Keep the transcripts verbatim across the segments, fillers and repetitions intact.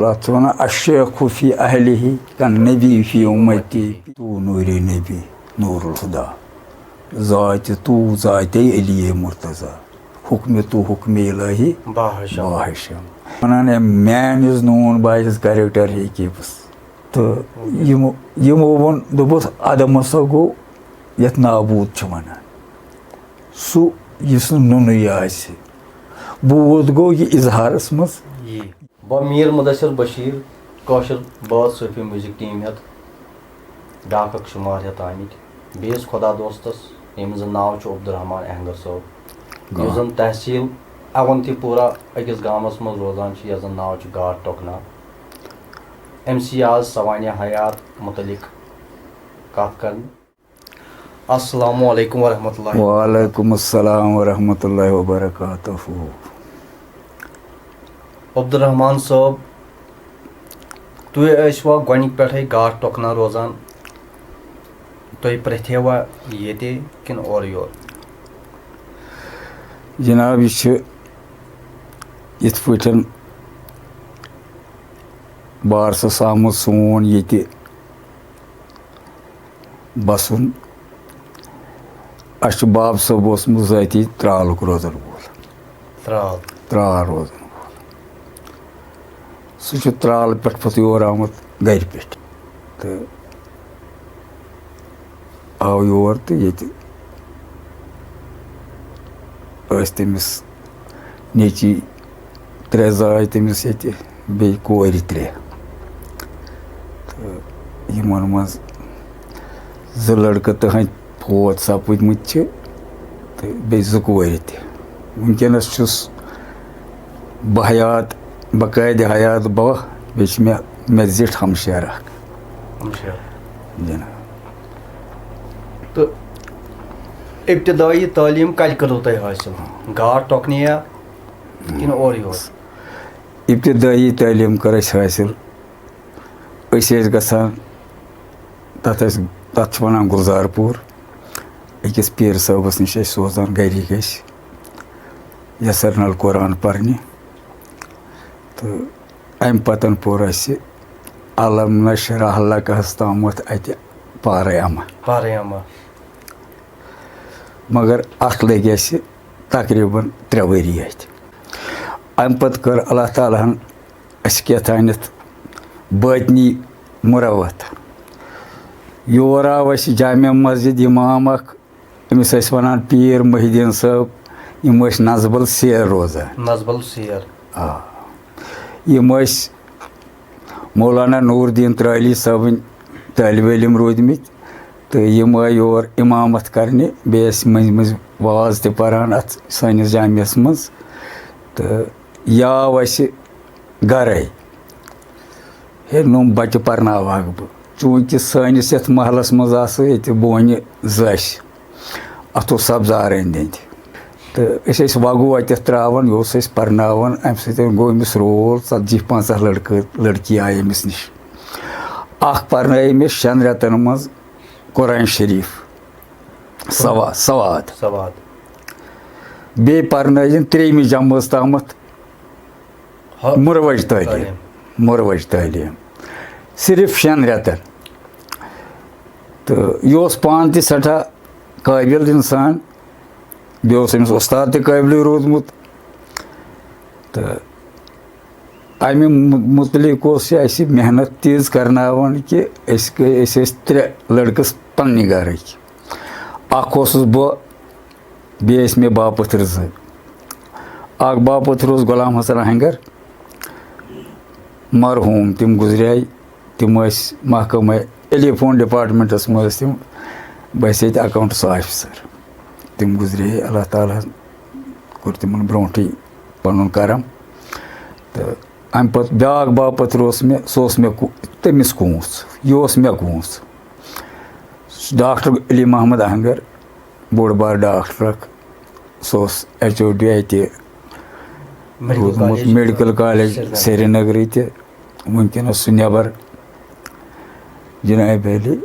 تَتھ چھِ وَنان الشیخ فی اہلہ کالنبی فی امتی، تو نور نبی نور الہدا، ذاتِ تو ذاتِ علی مرتضی، حکمِ تو حکمِ الہی باہشم۔ باہشم۔ وَنان ہے، man is known by his character، ہے کیپس۔ تہٕ یِمو یِمو ووٚن، دوٚپُس، عدم ہسا گوٚو یَتھ نابوٗد چھِ وَنان، سُہ یُس نہٕ نُنٕے آسہِ۔ بود گوٚو یہِ اظہارَس منٛز۔ یی۔ بہٕ میٖر مُدثر بشیٖر، کٲشِر بٲتھ صوٗفی میوٗزِک ٹیٖم ہٮ۪تھ ڈاکھک شُمار ہٮ۪تھ آمٕتۍ بیٚیِس خۄدا دوستَس، ییٚمِس زَن ناو چھُ عبدالرحمان اہنگر صٲب، یُس گوٚو۔ زَن تحصیٖل اونتی پورہ أکِس گامَس منٛز روزان چھُ، یَتھ زَن ناو چھُ گاٹھ ٹۄکنہ۔ أمۍ سٕے آز سوانح حیات مُتعلِق کَتھ کَرنہِ۔ السلام علیکم ورحمۃ اللہ۔ وعلیکم السلام ورحمۃ اللہ وبرکاتہ۔ عبدالرحمان صٲب، تُہۍ ٲسوا گۄڈٕنِکۍ پٮ۪ٹھَے گاٹھ ٹۄکنہ روزان؟ تُہۍ پرٛتھیوا ییٚتہِ کِنہٕ اورٕ یور؟ جناب، یہِ چھِ یِتھ پٲٹھۍ بارسَس آمُت سون ییٚتہِ بَسُن۔ اَسہِ چھُ باب صٲب اوسمُت ذٲتی ترٛالُک روزَن وول۔ ترٛال۔ ترٛال روزَن وول۔ سُہ چھُ ترٛالہٕ پٮ۪ٹھ پَتہٕ یور آمُت گَرِ پٮ۪ٹھ۔ تہٕ آو یور تہٕ ییٚتہِ ٲسۍ تٔمِس نیٚچی ترٛےٚ زاے تٔمِس ییٚتہِ، بیٚیہِ کورِ ترٛےٚ۔ تہٕ یِمَن منٛز زٕ لٔڑکہٕ تٕہٕنٛدۍ فوت سَپٕدمٕتۍ چھِ تہٕ بیٚیہِ زٕ کورِ تہِ۔ وٕنکیٚنَس چھُس بہٕ حیات، بقید حیات بہٕ، بیٚیہِ چھِ مےٚ، مےٚ زِٹھ ہمشیر اَکھ۔ ہمشیر۔ جِناب۔ تہٕ ابتدٲیی تعلیٖم کَتہِ کٔرٕو تۄہہِ حٲصِل؟ گاٹھ ٹۄکنہِ یا کِنہٕ اورٕ یور؟ ابتدٲیی تعلیٖم کٔر اَسہِ حٲصِل۔ أسۍ ٲسۍ گژھان، تَتھ ٲسۍ، تَتھ چھِ وَنان گُلزار پوٗر۔ أکِس پیٖر صٲبَس نِش ٲسۍ سوزان گَرِکۍ ٲسۍ یَسَر نَل قرآن پَرنہِ۔ تہٕ اَمہِ پَتَن پوٚر اَسہِ علم نشرح لکَس تامَتھ اَتہِ پارے اما۔ پارے اما۔ مگر اَتھ لٔگۍ اَسہِ تقریٖباً ترٛےٚ ؤری اَتہِ۔ اَمہِ پَتہٕ کٔر اللہ تعالیٰ ہَن اَسہِ کیٛاہ تانٮ۪تھ بٲطنی مُروَت۔ یور آو اَسہِ جامع مسجد اِمام اَکھ، أمِس ٲسۍ وَنان پیٖر محی الدیٖن صٲب، یِم ٲسۍ نزبل سیر روزان۔ نزبل سیر۔ آ۔ یِم ٲسۍ مولانا نور الدیٖن ترٛالی صٲبٕنۍ طٲلبہِ علم روٗدۍمٕتۍ، تہٕ یِم آے یور اِمامت کَرنہِ، بیٚیہِ ٲسۍ مٔنٛزۍ مٔنٛزۍ واز تہِ پَران اَتھ سٲنِس جامعس منٛز۔ تہٕ یہِ آو اَسہِ گَرَے۔ ہے، نوٚم بَچہٕ پَرناوہَکھ بہٕ۔ چوٗنٛکہِ سٲنِس یَتھ محلَس منٛز آسہٕ ییٚتہِ بونہِ زٕ اَسہِ۔ اَتھ اوس سبزار أنٛدۍ أنٛدۍ۔ تہٕ أسۍ ٲسۍ وَگُو اَتٮ۪تھ ترٛاوان، یہِ اوس اَسہِ پَرناوان۔ اَمہِ سۭتۍ گوٚو أمِس رول، ژَتجی پنٛژاہ لٔڑکہٕ، لٔڑکی آیہِ أمِس نِش۔ اَکھ پَرنٲے أمِس شٮ۪ن رٮ۪تَن منٛز قرآن شریٖف۔ سوا-، سواد۔ سواد۔ بیٚیہِ پَرنٲیِن ترٛیٚیِمہِ جمٲژ تامَتھ ہا-، مُروَج تعلیٖم۔ تعلیٖم۔ مُروَج تعلیٖم۔ صرف شٮ۪ن رٮ۪تَن۔ تہٕ یہِ اوس پانہٕ تہِ سٮ۪ٹھاہ قٲبِل اِنسان، بیٚیہِ اوس أمِس اُستاد تہِ قٲبلٕے روٗدمُت۔ تہٕ اَمہِ مُ-، مُتعلِق اوس یہِ اَسہِ محنت تیٖژ کَرناوان کہِ أسۍ گٔے، أسۍ ٲسۍ ترٛےٚ لٔڑکہٕ پنٛنہِ گَرٕکۍ۔ اَکھ اوسُس بہٕ، بیٚیہِ ٲسۍ مےٚ باپٲتھٕر زٕ۔ اَکھ باپٲتھٕر اوس غلام حسن اہنگر، مرحوٗم، تِم گُزریے۔ تِم ٲسۍ محکمہٕ ٹیلی فون ڈپارٹمنٹس منٛز ٲسۍ تِم، بہٕ ٲسۍ ییٚتہِ اکاؤنٹس آفیسر۔ تِم گُزرے، اللہ تعالیٰ ہن کوٚر تِمن برونٛٹھٕے پنُن کرم۔ تہٕ اَمہِ پتہٕ بیٛاکھ باپٲتھٕر اوس مےٚ، سُہ اوس مےٚ کو-، تٔمِس کوٗنٛژھ، یہِ اوس مےٚ کوٗنٛژھ۔ ڈاکٹر علی محمد اہنگر، بوٚڑ بار ڈاکٹر اکھ، سُہ اوس ایچ او ڈی اَتہِ میڈیکل روٗدمُت، کالج میڈیکل کالج سرینگر۔ سرینگرٕ تہِ، وٕنکیٚنَس سُہ نٮ۪بر جناب علی۔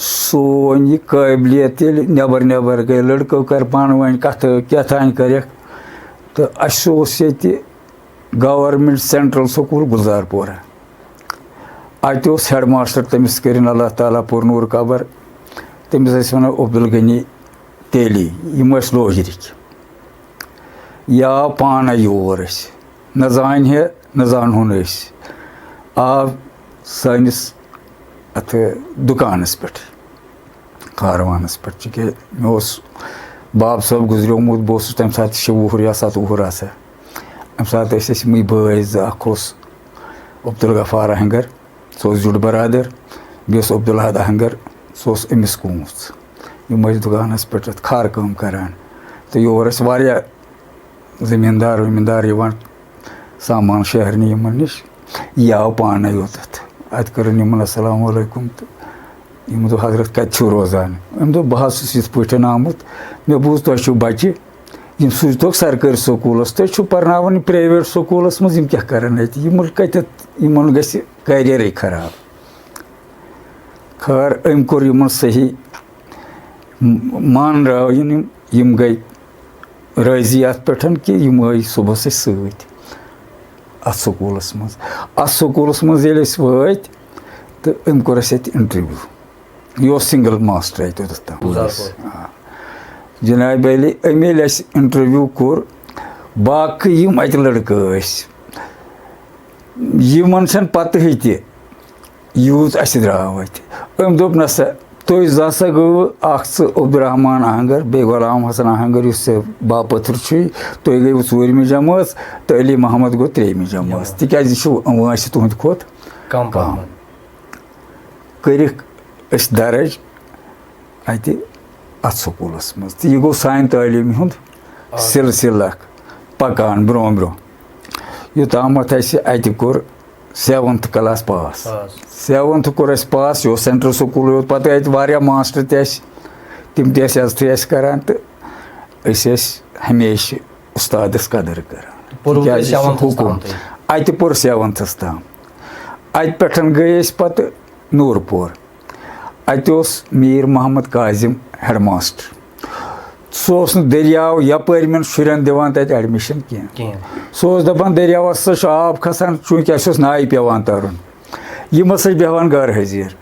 سون یہِ قٲبلیت ییٚلہِ نٮ۪بر نٮ۪بر گٔے، لٔڑکو کٔر پانہٕ ؤنۍ کَتھٕ کیٛاہ تام کٔرِکھ، تہٕ اَسہِ اوس ییٚتہِ گورنمنٹ سینٹرل سکوٗل گُلزار پورہ۔ اَتہِ اوس ہیڈ ماسٹر، تٔمِس کٔرِن اللہ تعالیٰ پُر نوٗر قبر، تٔمِس ٲسۍ وَنان عبدالغنی تیلی، یِم ٲسۍ لوجرٕکۍ۔ یہِ آو پانَے یور اَسہِ، نہ زانہِ ہے نہ زانہون أسۍ۔ آو سٲنِس اَتھٕ دُکانَس پٮ۪ٹھ، کاروانَس پٮ۪ٹھ، چونکہ مےٚ اوس باب صٲب گُزریومُت، بہٕ اوسُس تَمہِ ساتہٕ شےٚ وُہُر یا سَتہٕ وُہُر آسان۔ اَمہِ ساتہٕ ٲسۍ أسۍ یِمٕے بٲے زٕ، اَکھ اوس عبدالغفار اہنگر، سُہ اوس زیُٹھ برادر، بیٚیہِ اوس عبدالاحد اہنگر، سُہ اوس أمِس کوٗژ۔ یِم ٲسۍ دُکانَس پٮ۪ٹھ اَتھ کھارٕ کٲم کَران۔ تہٕ یور ٲسۍ واریاہ زٔمیٖندار ؤمیٖندار یِوان سامان شہرنہِ یِمَن نِش۔ یہِ آو پانَے یوٚتَتھ۔ اَتہِ کٔرٕن یِمَن السلام علیکُم تہٕ یِمو دوٚپ، "حضرت، کَتہِ چھِو روزان؟" أمۍ دوٚپ، "بہٕ حظ چھُس یِتھ پٲٹھۍ آمُت، مےٚ بوٗز تۄہہِ چھِو بَچہِ، یِم سوٗزتوکھ سرکٲرۍ سکوٗلَس، تُہۍ چھِو پَرناوان یہِ پرٛایویٹ سکوٗلَس منٛز، یِم کیٛاہ کَرَن اَتہِ؟ یِمَن کَتٮ۪تھ، یِمَن گژھِ کیریَرٕے خراب۔" خٲر، أمۍ کوٚر یِمَن صحیح، م-، مانرٲوِن یِم، یِم گٔے رٲضی اَتھ پٮ۪ٹھ کہِ یِم ٲے صُبحَس اَسہِ سۭتۍ اَتھ سکوٗلَس منٛز۔ اَتھ سکوٗلَس منٛز ییٚلہِ أسۍ وٲتۍ تہٕ أمۍ کوٚر اَسہِ اَتہِ انٹرویو۔ یہِ اوس سنگل ماسٹر اَتہِ اوٚتَتھ تام۔ گُلزار پورِ۔ آ۔ جناب علی، أمۍ ییٚلہِ اَسہِ انٹرویو کوٚر، باقٕے یِم اَتہِ لڑکہٕ ٲسۍ، یِمن چھَنہٕ پَتہٕے تہِ یوٗت اَسہِ درٛاو اَتہِ۔ أمۍ دوٚپ، "نہ سا، تُہۍ زٕ ہسا گٔوٕ، اَکھ ژٕ عبدالرحمان آہنگر، بیٚیہِ غلام حسن آہنگر، یُس ژےٚ باپٲتھٕر چھُے، تُہۍ گٔیوٕ ژوٗرمہِ جمٲژ، تہٕ علی محمد گوٚو ترٛیٚیِمہِ جمٲژ، جمٲژ۔ تِکیٛازِ یہِ چھُ وٲنٛسہِ تُہٕنٛدِ کھۄتہٕ کم کم۔" پہمتھ۔ کٔرِکھ أسۍ درٕج اَتہِ اَتھ سکوٗلَس منٛز۔ تہٕ یہِ گوٚو سانہِ تعلیٖمہِ ہُنٛد آ۔ سلسلہٕ اَکھ پَکان برٛونٛہہ برٛونٛہہ۔ یوٚتامَتھ اَسہِ اَتہِ کوٚر سیوَنتھ کلاس پاس۔ پاس۔ سیوَنتھ کوٚر اَسہِ پاس، یہِ اوس سینٹرل سکوٗلٕے یوت۔ پَتہٕ ٲسۍ اَتہِ واریاہ ماسٹر تہِ اَسہِ، تِم تہِ ٲسۍ عزتھٕے اَسہِ کَران تہٕ أسۍ ٲسۍ ہمیشہِ اُستادَس قدٕر کَران۔ پوٚروٕ تۄہہِ تِکیٛازِ یہِ چھُ سیوَنتھَس تام حُکُم۔ تۄہہِ؟ اَتہِ پوٚر سیوَنتھَس تام۔ اَتہِ پٮ۪ٹھ گٔے أسۍ پَتہٕ نوٗر پور۔ اَتہِ اوس میٖر محمد کاظم ہیڈ ماسٹر۔ سُہ اوس نہٕ دٔریاو یَپٲرۍ مٮ۪ن شُرٮ۪ن دِوان تَتہِ ایڈمِشن کینٛہہ۔ کینٛہہ۔ سُہ اوس دَپان، "دٔریاوَس ہسا چھُ آب کھسان، چوٗنٛکہِ اَسہِ اوس نایہِ پٮ۪وان تَرُن۔ یِم ہسا چھِ بیٚہوان غٲر حٲضِر۔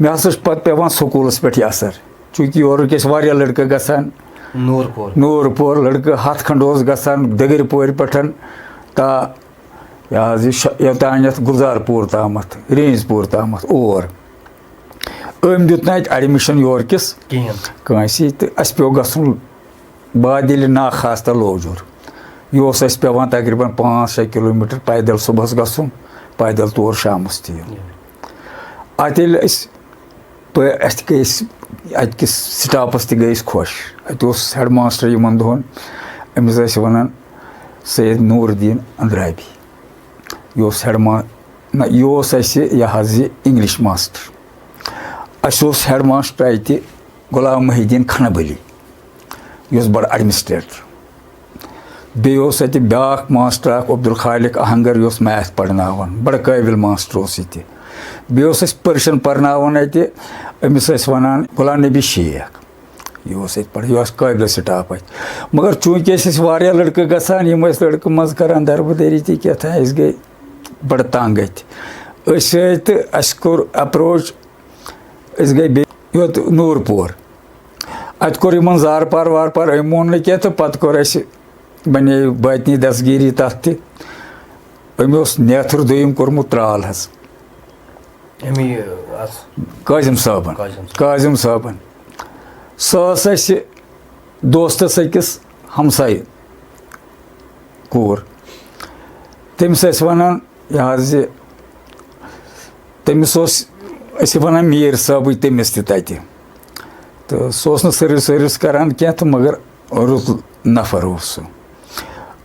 مےٚ ہسا چھُ پَتہٕ پٮ۪وان سکوٗلَس پٮ۪ٹھ یہِ اَثر، چوٗنٛکہِ یورٕکۍ ٲسۍ واریاہ لٔڑکہٕ گژھان نوٗر پور۔ نوٗر پور، لٔڑکہٕ ہَتھ کھنٛڈ اوس گژھان دٔگٕرۍ پورِ پٮ۪ٹھ تا یہِ حظ یہِ شا-، یوٚتانٮ۪تھ گُلزار پوٗر تامَتھ، رینج پوٗر تامَتھ اور۔ أمۍ دیُت نہٕ اَتہِ ایڈمِشن یورٕ کِس کِہیٖنۍ۔ کٲنٛسی، تہٕ اَسہِ پیوٚو گژھُن بادِلہِ ناخاستہ لوجُر۔ یہِ اوس اَسہِ پٮ۪وان تقریٖباً پانٛژھ شےٚ کِلوٗ میٖٹر پیدل صُبحَس گژھُن، پیدل تور شامَس تہِ یُن۔ اَتہِ ییٚلہِ أسۍ پٲ-، اَسہِ تہِ گٔے أسۍ، اَتہِ کِس سٹافَس تہِ گٔے أسۍ خۄش۔ اَتہِ اوس ہیڈ ماسٹر یِمَن دۄہَن، أمِس ٲسۍ وَنان سید نوٗر الدیٖن اندرابی۔ یہِ اوس ہیڈ ما-، نہ، یہِ اوس اَسہِ یہِ حظ یہِ انگلش ماسٹر۔ اَسہِ اوس ہیڈ ماسٹر اَتہِ غلام محی الدین کھنہٕ بلی، یہِ اوس بڑٕ ایڈمنسٹریٹر۔ بیٚیہِ اوس اَتہِ بیٛاکھ ماسٹر اکھ عبدالخالق اہنگر، یہِ اوس میتھ پرناوان، بڑٕ قٲبِل ماسٹر اوس یہِ تہِ۔ بیٚیہِ اوس اَسہِ پٔرشن پرناوان اَتہِ، أمِس ٲسۍ وَنان غلام نبی شیخ۔ یہِ اوس ییٚتہِ پٮ۪ٹھ، یہِ اوس قٲبلہِ سٹاف اَتہِ۔ مگر چوٗنٛکہِ أسۍ ٲسۍ واریاہ لٔڑکہٕ گژھان، یِم ٲسۍ لٔڑکہٕ منٛز کران دربٕدٔری تہِ کیٛاہ تام، أسۍ گٔے بڑٕ تنٛگ اَتہِ۔ أسۍ ٲسۍ تہٕ اَسہِ کوٚر اپروچ، أسۍ گٔے بیٚیہِ یوٚت نوٗر پور۔ اَتہِ کوٚر یِمن زارپار وارپار، أمۍ مون نہٕ کینٛہہ تہٕ پتہٕ کوٚر اَسہِ، بنے باطنی دستگیری تَتھ تہِ۔ أمۍ اوس نیتھٕر دوٚیِم کوٚرمُت ترٛال حظ۔ أمی، اَتھ کاظم صٲبن۔ کاظم صٲب۔ کاظم صٲبن۔ سۄ ٲس اَسہِ دوستس أکِس ہمسایہِ کوٗر۔ تٔمِس ٲسۍ وَنان، یہِ حظ یہِ، تٔمِس اوس، أسۍ وَنان میٖر صٲبٕے تٔمِس تہِ تَتہِ۔ تہٕ سُہ اوس نہٕ سٔروِس ؤروِس کَران کینٛہہ تہٕ مگر رُت نفر اوس سُہ۔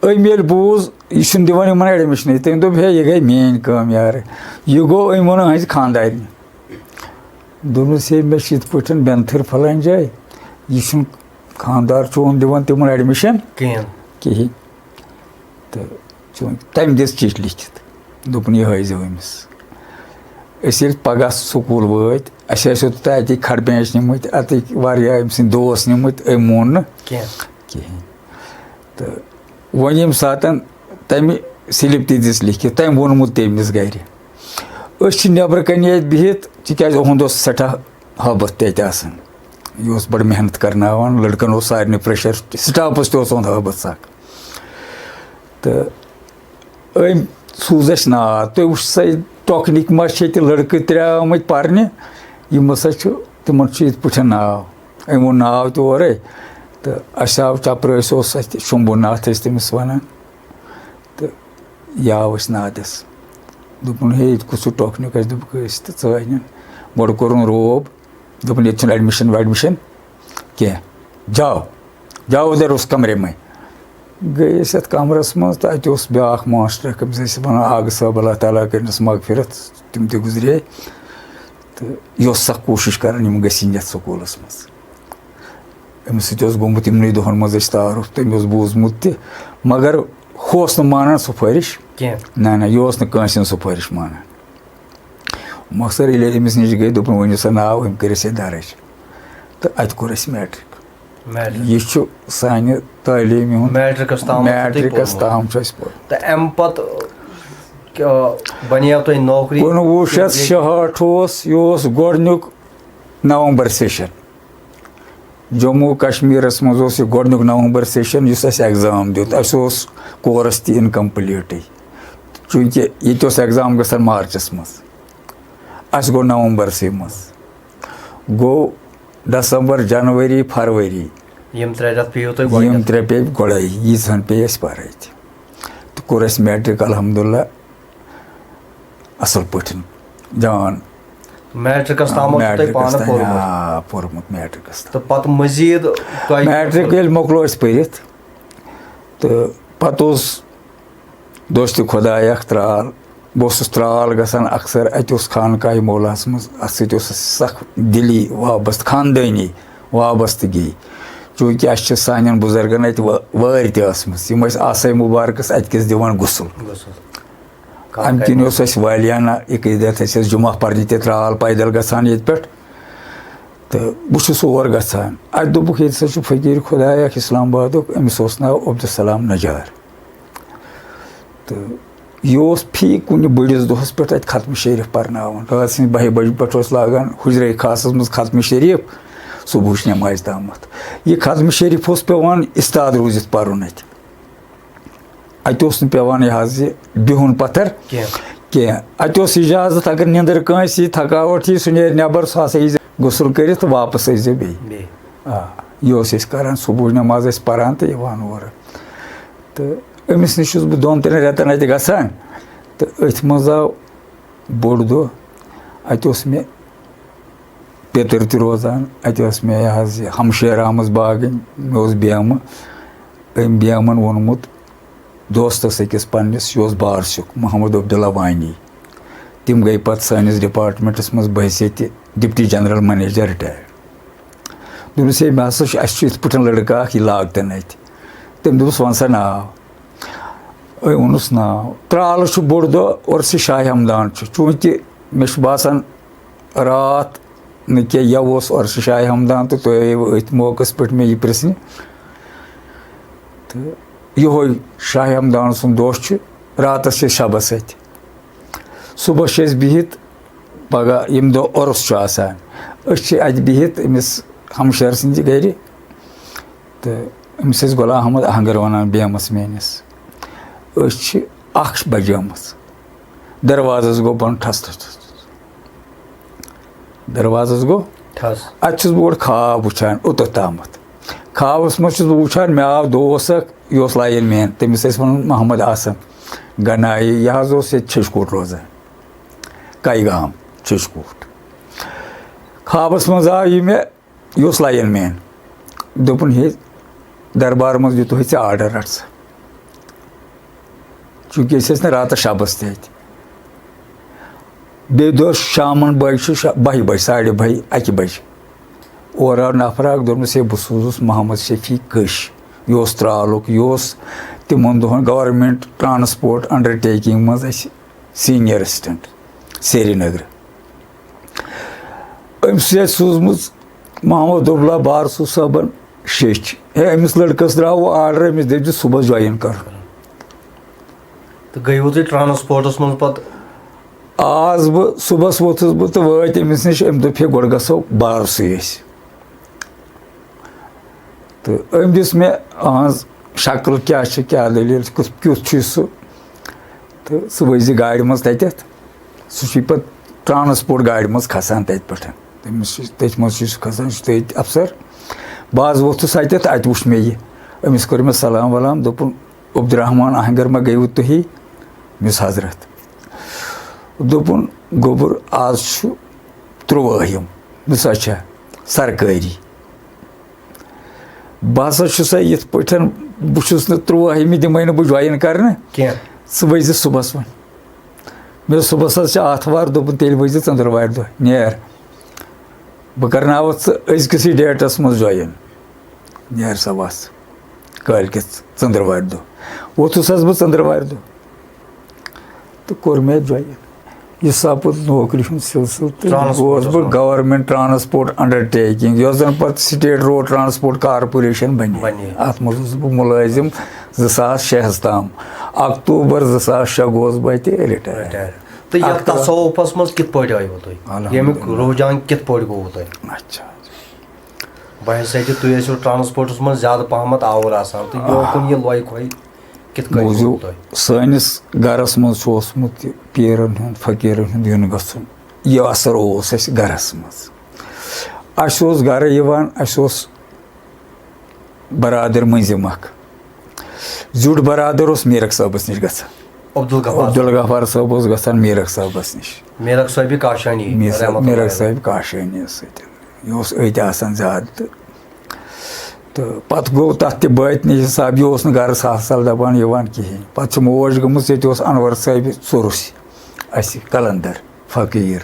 أمۍ ییٚلہِ بوٗز، یہِ چھُنہٕ دِوان یِمَن ایڈمِشنٕے، تٔمۍ دوٚپ، "ہے، یہِ گٔے میٛٲنۍ کٲم یارٕ، یہِ گوٚو أمۍ ووٚن أہٕنٛزِ خانٛدارنہِ۔" دوٚپنَس، "ہے، مےٚ چھِ یِتھ پٲٹھۍ بٮ۪نتھٕر پھلٲنۍ جایہِ، یہِ چھُنہٕ خانٛدار چون دِوان تِمَن ایڈمِشن کِہیٖنۍ۔ کِہیٖنۍ۔" تہٕ چون، تٔمۍ دِژ چِٹھۍ لیکھِتھ، دوٚپُن، "یہِ ہٲیزیو أمِس۔" أسۍ ییٚلہِ پگاہ سکوٗل وٲتۍ، اَسہِ ٲسۍ اوٚتتھ اَتہِ کھڑ بینچ نِمٕتۍ، اَتِکۍ واریاہ أمۍ سٕنٛدۍ دوس نِمٕتۍ، أمۍ مون نہٕ کینٛہہ۔ کِہیٖنۍ۔ تہٕ وۄنۍ ییٚمہِ ساتَن تَمہِ سِلِپ تہِ دِژ لیکھِتھ، تٔمۍ ووٚنمُت تٔمِس گَرِ۔ أسۍ چھِ نٮ۪برٕ کَنہِ ییٚتہِ بِہِتھ، تِکیٛازِ اُہُنٛد اوس سٮ۪ٹھاہ ہٲبَتھ تہِ اَتہِ آسان۔ یہِ اوس بَڑٕ محنت کَرناوان، لٔڑکَن اوس سارنٕے پرٛیشَر، سِٹافَس تہِ اوس اُہُنٛد ہٲبَتھ سَکھ۔ تہٕ أمۍ سوٗز اَسہِ ناد، تُہۍ وٕچھ سا، ٹۄکنٕکۍ ما چھِ ییٚتہِ لٔڑکہٕ ترٛےٚ آمٕتۍ پَرنہِ، یِم ہَسا چھِ، تِمَن چھُ یِتھ پٲٹھۍ ناو۔ أمۍ ووٚن ناو تہِ اورَے، تہٕ اَسہِ آو چَپرٲسۍ، اوس اَسہِ شمبھوٗ ناتھ ٲسۍ تٔمِس وَنان۔ تہٕ یہِ آو اَسہِ نادَس۔ دوٚپُن، "ہے، ییٚتہِ کُس چھُ ٹۄکنیُک؟" اَسہِ دوٚپُکھ، "أسۍ تہٕ ژٕ أنِن۔" گۄڈٕ کوٚرُن روب، دوٚپُن، "ییٚتہِ چھُنہٕ admission ویڈمِشن کینٛہہ، جاؤ، جاؤ ادھر اس کمرے میں۔" گٔے أسۍ اَتھ کَمرَس منٛز، تہٕ اَتہِ اوس بیٛاکھ ماسٹر اَکھ، أمِس ٲسۍ وَنان آغہٕ صٲب، اللہ تعالیٰ کٔرِنَس مغفرت، تِم تہِ گُزرے۔ تہٕ یہِ اوس سخ کوٗشِش کَران، یِم گٔژھۍ یِنۍ یَتھ سکوٗلَس منٛز۔ أمِس سۭتۍ اوس گوٚمُت یِمنٕے دۄہَن منٛز اَسہِ تعارُف، تہٕ أمۍ اوس بوٗزمُت تہِ، مگر ہُہ اوس نہٕ مانان سُفٲرِش۔ کینٛہہ۔ نہ، نہ، یہِ اوس نہٕ کٲنٛسہِ ہٕنٛز سُفٲرِش مانان۔ مۄخصر ییٚلہِ أمِس نِش گٔے، دوٚپُن، "ؤنِو سا ناو"، أمۍ کٔر اَسہِ یہِ درٕج۔ تہٕ اَتہِ کوٚر اَسہِ میٹرِک۔ میٹرِک۔ یہِ چھُ سانہِ تعلیٖمہِ ہُنٛد، میٹرِکَس تام چھُ تۄہہِ میٹرِکَس پوٚرمُت۔ تام چھُ اَسہِ پوٚرمُت۔ تہٕ اَمہِ پَتہٕ، کیٛاہ، بَنیو تۄہہِ نوکری؟ کُنوُہ شیٚتھ شُہٲٹھ اوس، یہِ اوس گۄڈٕنیُک نومبر سیشن۔ جموں کشمیرس منٛز اوس یہِ گۄڈٕنیُک نومبر سیشن، یُس اَسہِ ایگزام دیُت۔ اَسہِ اوس کورس تہِ انکمپلیٖٹٕے، چوٗنٛکہِ ییٚتہِ اوس ایگزام گژھان مارچس منٛز، اَسہِ گوٚو نومبرسٕے منٛز۔ گوٚو دسمبر، جنؤری، فروری۔ یِم ترٛےٚ رٮ۪تھ پیٚیِو تۄہہِ یِم گۄڈٕنٮ۪تھ۔ ترٛےٚ پیٚیہِ گۄڈَے، ییٖژہن پیٚیہِ اَسہِ پَرٕنۍ تہِ۔ تہٕ کوٚر اَسہِ میٹرِک الحمدللہ اَصٕل پٲٹھۍ، جان۔ میٹرِکَس تام اوسوٕ تۄہہِ میٹرِکَس پانہٕ تام، پوٚرمُت؟ آ، پوٚرمُت میٹرِکَس تام۔ تہٕ پَتہٕ مٔزیٖد تۄہہِ میٹرِک ییٚلہِ مۄکلو اَسہِ پٔرِتھ، تہٕ پَتہٕ اوس دوستِ خۄداے اَکھ ترٛال۔ بہٕ اوسُس ترٛال گژھان اکثر، اَتہِ اوس خانقاہِ مولاہَس منٛز، اَتھ سۭتۍ اوس اَسہِ سخ دِلی وابستہٕ، خاندٲنی وابستگی۔ چوٗنٛکہِ اَسہِ چھِ سانٮ۪ن بُزرگَن اَتہِ وٲ-، وٲرۍ تہِ ٲسمٕژ، یِم ٲسۍ آسے مُبارکَس اَتہِ کِس دِوان غسل۔ غسل۔ اَمہِ کِنۍ اوس اَسہِ والیانہ عقیٖدت، اَسہِ ٲسۍ جمعہ پَرنہِ تہِ ترٛال پیدل گژھان ییٚتہِ پٮ۪ٹھ۔ تہٕ بہٕ چھُس اور گژھان۔ اَتہِ دوٚپُکھ، "ییٚتہِ سا چھُ فقیٖر خۄداے اَکھ اِسلام آبادُک، أمِس اوس ناو عبدالسلام نجار۔" تہٕ یہِ اوس فی کُنہِ بٔڑِس دۄہَس پٮ۪ٹھ اَتہِ ختمہِ شریٖف پَرناوان۔ راتھ سٕنٛزِ بَہہِ بَجہِ پٮ۪ٹھ اوس لاگان حُجرے خاصَس منٛز ختمہِ شریٖف صُبحٕچ نٮ۪مازِ تامَتھ۔ یہِ ختمہِ شریٖف اوس پٮ۪وان اِستاد روٗزِتھ پَرُن اَتہِ۔ اَتہِ اوس نہٕ پٮ۪وان یہِ حظ یہِ بِہُن پَتھر کینٛہہ۔ کینٛہہ۔ اَتہِ اوس اِجازت، اگر نیٚنٛدٕر کٲنٛسہِ یی، تھکاوٹ یی، سُہ نیرِ نٮ۪بر، سُہ ہسا یی غسل کٔرِتھ تہٕ واپس ٲسۍ زِ بیٚیہِ۔ بیٚیہِ۔ آ، یہِ اوس أسۍ کران، صبحٕچ نٮ۪ماز ٲسۍ پران تہٕ یِوان اورٕ۔ تہٕ أمِس نِش چھُس بہٕ دۄن ترٛٮ۪ن رٮ۪تن اَتہِ گژھان، تہٕ أتھۍ منٛز آو بوٚڑ دۄہ۔ اَتہِ اوس مےٚ پیٚتٕر تہِ روزان، اَتہِ ٲس مےٚ یہِ حظ یہِ ہمشیرٕ آمٕژ باگٕنۍ، مےٚ اوس بیمہٕ، أمۍ بیمَن ووٚنمُت دوستَس أکِس پنٛنِس، یہِ اوس بارسُک، محمد عبداللہ وانی۔ تِم گٔے پَتہٕ سٲنِس ڈپارٹمنٹَس منٛز بحیثیت ڈپٹی جنرل منیجر رِٹایَر۔ دوٚپمَس، "ہے، مےٚ ہسا چھُ، اَسہِ چھُ یِتھ پٲٹھۍ لٔڑکہٕ اَکھ، یہِ لاگ تَن اَتہِ۔" تٔمۍ دوٚپُس، "وَن سا ناو۔" أمۍ ووٚنُس ناو۔ ترٛالہٕ چھُ بوٚڑ دۄہ، عرسہِ شاہِ ہمدان چھُ۔ چوٗنٛکہِ مےٚ چھُ باسان، راتھ نہٕ کینٛہہ، یَوٕ اوس عرسہِ شاہِ ہمدان تہٕ تُہۍ آیِوٕ أتھۍ موقعس پٮ۪ٹھ مےٚ یہِ پرٛژھنہِ۔ تہٕ یِہوٚے شاہِ ہمدان سُنٛد دۄہ چھُ، راتَس چھِ أسۍ شَبَس اَتہِ۔ صُبحَس چھِ أسۍ بِہِتھ، پَگاہ ییٚمہِ دۄہ عُرُس چھُ آسان، أسۍ چھِ اَتہِ بِہِتھ أمِس ہمشیرٕ سٕنٛدِ گَرِ۔ تہٕ أمِس ٲسۍ غلام احمد اہنگر وَنان بیمَس میٛٲنِس۔ أسۍ چھِ اَکھ بَجیمٕژ۔ دروازَس گوٚو بۄن ٹھَس، ٹھَس، ٹھَس۔ دروازَس گوٚو۔ ٹھَس۔ اَتہِ چھُس بہٕ گۄڈٕ خواب وٕچھان اوٚتَتھ تامَتھ۔ خوابَس منٛز چھُس بہٕ وٕچھان، مےٚ آو دوس اَکھ، یہِ اوس لایِن مین، تٔمِس ٲسۍ وَنان محمد حسن گنایی، یہِ حظ اوس ییٚتہِ چھٔج کوٹ روزان، کَے گام، چھٔج کوٹ۔ خوابَس منٛز آو یہِ مےٚ، یہِ اوس لایِن مین۔ دوٚپُن، "ہے، دربار منٛز دیُتوُے ژےٚ آرڈر، رَٹ سا۔" چوٗنٛکہِ أسۍ ٲسۍ نہٕ راتَس شَبَس تہِ اَتہِ۔ بیٚیہِ دۄہ شامَن بٲگۍ چھُ شا-، بَہہِ بَجہِ، ساڑِ بَہہِ، اَکہِ بَجہِ۔ اورٕ آو نفر اَکھ، دوٚپنَس، "ہے، بہٕ سوٗزُس محمد شفیع کٔش۔" یہِ اوس ترٛالُک، یہِ اوس تِمَن دۄہَن government transport undertaking منٛز اَسہِ senior assistant سرینگرٕ۔ أمۍ سٕے اَتہِ سوٗزمٕژ محمد عبداللہ بارسو صٲبَن شیٚچھ۔ ہے، أمِس لٔڑکَس درٛاو آرڈر، أمِس دٔپۍ زِ صُبحَس join کَرُن۔ گٔیوٕ تُہۍ ٹرانسپورٹس منٛز پتہٕ؟ آز بہٕ صُبحس ووٚتھُس بہٕ تہٕ وٲتۍ أمِس نِش، أمۍ دوٚپ، "ہے، گۄڈٕ گژھو بارسٕے أسۍ۔" تہٕ أمۍ دِژ مےٚ أہٕنٛز شکل کیٛاہ چھِ، کیٛاہ دٔلیٖل چھِ، کُس، کیُتھ چھُے سُہ؟ تہٕ سُہ ؤسۍ زِ گاڑِ منٛز تَتٮ۪تھ، سُہ چھُے پَتہٕ ٹرانسپورٹ گاڑِ منٛز کھسان تَتہِ پٮ۪ٹھ۔ تٔمِس چھِ، تٔتھۍ منٛز چھُ سُہ کھسان، سُہ چھُ تٔتھۍ افسر۔ بہٕ حظ ووٚتھُس اَتٮ۪تھ، اَتہِ وُچھ مےٚ یہِ۔ أمِس کوٚر مےٚ سلام ولام، دوٚپُن، "عبدالرحمان اہنگر ما گٔیوٕ تُہی؟" مِس حضرت۔ دوٚپُن، "گوٚبُر، آز چھُ تُرٛوٲہِم۔" مِس، "اچھا، سرکٲری۔" بہٕ ہسا چھُسے یِتھ پٲٹھۍ، بہٕ چھُس نہٕ تُرٛوٲہِمہِ دِمَے نہٕ بہٕ جویِن کرنہٕ۔ کینٛہہ۔ ژٕ ؤسۍ زِ صُبحس وۄنۍ۔ مےٚ دوٚپ، "صُبحس حظ چھِ آتھوار۔" دوٚپُن، "تیٚلہِ ؤسۍ زِ ژٔنٛدٕروارِ دۄہ، نیر۔ بہٕ کرناوَتھ ژٕ أزکِسٕے ڈیٹس منٛز جویِن۔ نیر سا وَس کٲلۍ کٮ۪تھ ژٔنٛدٕروارِ دۄہ۔" ووٚتھُس حظ بہٕ ژٔنٛدٕروارِ دۄہ تہٕ کوٚر مےٚ جویِن۔ یہِ سپُد نوکری ہُنٛد سلسلہٕ تہٕ ٹرانسپورٹس گوس بہٕ منٛز۔ گورنمنٹ ٹرانسپورٹ انڈرٹیکنگ، یۄس زن پتہٕ سٹیٹ روڈ ٹرانسپورٹ کارپوریشن بنے۔ بنے۔ اتھ منٛز اوسُس بہٕ مُلٲزِم زٕ ساس شےٚ ہس تام۔ اکتوبر زٕ ساس شےٚ گوس بہٕ اتہِ رِٹایَر۔ رِٹایَر۔ تہٕ یتھ اکھ تصوفس منٛز کِتھ پٲٹھۍ آیوٕ تُہۍ؟ الحمدللہ۔ ییٚمیُک رُجحان کِتھ پٲٹھۍ گوٚوٕ تۄہہِ؟ اچھا۔ بہٕ حظ سۭتۍ تُہۍ ٲسِو ٹرانسپورٹس منٛز زیادٕ پہمتھ آوُر آسان تہٕ یوکُن یہِ لۄے کھۄے کِتھ کٔنۍ بوٗزِو، گوٚو تۄہہِ؟ سٲنِس گرس منٛز چھُ اوسمُت یہِ پیٖرن ہُنٛد، فقیٖرن ہُنٛد یُن گژھُن۔ یہِ اثر اوس اَسہِ گرس منٛز۔ اَسہِ اوس گرٕ یِوان، اَسہِ اوس برادر مٔنٛزِم اکھ۔ زیُٹھ برادر اوس میٖرک صٲبس نِش گژھان۔ عبدالغفار۔ عبدالغفار صٲب اوس گژھان میٖرک صٲبس نِش۔ میٖرک صٲبِ کاشانی، میٖرک صٲب، رحمتہ اللہ میٖرک علیہ۔ صٲبِ کاشانی سۭتۍ۔ یہِ اوس أتۍ آسان زیادٕ تہٕ، تہٕ پتہٕ گوٚو تتھ تہِ بٲطنی حساب، یہِ اوس نہٕ گرٕ سہل سہل دپان یِوان کِہیٖنۍ۔ پتہٕ چھِ موج گٔمٕژ، ییٚتہِ اوس انور صٲبِ ژوٚرُس اَسہِ قلندر فقیٖر۔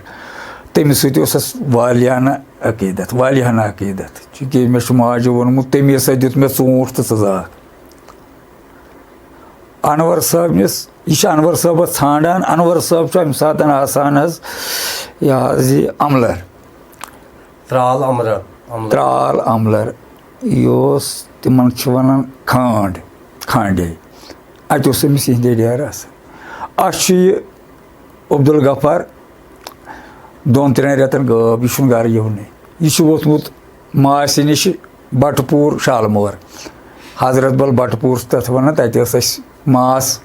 تٔمِس سۭتۍ اوس اَسہِ والیانہ عقیٖدت، والیانہ عقیٖدت۔ چوٗنٛکہِ مےٚ چھُ ماجہِ ووٚنمُت، تٔمی ہسا دیُت مےٚ ژوٗنٛٹھ تہٕ ژٕ زاکھ۔ انور صٲبنِس، یہِ چھُ انور صٲبس ژھانٛڈان۔ انور صٲب چھُ اَمہِ ساتہٕ آسان حظ، یہِ حظ یہِ عملر۔ ترال عملر۔ عملر۔ ترال عملر۔ یہِ اوس، تِمن چھِ وَنان کھانٛڈ، کھانٛڈے۔ اَتہِ اوس أمِس یِہِنٛدے ڈیرٕ آسان۔ اَسہِ چھُ یہِ عبدالغفار دۄن ترٛٮ۪ن رٮ۪تن غٲب، یہِ چھُنہٕ گرٕ یِونٕے۔ یہِ چھُ ووٚتھمُت ماسہِ نِش بٹہٕ پوٗر شالمور، حضرت بل بٹہٕ پوٗر چھِ تَتھ وَنان، تَتہِ ٲس اَسہِ ماس،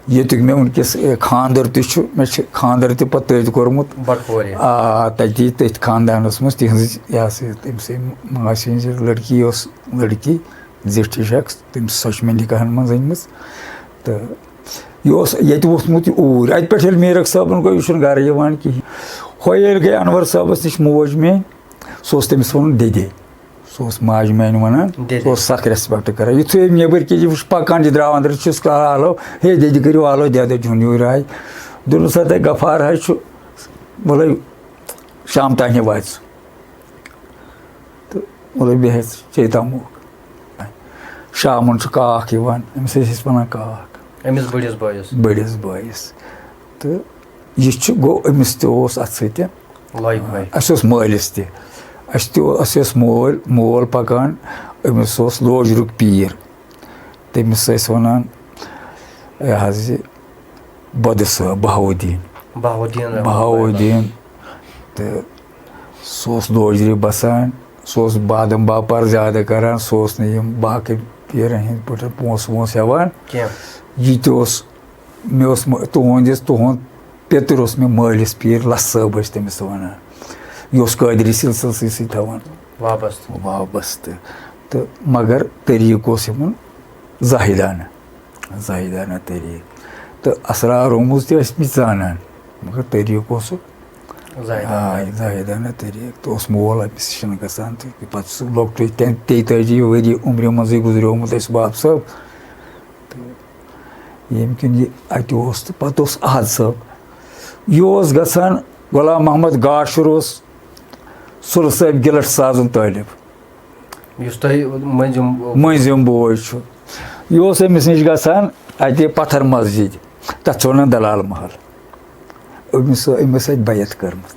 ییٚتیُک مےٚ وٕنکیٚس، اے، خانٛدر تہِ چھُ، مےٚ چھِ خانٛدر تہِ پَتہٕ تٔتھۍ کوٚرمُت۔ بٹپورِ۔ آ، تَتی تٔتھۍ خاندانَس منٛز تِہِنٛزٕے، یہِ ہسا یہِ، تٔمۍ سٕے ماسہِ ہِنٛز یہِ لٔڑکی ٲس، لٔڑکی زِٹھ ہِش اَکھ، تٔمِس، سۄ چھِ مےٚ نِکاحَن منٛز أنۍمٕژ۔ تہٕ یہِ اوس ییٚتہِ ووٚتھمُت یہِ اوٗرۍ۔ اَتہِ پٮ۪ٹھ ییٚلہِ میٖرک صٲبَن گوٚو، یہِ چھُنہٕ گَرٕ یِوان کِہیٖنۍ۔ ہۄ ییٚلہِ گٔے اَنوَر صٲبَس نِش موج میٛٲنۍ، سُہ اوس تٔمِس وَنان دٮ۪دے۔ سُہ اوس ماجہِ میٛانہِ وَنان، دٮ۪دے۔ سُہ اوس سَخ respect کَران۔ یُتھُے أمۍ نیٚبٕرۍ کِنۍ یہِ وٕچھ پَکان چھِ درٛاوان، دَپان چھُس کَران آلو، "ہے دٮ۪دِ، کٔرِو آلو دٮ۪دٕ جُن یوٗرۍ آے۔" دوٚپنَس، "ہَتَے غفار حظ چھُ، وَلَے شام تانۍ واتہِ سُہ۔" تہٕ وَلَے بیٚہہ ژٕ، چے تَموکھ۔ شامَن چھُ کاکھ یِوان، أمِس ٲسۍ أسۍ وَنان کاکھ۔ أمِس بٔڑِس بٲیِس۔ بٔڑِس بٲیِس۔ تہٕ یہِ چھُ، گوٚو، أمِس تہِ اوس اَتھ سۭتۍ۔ لۄے پھۄے۔ اَسہِ اوس مٲلِس تہِ۔ اَسہِ تہِ اوس، اَسہِ اوس مول، مول پَکان، أمِس اوس لوجرُک پیٖر۔ تٔمِس ٲسۍ وَنان، یہِ حظ یہِ بۄدٕ صٲب، بہاؤالدیٖن۔ بہاؤالدیٖن رحمتہ اللہ۔ بہاؤالدیٖن۔ تہٕ سُہ اوس لوجرِ بَسان، سُہ اوس بادام باپار زیادٕ کَران، سُہ اوس نہٕ یِم باقٕے پیٖرَن ہِنٛدۍ پٲٹھۍ پونٛسہٕ وونٛسہٕ ہٮ۪وان۔ کینٛہہ۔ یہِ تہِ اوس، مےٚ اوس مٲ-، تُہُنٛد یُس، تُہُنٛد پیٚتٕر اوس مےٚ مٲلِس پیٖر، لَس صٲب ٲسۍ تٔمِس وَنان۔ یہِ اوس قٲدری سِلسِلسٕے سۭتۍ تھاوان وابستہٕ۔ وابستہٕ۔ تہٕ مگر طریٖقہٕ اوس یِمَن زاہدانہٕ۔ زاہدانہ طریٖقہٕ۔ تہٕ اسرار رموز تہِ ٲسۍ مٕتۍ زانان، مگر طریٖقہٕ اوسُکھ زاہدانہ۔ آ، زاہدانہ طریٖقہٕ۔ تہٕ اوس مول أمِس نِش گژھان، تہٕ پَتہٕ سُہ لۄکٹُے، تہِ-، تیٚتٲجی ؤری عمرِ منٛزٕے گُزریومُت اَسہِ بَب صٲب۔ تہٕ ییٚمہِ کِنۍ یہِ اَتہِ اوس، تہٕ پَتہٕ اوس احد صٲب۔ یہِ اوس گژھان، غلام محمد گاشُر اوس سُلہٕ صٲبۍ گِلَٹ سازُن طٲلب۔ یُس تۄہہِ مٔنٛزِم مٔنٛزِم بوے چھُ۔ یہِ اوس أمِس نِش گژھان اَتہِ پَتھر مسجد، تَتھ چھِ وَنان دلال محل۔ أمِس، أمِس ٲسۍ اَتہِ بیعت کٔرمٕژ۔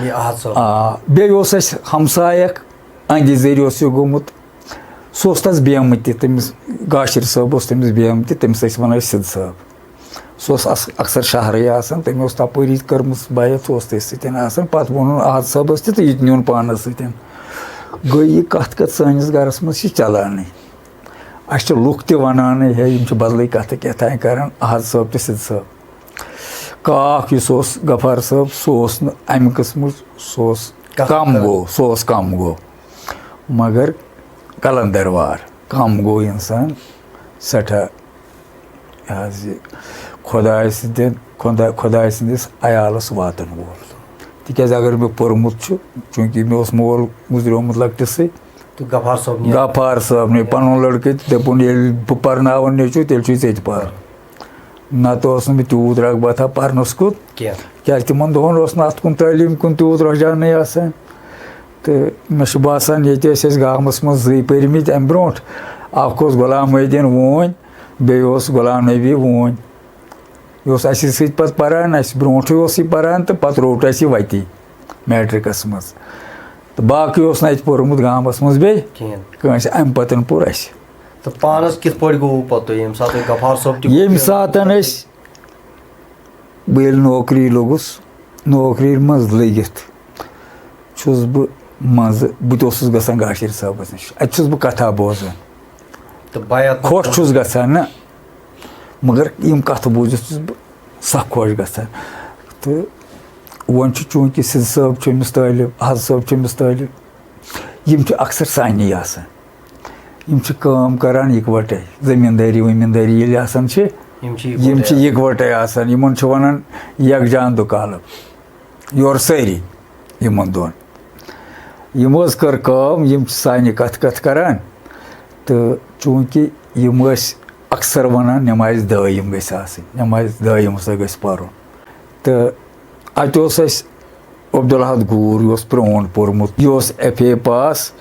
یہِ احد صٲب۔ آ، بیٚیہِ اوس اَسہِ ہمسایہِ اَکھ، أہنٛدِ ذٔریعہٕ اوس یہِ گوٚمُت۔ سُہ اوس تَس بیمہٕ تہِ، تٔمِس گاشِر صٲب اوس تٔمِس بیمہٕ تہِ، تٔمِس ٲسۍ وَنان أسۍ سِدھ صٲب۔ سُہ اوس اَس-، اَکثر شہرٕے آسان، تٔمۍ اوس تَپٲری کٔرمٕژ بَیعت، سُہ اوس تٔتھۍ سۭتۍ آسان۔ پَتہٕ ووٚنُن احد صٲبَس تہِ تہٕ یہِ تہِ نیوٗن پانَس سۭتۍ۔ گٔے یہِ کَتھ کَتھ سٲنِس گَرَس منٛز چھِ چَلانٕے۔ اَسہِ چھِ لُکھ تہِ وَنانٕے، ہے، یِم چھِ بدلٕے کَتھٕ کیٛاہ تام کَران، احد صٲب تہٕ سِدھ صٲب۔ کاکھ یُس اوس غفار صٲب، سُہ اوس نہٕ اَمہِ قٕسمُک، سُہ اوس کَتھ کَم کَران۔ گوٚو، سُہ اوس کَم گوٚو، مگر قلندر وار کَم گوٚو اِنسان، سٮ۪ٹھاہ یہِ حظ یہِ خۄداے سٕنٛدٮ۪ن، خۄدا-، خۄداے سٕنٛدِس عیالَس واتَن وول۔ تِکیٛازِ اگر مےٚ پوٚرمُت چھُ، چوٗنٛکہِ مےٚ اوس مول گُزریومُت لۄکٹِسٕے، تہٕ غفار صٲب نیر۔ غفار صٲبنٕے پَنُن لٔڑکہٕ تہِ دوٚپُن، ییٚلہِ بہٕ پَرناوَن نیٚچوٗ، تیٚلہِ چھُے ژےٚ تہِ پَرُن۔ نَتہٕ اوس نہٕ مےٚ تیوٗت رغبتہ پَرنَس کُن۔ کینٛہہ۔ کیٛازِ تِمَن دۄہَن اوس نہٕ اَتھ کُن تعلیٖم کُن تیوٗت رُجحانٕے آسان۔ تہٕ مےٚ چھُ باسان، ییٚتہِ ٲسۍ أسۍ گامَس منٛز زٕے پٔرۍمٕتۍ اَمہِ برونٛٹھ۔ اَکھ اوس غلام محی الدیٖن ووٗنۍ، بیٚیہِ اوس غلام نبی ووٗنۍ۔ یہِ اوس اَسہِ سۭتۍ پَتہٕ پَران، اَسہِ برونٛٹھٕے اوس یہِ پَران تہٕ پَتہٕ روٚٹ اَسہِ یہِ وَتی میٹرِکَس منٛز۔ تہٕ باقٕے اوس نہٕ اَتہِ پوٚرمُت گامَس منٛز بیٚیہِ کِہیٖنۍ۔ کٲنٛسہِ، اَمہِ پَتَن پوٚر اَسہِ۔ تہٕ پانَس کِتھ پٲٹھۍ گوٚوٕ پَتہٕ تُہۍ ییٚمہِ ساتہٕ تُہۍ غفار صٲب تہِ ییٚمہِ گوٚو؟ ساتَن أسۍ، بہٕ ییٚلہِ نوکری لوٚگُس، نوکری منٛز لٔگِتھ چھُس بہٕ منٛزٕ، بہٕ تہِ اوسُس گژھان گاشِر صٲبَس نِش، اَتہِ چھُس بہٕ کَتھا بوزان۔ تہٕ بیعت خۄش چھُس گژھان نہ، مگر یِم کَتھٕ بوٗزِتھ چھُس بہٕ سَکھ خۄش گژھان۔ تہٕ وۄنۍ چھُ چوٗنٛکہِ سِدھ صٲب چھُ أمِس طٲلب، احد صٲب چھُ أمِس طٲلب، یِم چھِ اَکثر سانی آسان۔ یِم چھِ کٲم کَران یِکوَٹَے، زٔمیٖندٲری ؤمیٖندٲری ییٚلہِ آسان چھِ، یِم چھِ یِم چھِ یِکوَٹَے۔ یِکوَٹَے آسان۔ یِمَن چھِ وَنان یَکجان دُکالَب۔ یورٕ سٲری یِمَن دۄن۔ یِمو حظ کٔر کٲم، یِم چھِ سانہِ کَتھٕ کَتھٕ کَران تہٕ چوٗنٛکہِ یِم ٲسۍ اَکثر وَنان، نٮ۪مازِ دٲیِم گژھِ آسٕنۍ، نٮ۪مازِ دٲیِم ہسا گژھِ پَرُن۔ تہٕ اَتہِ اوس اَسہِ عبدالاحد گوٗر، یہِ اوس پرٛون پوٚرمُت، یہِ اوس ایف اے پاس،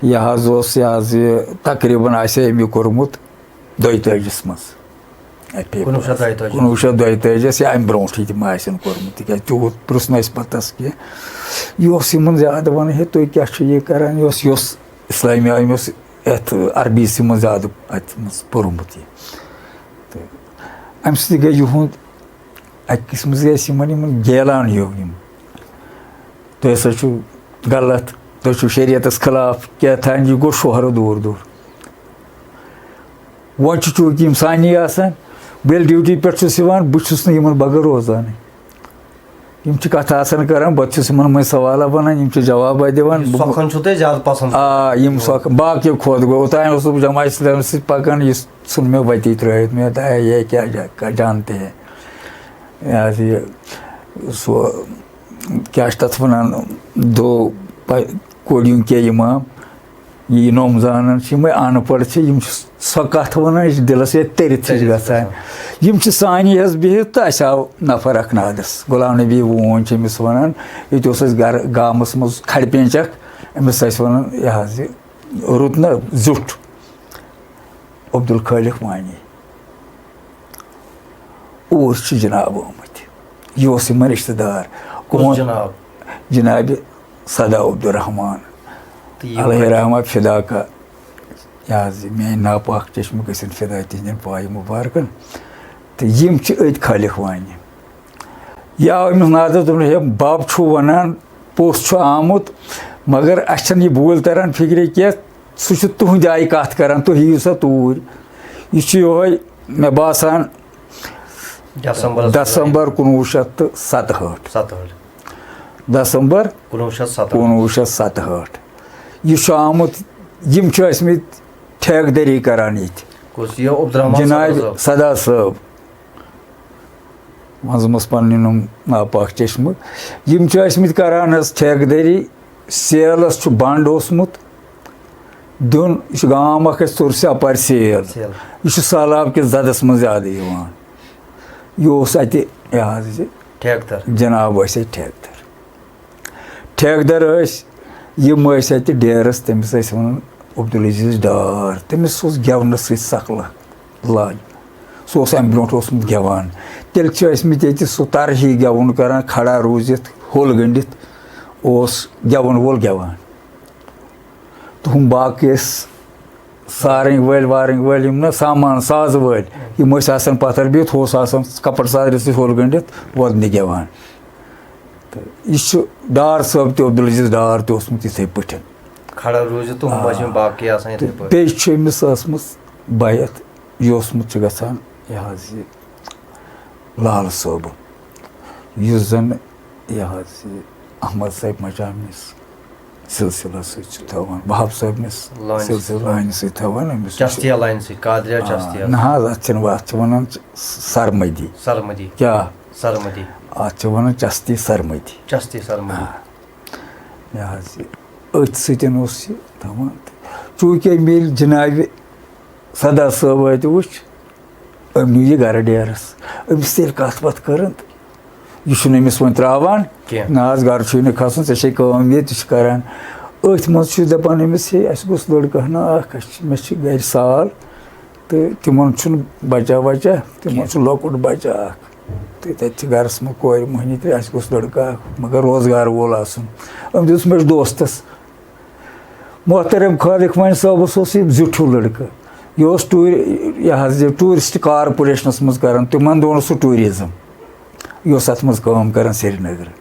یہِ حظ اوس، یہِ حظ یہِ تقریٖباً آسہِ ہے أمۍ یہِ کوٚرمُت دۄیہِ تٲجِس منٛز۔ ایف اے کُنوُہ شیٚتھ دۄیہِ تٲجی۔ کُنوُہ شیٚتھ دۄیہِ تٲجِس یا اَمہِ برونٛٹھٕے تہِ ما آسن کوٚرمُت، تِکیٛازِ تیوٗت پرٛژھ نہٕ اَسہِ پَتہٕ تَس کینٛہہ۔ یہِ اوس یِمَن زیادٕ وَنان، ہے، تُہۍ کیٛاہ چھِو یہِ کَران؟ یہِ اوس، یہِ اوس اِسلٲمی، أمۍ اوس یَتھ عربی سٕے منٛز زیادٕ اَتھ منٛز پوٚرمُت یہِ۔ تہٕ اَمہِ سۭتۍ گٔے یِہُنٛد اَکہِ قٕسمہٕ سۭتۍ ٲسۍ یِمَن، یِمَن گیلان ہیوٗ یِم۔ تُہۍ ہسا چھِو غلط، تُہۍ چھِو شریعتَس خلاف، کیٛاہ تام، یہِ گوٚو شوہرٕ دوٗر دوٗر۔ وۄنۍ چھُ چوٗنٛکہِ یِم سانی آسان، بہٕ ییٚلہِ ڈیوٹی پٮ۪ٹھ چھُس یِوان، بہٕ چھُس نہٕ یِمَن بغٲر روزانٕے۔ یِم چھِ کَتھٕ آسان کَران، بہٕ چھُس یِمَن مٔنٛزۍ سوالہ وَنان، یِم چھِ جوابہ دِوان۔ یہِ بہٕ سۄکھَن چھُو تۄہہِ زیادٕ پَسنٛد؟ آ، یِم سۄکھ باقیو کھۄتہٕ گوٚو۔ اوٚتام اوسُس بہٕ جماعت اِسلامَس سۭتۍ پَکان، یہِ ژھُن مےٚ وَتی ترٛٲیِتھ، مےٚ دوٚپ، ہے، یہ کیا جا-، جانتے ہیں؟ یہِ حظ یہِ، سُہ، کیٛاہ چھِ تَتھ وَنان، دو پَ-، کوٚڑ یِم کیٛاہ اِمام، یہِ نوٚم زانان چھِ، یِمَے اَن پَڑھ چھِ، یِم چھِ سۄ کَتھ وَنان، یہِ چھِ دِلَس ییٚتہِ تٔرِتھ ہِش تٔرِتھ گژھان۔ گژھان۔ یِم چھِ سانی حظ بِہِتھ تہٕ اَسہِ آو نفر اَکھ نادَس، غلام نبی وون چھِ أمِس وَنان، ییٚتہِ اوس اَسہِ گَرٕ گامَس منٛز کھَڑِ پینٛچ اَکھ، أمِس ٲسۍ وَنان، یہِ حظ یہِ، رُت نہ زیُٹھ۔ عبدالخالق وانی۔ اوٗرۍ چھِ جناب آمٕتۍ۔ یہِ اوس یِمَن رِشتہٕ دار۔ کُس کُمَن؟ جناب؟ جناب صدا عبدالرحمان۔ تہٕ یِم علیہ کَتہِ؟ رحمہ فدا کا۔ یہِ حظ یہِ میٛانہِ ناپاک چشمہٕ گٔژھِن فدا تِہِنٛدٮ۪ن پایہِ مُبارکَن۔ تہٕ یِم چھِ أتھۍ خالق وانی۔ یہِ آو أمِس نادَس، دوٚپُن، ہے، بَب چھُ وَنان، پوٚژھ چھُ آمُت، مگر اَسہِ چھَنہٕ یہِ بوٗلۍ تَران فِکرِ کینٛہہ، سُہ چھُ تُہٕنٛدِ آیہِ کَتھ کَران، تُہۍ یِیِو سا توٗرۍ۔ یہِ چھُ یِہوٚے، مےٚ باسان، دسمبرس دسمبر کُنوُہ شیٚتھ تہٕ ستہٕ ہٲٹھ۔ ستہٕ ہٲٹھ۔ دسمبر کُنوُہ شیٚتھ ستہٕ ہٲٹھ۔ کُنوُہ شیٚتھ ستہٕ ہٲٹھ۔ یہِ چھُ آمُت، یِم چھِ ٲسۍمٕتۍ ٹھیکہٕ دٔری کَران ییٚتہِ۔ کُس یہِ عبدالرحمان جناب صٲب؟ صدا صٲب۔ منٛزٕ منٛزٕ پنٕنۍ یِم ناپاک چشمہٕ۔ یِم چھِ ٲسۍمٕتۍ کران حظ ٹھیکہٕ دٔری، سیلَس چھُ بنٛڈ اوسمُت دیُن، یہِ چھُ گام اکھ اَسہِ ژوٚر سیاپارِ سیل۔ سیل۔ یہِ چھُ سہلاب کِس زدَس منٛز زیادٕ یِوان۔ یہِ اوس اَتہِ، یہِ حظ یہِ ٹھیکہٕ دَر۔ جناب ٲسۍ اَتہِ ٹھیکہٕ دَر۔ ٹھیکہٕ دَر ٲسۍ، یِم ٲسۍ اَتہِ ڈیرَس، تٔمِس ٲسۍ وَنان عبدالعزیز ڈار۔ تٔمِس اوس گٮ۪ونَس سۭتۍ سَخ لَ-، لَج۔ سُہ اوس اَمہِ برونٛٹھ اوسمُت گٮ۪وان۔ تیٚلہِ چھِ ٲسۍمٕتۍ ییٚتہِ سُہ طرحی گٮ۪وُن کَران، کھڑا روٗزِتھ، ہوٚل گٔنٛڈِتھ اوس گٮ۪وَن وول گٮ۪وان۔ تہٕ ہُم باقٕے ٲسۍ سارنگ وٲلۍ وارنگ وٲلۍ، یِم نہٕ سامان ساز وٲلۍ، یِم ٲسۍ آسان پتھر بِہِتھ، ہُہ اوس آسان کپر سازرِ سۭتۍ ہُل گٔنڈِتھ وۄدنہِ گٮ۪وان۔ تہٕ یہِ چھُ ڈار صٲب تہِ، عبدالعزیز ڈار تہِ اوسمُت یِتھَے پٲٹھۍ۔ کھڑا روٗزِتھ تہٕ ہُم ٲسۍ یِم آ۔ باقٕے آسان یِتھَے تہٕ پٲٹھۍ۔ بیٚیہِ چھُ أمِس ٲسمٕژ بیعت، یہِ اوسمُت چھُ گژھان یہِ حظ یہِ لال صٲبُن، یُس زَن یہِ حظ یہِ احمد صٲب مجامِس سلسلس سۭتۍ چھُ تھاوان، وہاب صٲبنِس لانہِ سۭتۍ۔ سلسلہٕ لانہِ سۭتۍ تھاوان، أمِس چھُ چستیہ لانہِ سۭتۍ، قادریہ آ، چستیہ۔ نہ حظ، اَتھ چھِنہٕ وَ-، اَتھ چھِ وَنان سرمدی۔ سرمدی۔ کیٛاہ؟ سرمدی۔ اَتھ چھِ وَنان چستی سرمدی۔ چستی سرمدی۔ آ۔ یہِ حظ یہِ أتھۍ سۭتۍ اوس یہِ تھاوان۔ چوٗنٛکہِ أمۍ ییٚلہِ جنابِ سدا صٲب اَتہِ وٕچھ، أمۍ نیوٗ یہِ گرٕ ڈیرس۔ أمِس تیٚلہِ کتھ باتھ کٔرٕن تہٕ یہِ چھُنہٕ أمِس وۄنۍ تراوان۔ کینٛہہ۔ نہ حظ، گرٕ چھُے نہٕ کھسُن، ژےٚ چھے کٲم ییٚتہِ، ژٕ چھُکھ کران۔ أتھۍ منٛز چھُ دپان أمِس، ہے، اَسہِ گوٚژھ لڑکہٕ ہنا اکھ، اَسہِ چھِ، مےٚ چھِ گرِ سال تہٕ تِمن چھُنہٕ بچہ وچہ، تِمن کینٛہہ۔ چھُ لۄکُٹ بچہ اکھ۔ تہٕ تتہِ چھِ گرس منٛز کورِ مۄہنی تہِ، اَسہِ گوٚژھ لڑکہٕ اکھ، مگر روزگار وول آسُن۔ أمۍ دیُت مےٚ دوستس، محترم خالق وانی صٲبس اوس یہِ زیُٹھ ہیوٗ لڑکہٕ۔ یہِ اوس ٹوٗر-، یہِ حظ یہِ ٹوٗرسٹ کارپوریشنس منٛز کران، تِمن دۄہن اوس سُہ ٹوٗرزم۔ یہِ اوس اتھ منٛز کٲم کران سرینگرٕ۔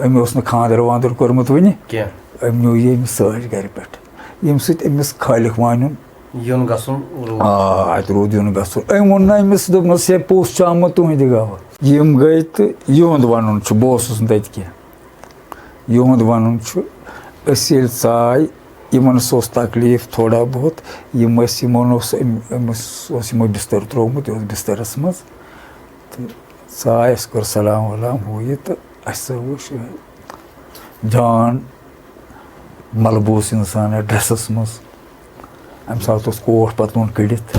أمۍ اوس نہٕ خانٛدر وانٛدر کوٚرمُت وُنہِ۔ کینٛہہ۔ أمۍ نیوٗ یہِ أمِس سۭتۍ گرِ پٮ۪ٹھ، ییٚمہِ سۭتۍ أمِس خالق وانیُن یُن گژھُن روٗد۔ آ، اتہِ روٗد یُن گژھُن۔ أمۍ ووٚن نہٕ أمِس، دوٚپنس، ہے، پوٚژھ چھُ آمُت تُہنٛدِ گاوٕ۔ یِم گٔے تہٕ یِہُنٛد ونُن چھُ، بہٕ اوسُس نہٕ تتہِ کینٛہہ۔ یِہُنٛد وَنُن چھُ، أسۍ ییٚلہِ ژاے، یِمَن سُہ اوس تکلیٖف تھوڑا بہت، یِم ٲسۍ، یِمَن اوس أمۍ، أمِس اوس یِمو بِستَر ترٛوومُت، یہِ اوس بِستَرَس منٛز۔ تہٕ ژاے، اَسہِ کوٚر سلام ولام ہُہ یہِ، تہٕ اَسہِ سا وٕچھ جان ملبوٗس اِنسان ڈرٛٮ۪سَس منٛز۔ اَمہِ ساتہٕ اوس کوٹھ پَتلوٗن کٔڑِتھ،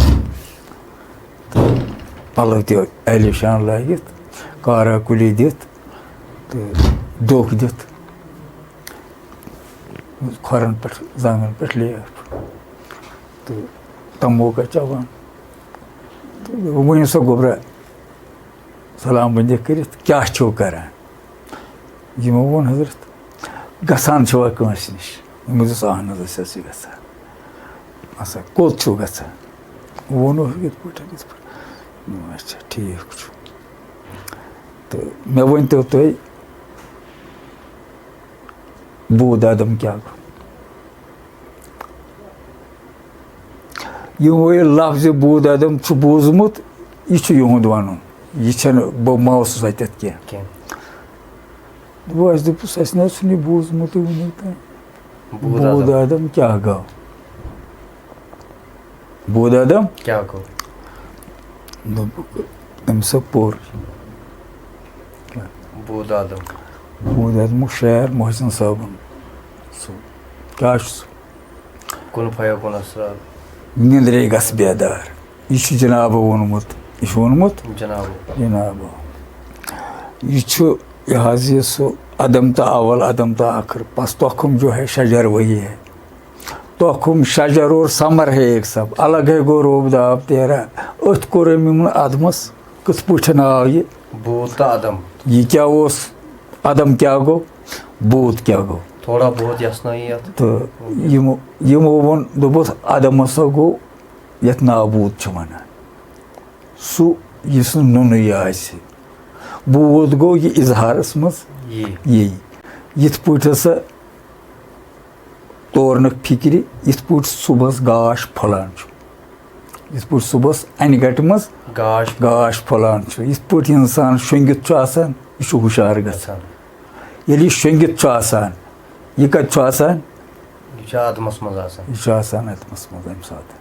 تہٕ پَلو تہِ عٲلی شان لٲگِتھ، کارا کُلی دِتھ، تہٕ ڈوٚکھ دِتھ، کھۄرَن پٮ۪ٹھ، زنٛگَن پٮ۪ٹھ لیپ، تہٕ تموکا چٮ۪وان۔ تہٕ ؤنِو سا گوٚبرا، سلام بندی کٔرِتھ، کیٛاہ چھِو کران؟ یِمو ووٚن، حضرت، گژھان چھِوا کٲنٛسہِ نِش؟ یِمو دوٚپُس، اہن حظ، أسۍ حظ چھِ گژھان۔ اچھا، کوٚت چھِو گژھان؟ ووٚنُکھ یِتھ پٲٹھۍ، یِتھ پٲٹھۍ۔ دوٚپُن، اچھا، ٹھیٖک چھُ۔ تہٕ مےٚ ؤنۍتو تُہۍ، بوٗد آدم کیٛاہ گوٚو؟ یِہوٚے لفظِ بوٗد آدم چھُ بوٗزمُت، یہِ چھُ یِہُنٛد وَنُن۔ یہِ چھَنہٕ، بہٕ ما اوسُس اَتٮ۪تھ کینٛہہ۔ کینٛہہ۔ دوٚپُس، اَسہِ دوٚپُس، اَسہِ نہ حظ چھُنہٕ یہِ بوٗزمُتٕے وٕنیُک تام۔ بوٗد بوٗد آدم۔ آدم کیٛاہ گوٚو؟ بوٗد آدم؟ کیٛاہ گوٚو؟ دوٚپُکھ، أمۍ سا پوٚر۔ بوٗد آدم۔ بوٗد آدمُک شعر محسن صٲبُن۔ سُہ کیٛاہ چھُ سُہ؟ کُن فیکُن اسرار۔ نِندرے گژھ بیدار۔ یہِ چھُ جنابو ووٚنمُت۔ یہِ چھُ ووٚنمُت؟ جنابو۔ جنابو۔ یہِ چھُ، یہِ حظ یہِ سُہ عدم تہٕ اول، عدم تہٕ ٲخر۔ پس تخم جو ہے شجر وہی ہے۔ تخم شجر اور ثمر ہے ایک سب۔ الگ ہے گو روب داب تیرا۔ أتھۍ کوٚر أمۍ یِمن عدمس کِتھ پٲٹھۍ آو یہِ؟ بوٗد تہٕ عدم۔ یہِ کیٛاہ اوس؟ عدم کیٛاہ گوٚو؟ بوٗد کیٛاہ گوٚو؟ تھوڑا بہت یژھنٲیی یتھ۔ تہٕ یِمو، یِمو ووٚن، دوٚپُکھ، عدم ہسا گوٚو یتھ نابوٗد چھِ ونان۔ سُہ یُس نہٕ نُنٕے آسہِ۔ بوٗد گوٚو یہِ اظہارس منٛز یی۔ یی۔ یِتھ پٲٹھۍ ہسا تورنکھ فِکرِ، یِتھ پٲٹھۍ صُبحس گاش پھۄلان چھُ، یِتھ پٲٹھۍ صُبحس انہِ گٹہِ منٛز گاش۔ گاش پھۄلان چھُ، یِتھ پٲٹھۍ اِنسان شۄنٛگِتھ چھُ آسان، یہِ چھُ ہُشار گژھان۔ ییٚلہِ یہِ شۄنٛگِتھ چھُ آسان، یہِ کتہِ چھُ آسان؟ یہِ چھُ عدمس منٛز آسان۔ یہِ چھُ آسان عدمس منٛز اَمہِ ساتہٕ۔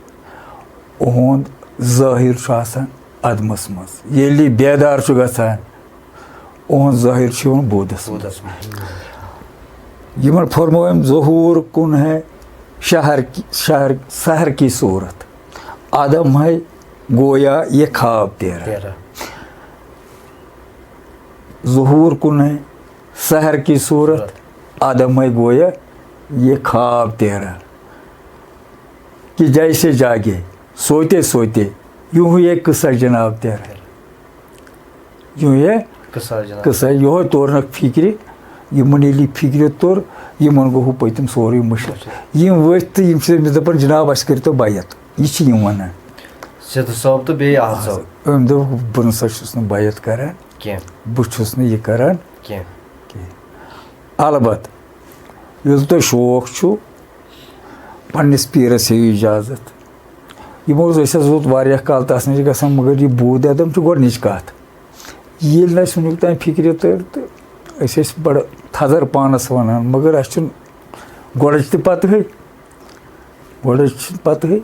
اُہُنٛد ظٲہِر چھُ آسان عدمس منٛز۔ ییٚلہِ یہِ بیدار چھُ گژھان، اُہُنٛد ظٲہِر چھُ یِوان بوٗدس منٛز۔ بوٗدس منٛز۔ یِمن فرموو أمۍ، ظہوٗر کُن ہے شہر کی، شہر، سحر کی صورت، عدم ہے گویا یہ خواب تیرا۔ تیرا۔ ظہوٗر کُن ہے سحر کی صورت، عدم ہے گویا یہ خواب تیرا۔ کہ جیسے جاگے سوتے سوتے، یوں ہی ایک قصہ جناب تیرا۔ یوں ہی ایک قصہ جناب۔ قصہ، یہوے تورنکھ فِکرِ، یِمَن ییٚلہِ یہِ فِکرِ توٚر، یِمَن گوٚو ہُہ پٔتِم سورُے مٔشِتھ۔ یِم ؤتھۍ تہٕ یِم چھِ أمِس دَپان، "جِناب، اَسہِ کٔرۍتو بیعت۔" یہِ چھِ یِم وَنان۔ سِدھٕ صٲب تہٕ بیٚیہِ احد صٲب۔ أمۍ دوٚپ، "بہٕ نہ سا چھُس نہٕ بیعت کَران، کینٛہہ۔ بہٕ چھُس نہٕ یہِ کَران کینٛہہ۔ کینٛہہ۔ البتہ ییٚلہِ تۄہہِ شوق چھُو پنٛنِس پیٖرَس ہیٚیِو اِجازت۔" یِمو اوس، أسۍ حظ ووت واریاہ کال تَس نِش گژھان، مگر یہِ بوٗد اَدَم چھُ گۄڈٕنِچ کَتھ۔ ییٚلہِ نہٕ اَسہِ وٕنیُک تام فِکرِ تٔر تہٕ أسۍ ٲسۍ بَڑٕ تھَزَر پانَس وَنان، مگر اَسہِ چھُنہٕ گۄڈٕچ تہِ پَتہٕے، گۄڈٕچ چھِنہٕ پَتہٕے۔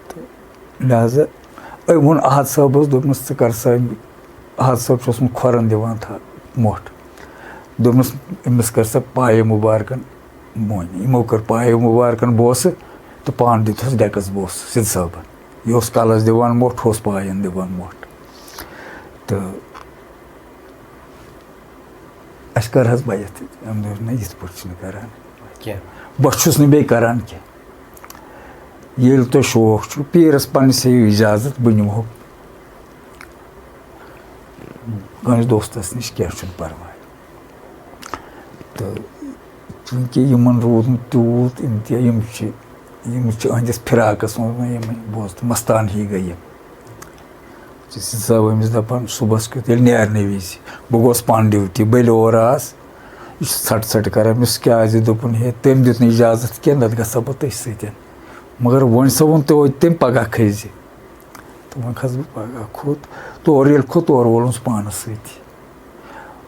تہٕ لہذا أمۍ ووٚن احد صٲبَس، دوٚپنَس، "ژٕ کر سا أمۍ"، احد صٲب چھُ اوسمُت کھۄرَن دِوان تھا-، مۄٹھ۔ دوٚپنَس، "أمِس کر سا پایہِ مُبارکَن مۄنۍ۔" یِمو کٔر پایہِ مُبارکَن بوسہٕ تہٕ پانہٕ دیُتہَس ڈٮ۪کَس بوسہٕ سِدھ صٲبَن۔ یہِ اوس کَلَس دِوان مۄٹھ، ہُہ اوس پایَن دِوان مۄٹھ۔ تہٕ اَسہِ کَر حظ بیعت؟ أمۍ دوٚپ، "نہ، یِتھ پٲٹھۍ چھِنہٕ کَران۔ کینٛہہ۔ بہٕ چھُس نہٕ بیٚیہِ کَران کینٛہہ۔ ییٚلہِ تۄہہِ شوق چھُ، پیٖرَس پنٛنِس ہیٚیِو اِجازت، بہٕ نِمہو کٲنٛسہِ دوستَس نِش، کینٛہہ چھُنہٕ پَرواے۔" تہٕ چوٗنٛکہِ یِمَن روٗد نہٕ تیوٗت اِمتِیا-، یِم چھِ، یِم چھِ أہٕنٛدِس فِراقَس منٛز وۄنۍ یِمَے بوزتہٕ مستان ہی گٔے یِم۔ چھِ سِدھ صٲب أمِس دَپان، صُبحَس کیُتھ ییٚلہِ نیرنہٕ وِزِ، بہٕ گوس پانہٕ ڈیوٹی، بٔلۍ اور آس، یہِ چھُ ژھَٹہٕ ژھَٹہٕ کَران، أمِس کیٛازِ دوٚپُن ہے، تٔمۍ دیُت نہٕ اِجازت کینٛہہ، نَتہٕ گژھٕ ہا بہٕ تٔتھۍ سۭتۍ۔ مگر وۄنۍ سا ووٚن توتہِ تٔمۍ، پَگاہ کھٔسۍ زِ۔ تہٕ وۄنۍ کھَس بہٕ پَگاہ کھوٚت، تورٕ ییٚلہِ کھوٚت، تورٕ وولُن سُہ پانَس سۭتۍ۔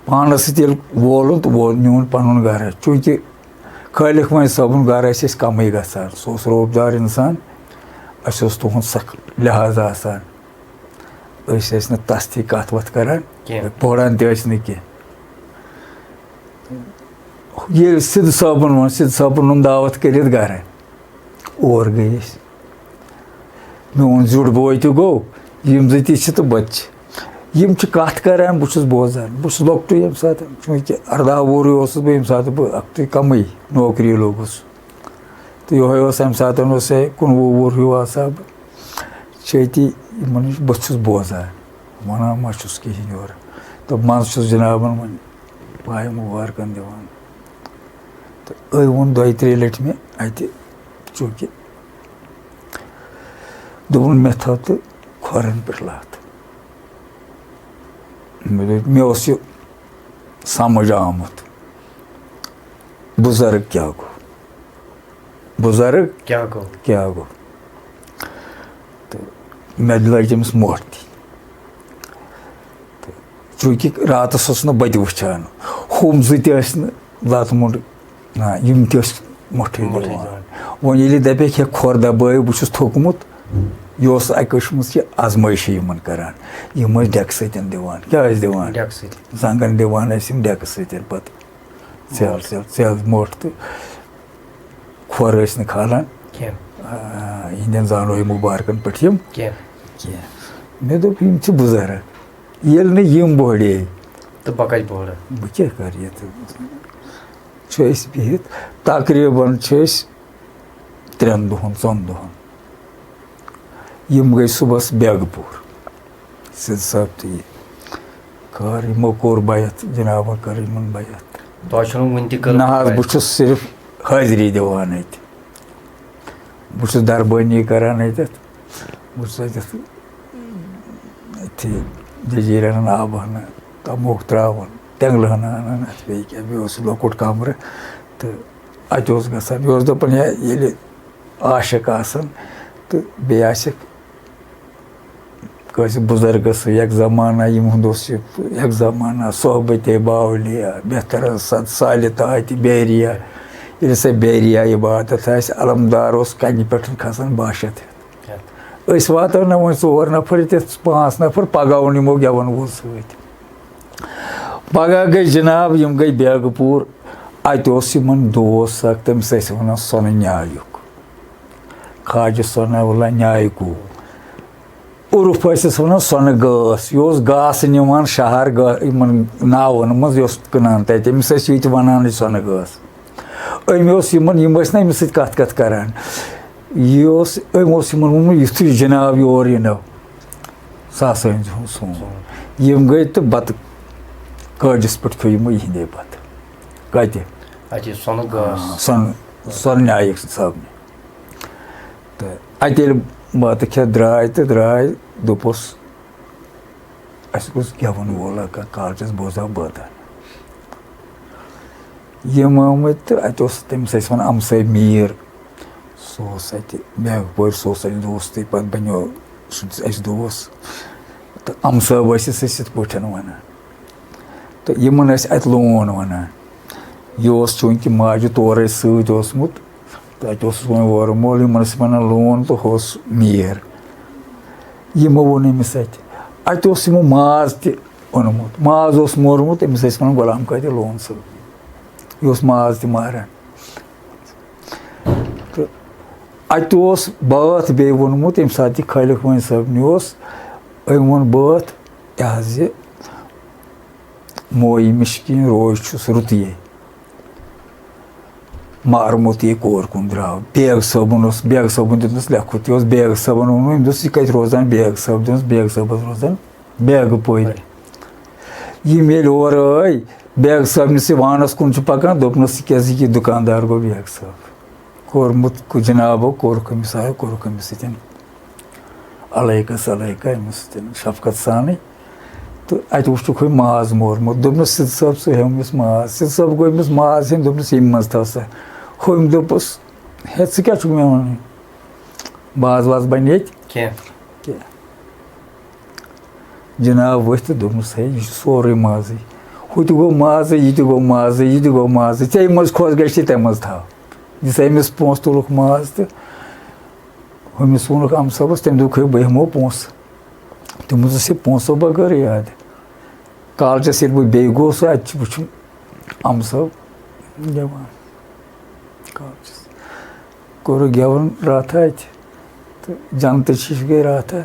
پانَس سۭتۍ ییٚلہِ وولُن تہٕ وول نیوٗن پَنُن گَرٕ، چوٗنٛکہِ خٲلِق وٲنۍ صٲبُن گَرٕ ٲسۍ أسۍ کَمٕے گژھان، سُہ اوس رۄب دار اِنسان، اَسہِ اوس تُہُنٛد سَخ لحاظ آسان۔ أسۍ ٲسۍ نہٕ تَس تھی کَتھ وَتھ کَران، کینٛہہ۔ پوران تہِ ٲسۍ نہٕ کینٛہہ۔ ییٚلہِ سِدھ صٲبُن ووٚن، سِدھ صٲبُن اوٚن دعوت کٔرِتھ گَرٕ، اور گٔے أسۍ۔ میون زیُٹھ بوے تہِ گوٚو، یِم زٕ تہِ چھِ تہٕ بہٕ تہِ چھِ۔ یِم چھِ کَتھ کَران، بہٕ چھُس بوزان۔ بہٕ چھُس لۄکٹُے ییٚمہِ ساتہٕ، چوٗنٛکہِ اَرداہ وُہرٕے اوسُس بہٕ ییٚمہِ ساتہٕ بہٕ اَکھتُے کَمٕے نوکری لوٚگُس۔ تہٕ یِہوٚے اوس، اَمہِ ساتہٕ اوس ہے کُنوُہ وُہُر ہیوٗ آسہٕ ہا بہٕ۔ چھِ أتی یِمَن نِش، بہٕ چھُس بوزان، وَنان ما چھُس کِہیٖنۍ یورٕ۔ تہٕ منٛزٕ چھُس جِنابَن وۄنۍ پایہِ مُبارکَن دِوان۔ تہٕ أمۍ ووٚن دۄیہِ ترٛیٚیہِ لَٹہِ مےٚ اَتہِ، چوٗنٛکہِ دوٚپُن، "مےٚ تھٲو تہٕ کھۄرَن پٮ۪ٹھ لَتھ۔" مےٚ دوٚپ، مےٚ اوس یہِ سَمٕجھ آمُت، بُزرٕگ کیٛاہ گوٚو، بُزرٕگ کیٛاہ گوٚو؟ کیٛاہ گوٚو؟ تہٕ مےٚ لٲج أمِس مۄٹھ دِنۍ۔ تہٕ چوٗنٛکہِ راتَس اوسُس نہٕ بہٕ تہِ وٕچھان، ہُم زٕ تہِ ٲسۍ نہٕ لَتہٕ مُنٛڈ، نہ، یِم تہِ ٲسۍ مۄٹھٕے مۄٹھٕے دِوان۔ دِوان۔ وۄنۍ ییٚلہِ یہِ دَپہِ ہے، کھۄر دَبٲیِو، بہٕ چھُس تھوٚکمُت، یہِ اوس اَکہِ قٕسمٕچ یہِ آزمٲیشی یِمَن کَران۔ یِم ٲسۍ ڈٮ۪کہٕ سۭتۍ دِوان۔ کیٛاہ ٲسۍ دِوان؟ ڈٮ۪کہٕ سۭتۍ۔ زنٛگَن دِوان ٲسۍ یِم ڈٮ۪کہٕ سۭتۍ پَتہٕ۔ ژٮ۪ل، ژٮ۪ل، ژٮ۪ل مۄٹھ تہٕ کھۄر ٲسۍ نہٕ کھالان۔ کینٛہہ۔ آ، یِہِنٛدٮ۪ن زانوے مُبارکَن پٮ۪ٹھ یِم کینٛہہ۔ کینٛہہ۔ مےٚ دوٚپ، یِم چھِ بُزرٕگ، ییٚلہِ نہٕ یِم بوڑے، تہٕ بہٕ کَتہِ بوڑٕ؟ بہٕ کیٛاہ کَرٕ ییٚتہِ؟ چھِ أسۍ بِہِتھ، تقریٖباً چھِ أسۍ ترٛٮ۪ن دۄہَن، ژۄن دۄہَن۔ یِم گٔے صُبحَس بیگہٕ پوٗر، سِدھ صٲب تہٕ یہِ۔ کار یِمو کوٚر بیعت، جِنابَن کٔر یِمَن بیعت۔ تۄہہِ چھُنہٕ وُنہِ تہِ کٔرمٕژ نہ حظ، بیعت؟ بہٕ چھُس صرف حٲضری دِوان اَتہِ۔ بہٕ چھُس دربٲنی کران اَتٮ۪تھ۔ بہٕ چھُس اَتٮ۪تھ أتھی جٔجیٖرِ اَنان آبہٕ ہنا، تَموکھ ترٛاوان، تٮ۪نٛگلہٕ ہنا اَنان، اَتھ بیٚیہِ کیٛاہ، بیٚیہِ اوس لۄکُٹ کَمرٕ تہٕ اَتہِ اوس گژھان۔ یہِ اوس دَپان، ہے، ییٚلہِ عاشق آسَن تہٕ بیٚیہِ آسٮ۪کھ کٲنٛسہِ بُزرگَس سۭتۍ، یک زمانہ یِہُنٛد اوس یہِ، یک زمانہ صحبتِ باولیا، بہتر صد سالِ تاتہِ بیریا۔ ییٚلہِ سۄ بیریا عبادت آسہِ، علمدار اوس کَنہِ پٮ۪ٹھ کھسان باہ شیٚتھ ہٮ۪تھ۔ أسۍ واتو نہ وۄنۍ ژور نفر، ییٚتٮ۪تھ پانٛژھ نفر، پَگاہ اوٚن یِمو گٮ۪وَن وول سۭتۍ۔ پَگاہ گٔے جِناب، یِم گٔے بیگہٕ پوٗر۔ اَتہِ اوس یِمَن دوس اَکھ، تٔمِس ٲسۍ وَنان سۄنہٕ نیایُک، خواجہ سۄنہٕ اللہ نیایکوٗ۔ عرف ٲسِس وَنان سۄنہٕ گٲس۔ یہِ اوس گاسہٕ نِوان شہر گا-، یِمَن ناوَن منٛز، یہِ اوس کٕنان تَتہِ۔ أمِس ٲسۍ ییٚتہِ وَنان یہِ سۄنہٕ گٲس۔ أمۍ اوس یِمَن، یِم ٲسۍ نہ أمِس سۭتۍ کَتھ کَتھ کَران۔ یہِ اوس، أمۍ اوس یِمَن ووٚنمُت، "یُتھُے جِناب یور یِنو، سُہ ہسا أنۍ زِہون سون۔" یِم گٔے تہٕ بَتہٕ کٲجِس پٮ۪ٹھ کھیوٚو یِمو یِہِنٛدے بَتہٕ۔ کَتہِ؟ اَتہِ سۄنہٕ گاس۔ سۄن سۄنہٕ نیایِک صٲبنہِ۔ تہٕ اَتہِ ییٚلہِ بَتہٕ کھٮ۪تھ درٛاے تہٕ درٛاے، دوٚپُس، اَسہِ گوٚژھ گٮ۪وَن وول اَکھ کالچَس بوزہا بٲتَن۔ یِم آمٕتۍ تہٕ اَتہِ اوس تٔمِس ٲسۍ وَنان اَمہٕ صٲب میٖر، سُہ اوس اَتہِ بیگ پورِ، سُہ اوس اَسہِ دوستٕے، پَتہٕ بَنیو سُہ تہِ اَسہِ دوس۔ تہٕ اَمہٕ صٲب ٲسۍ أسۍ یِتھ پٲٹھۍ وَنان۔ تہٕ یِمَن ٲسۍ اَتہِ لون وَنان۔ یہِ اوس چوٗنٛکہِ ماجہِ تورَے سۭتۍ اوسمُت، تہٕ اَتہِ اوسُس وۄنۍ وورٕ مول، یِمَن ٲسۍ وَنان لون تہٕ ہُہ اوس میٖر۔ یِمو ووٚن أمِس اَتہِ، اَتہِ اوس یِمو ماز تہِ اوٚنمُت، ماز اوس مورمُت، أمِس ٲسۍ وَنان غلام قٲدِر لون صٲب، یہِ اوس ماز تہِ ماران۔ تہٕ اَتہِ اوس بٲتھ بیٚیہِ ووٚنمُت، ییٚمہِ ساتہٕ یہِ خالق وٲنۍ صٲبنہِ اوس، أمۍ ووٚن بٲتھ، یہِ حظ یہِ مویہِ مِشکِنۍ روے چھُس رُتُے۔ مارمُت یہِ کور کُن درٛاو۔ بیگ صٲبُن اوس، بیگ صٲبُن دیُتنَس لیٚکھُت، یہِ اوس بیگ صٲبَن ووٚنمُت، أمۍ دوٚپُس، "یہِ کَتہِ روزان بیگ صٲب؟" دوٚپنَس، "بیگ صٲبَس روزان بیگہٕ پورِ۔" یِم ییٚلہِ اورٕ ٲے، بیگ صٲبنِس یہِ وانَس کُن چھُ پَکان، دوٚپنَس، "یہِ کیٛازِ یہِ دُکاندار گوٚو بیگ صٲب؟" کوٚرمُت کُ-، جِنابو کوٚرُکھ أمِس، آو کوٚرُکھ أمِس سۭتۍ علیکس علیکہ أمِس سۭتۍ شفقت سانٕے۔ تہٕ اَتہِ وُچھُکھ ہے ماز مورمُت۔ دوٚپنَس، "سِد صٲب، ژٕ ہیوٚمُس ماز۔" سِد صٲب گوٚو أمِس ماز ہیٚنۍ، دوٚپنَس، "ییٚمہِ منٛز تھاو سا۔" ہُمۍ دوٚپُس، "ہے، ژٕ کیٛاہ چھُکھ مےٚ وَنان؟ ماز واز بَنہِ ییٚتہِ؟" کینٛہہ۔ کینٛہہ۔ جِناب ؤتھۍ تہٕ دوٚپنَس، "ہے، یہِ چھُ سورُے مازٕے۔ ہُہ تہِ گوٚو مازٕے، یہِ تہِ گوٚو مازٕے، یہِ تہِ گوٚو مازٕے۔ ژےٚ ییٚمہِ منٛز خۄش گژھِ، تَمہِ منٛز تھاو۔" دِژ أمِس پونٛسہٕ، تُلُکھ ماز تہٕ ہُمِس ووٚنُکھ اَمہٕ صٲبَس، تٔمۍ دوٚپُکھ، "ہے، بہٕ ہٮ۪مو پونٛسہٕ۔" تٔمِس اوس یہِ پونٛسو بغٲرٕے یاد۔ کالچَس ییٚلہِ بہٕ بیٚیہِ گوس، اَتہِ چھُ وٕچھُن اَمہٕ صٲب گٮ۪وان۔ کالچَس کوٚرُکھ گٮ۪وُن راتھا اَتہِ، تہٕ جنتٕچ ہِش گٔے راتھا۔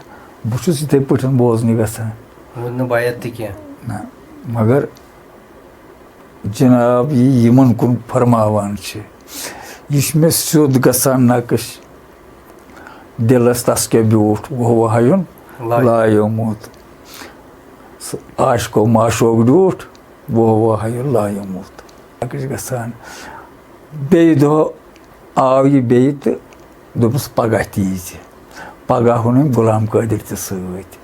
بہٕ چھُس یِتھَے پٲٹھۍ بوزنہِ گژھان۔ ووٚن نہٕ بیت تہِ کینٛہہ۔ نہ، مگر جناب یہِ یِمَن کُن فرماوان چھِ، یہِ چھُ مےٚ سیوٚد گژھان نقٕش۔ دِلَس تَس کیٛاہ بیوٗٹھ، وُہ وُہَیُن لایومُت۔ سُہ عاشقو معشوق ڈیوٗٹھ، وُہ وُہَیُن لایومُت۔ نقٕش گژھان۔ بیٚیہِ دۄہ آو یہِ بیٚیہِ تہٕ دوٚپُس، "پگاہ تہِ ییٖزِ۔" پگاہ اوٚن أمۍ غلام قٲدِر تہِ سۭتۍ۔